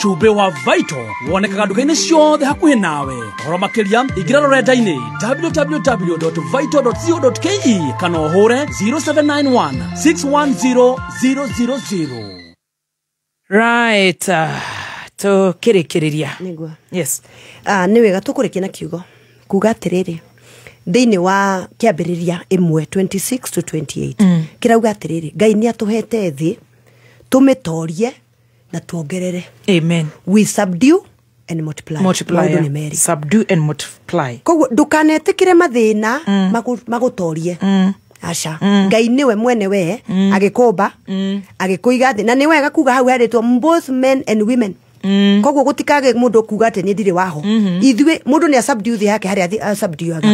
Cumbĩ wa Vital wonekaga nduka-inĩ ciothe hakuhĩ nawe. Ũhoro makĩria ingĩra rũrenda-inĩ www.vital.co.ke kana ũhũre 0791 610 000. Right, tũkĩrĩkĩrĩria. Nĩguo. Yes. Nĩ wega tũkũrĩkia na kiugo kuga atĩrĩrĩ, thĩinĩ wa kĩambĩrĩria 1:26 to 28 kĩrauga atĩrĩrĩ, Ngai nĩ atũhete thĩ tũmĩtorie na tuongerere. Amen. We subdue and multiply. Multiply. Yeah. Subdue and multiply. Koguo ndukanetĩkĩre mathĩna magũtorie. Aca. Ngai niwe mwene we agĩkũmba agĩkũiga thĩ, na nĩ wega kuga hau herĩtwo both men and women. Koguo gũtikage mũndũ kuga atĩ niĩ ndirĩ waho. Ithuĩ mũndũ nĩ asubdue thĩ yake harĩa asubduaga.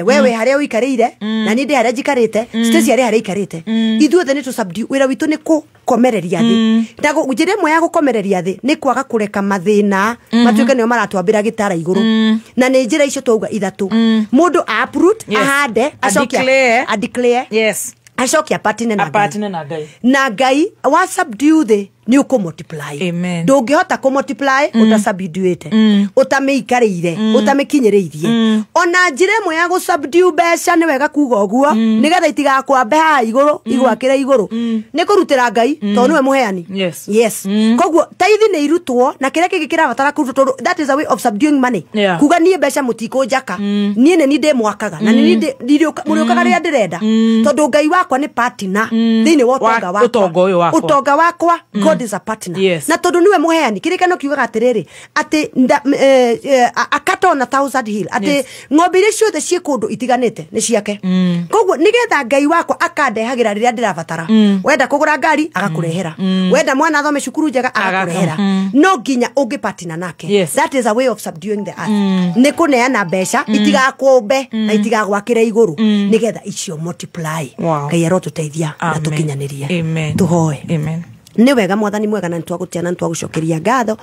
Wewe harĩa ũikarĩire na niĩ ndĩ harĩa njikarĩte, Stacy arĩ harĩa aikarĩte. Ithuothe nĩ tũsubdue, wĩra witũ nĩ kũkomereria thĩ. Na njĩra ĩmwe ya gũkomereria thĩ nĩ kwaga kũreka mathĩna matuĩke nĩo maratwambĩra gĩtara igũrũ. Na nĩ njĩra icio twauga ithatũ. Mũndũ uproot, ahande, acoke a declare. Yes. Acoke apatine na Ngai. Na Ngai wa subdue thĩ nĩ ũkũ multiply. Amen. Ndũngĩhota kũ multiply ũtasubduĩte, ũtamĩikarĩire, ũtamĩkinyĩrĩirie. Ona njĩra ĩmwe ya gũ subdue mbeca nĩ wega kuga ũguo, nĩgetha itigakwambe haha igũrũ, igwakĩre igũrũ, nĩ kũrutĩra Ngai tondũ nĩwe mũheani. Yes. Yes. Koguo taithi nĩ irutwo na kĩrĩa kĩngĩ kĩrabatara kũrutwo tondũ that is a way of subduing money. Yeah. Kuga niĩ mbeca mũtikũnjaka, niĩ nĩ niĩ ndĩmwakaga na nĩ niĩ mũrĩũkaga rĩrĩa ndĩrenda, tondũ Ngai wakwa nĩ partner thĩinĩ wa ũtonga wakwa. Ũtonga wakwa God is a partner. Yes. Na tondu niwe muheani kirikano kiugaga atiriri ati akata ona 1000 hill ati ng'ombe iria ciothe ciĩ kũndũ itiganĩte nĩ ciake. Koguo nigetha Ngai wakwa akandehagira rĩrĩa ndĩrabatara. Wenda kũgũra ngari agakũrehera, wenda mwana athome cukuru njega agakũrehera, no nginya ũngĩpatina nake. Yes. That is a way of subduing the earth. Nĩ kũneana mbeca itigakũmbe na itigagwakĩre igũrũ nigetha icio multiply. Ngai arotũteithia na tũkinyanĩrie. Tũhoe. Amen. Nĩ wega mwathani mwega na nĩtwagũtĩa na nĩtwagũcokeria ngatho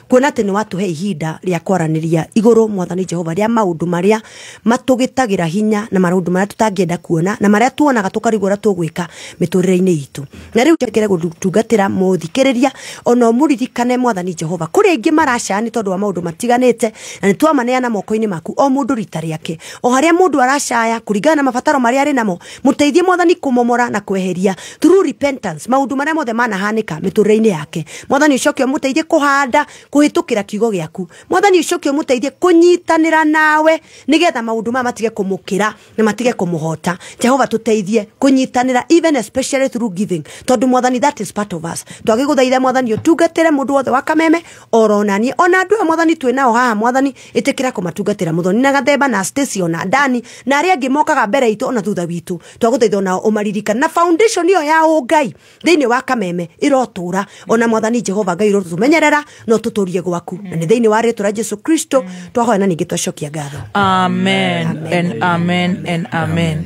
kuona atĩ nĩ watũhe ihinda rĩa kwaranĩria igũrũ mwathani Jehova rĩa maũndũ marĩa matũgĩtagĩra hinya na maũndũ marĩa tũtangĩenda kuona na marĩa tuonaga tũkarigwo ũrĩa tũgwĩka mĩtũrĩre-inĩ itũ. Na rĩu njĩkĩre gũtungatĩra mũthikĩrĩria ona ũmũririkane mwathani Jehova kũrĩ aingĩ maracaya nĩ tondũ wa maũndũ matiganĩte na nĩtwamaneana moko-inĩ maku o mũndũ rita rĩake, o harĩa mũndũ aracaya kũringana na mabataro marĩa arĩ namo, mũteithie mwathani kũmomora na kweheria through repentance maũndũ marĩa mothe manahanĩka mĩtũrĩre-inĩ yake. Mwathani ũcoke ũmũteithie kũhanda kũhĩtũkĩra kiugo gĩaku. Mwathani ũcoke ũmũteithie kũnyitanĩra nawe nĩgetha maũndũ maya matige kũmũkĩra na matige kũmũhota. Jehova tũteithie kũnyitanĩra even especially through giving, tondũ mwathani that is part of us. Twagĩgũthaitha mwathani ũtungatĩre mũndũ wothe wa Kameme oro naniĩ ona andũ aya mwathani twĩ nao haha mwathani ĩtĩkĩra kũmatungatĩra Mũthoni na Gathemba na Stacy ona Dani na arĩa angĩ mokaga mbere itũ ona thutha witũ. Twagũthaitha onao ũmaririkane na foundation ĩyo ya ũngai thĩinĩ wa Kameme irotura ona mwathani Jehova Ngai irotumenyerera no tuturie gwaku na nĩ thĩinĩ wa rĩtwa rĩa Jesu Kristo twahoya na ningĩ twacokia ngatho. Amen and amen and amen.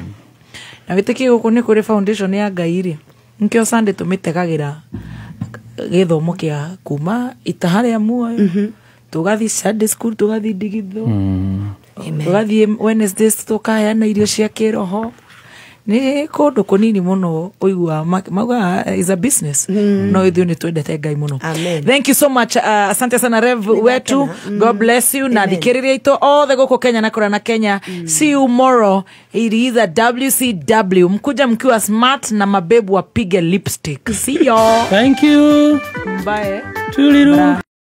Na wĩtĩkie gũkũ nĩ kũrĩ foundation ya Ngai rĩ, nkĩo Sunday tũmĩtegagĩra gĩthomo kĩa kuma itaha rĩa muoyo, tũgathiĩ Sunday school, tũgathiĩ ndigitho, tũgathiĩ Wednesdays tũkaheana irio cia kĩroho. Nĩ kũndũ kũnini mũno ũiguaga maugaga is a business. No ithuĩ nĩ twendete Ngai mũno. Thank you so much. Asante sana Rev wetu. God bless you. Na thikĩrĩria itũ othe gũkũ Kenya na kũrĩa na Kenya. See you tomorrow. It is a WCW. Mkuja mkiwa smart na mabebu wapige lipstick. See you. Thank you. Bye. Tuliru.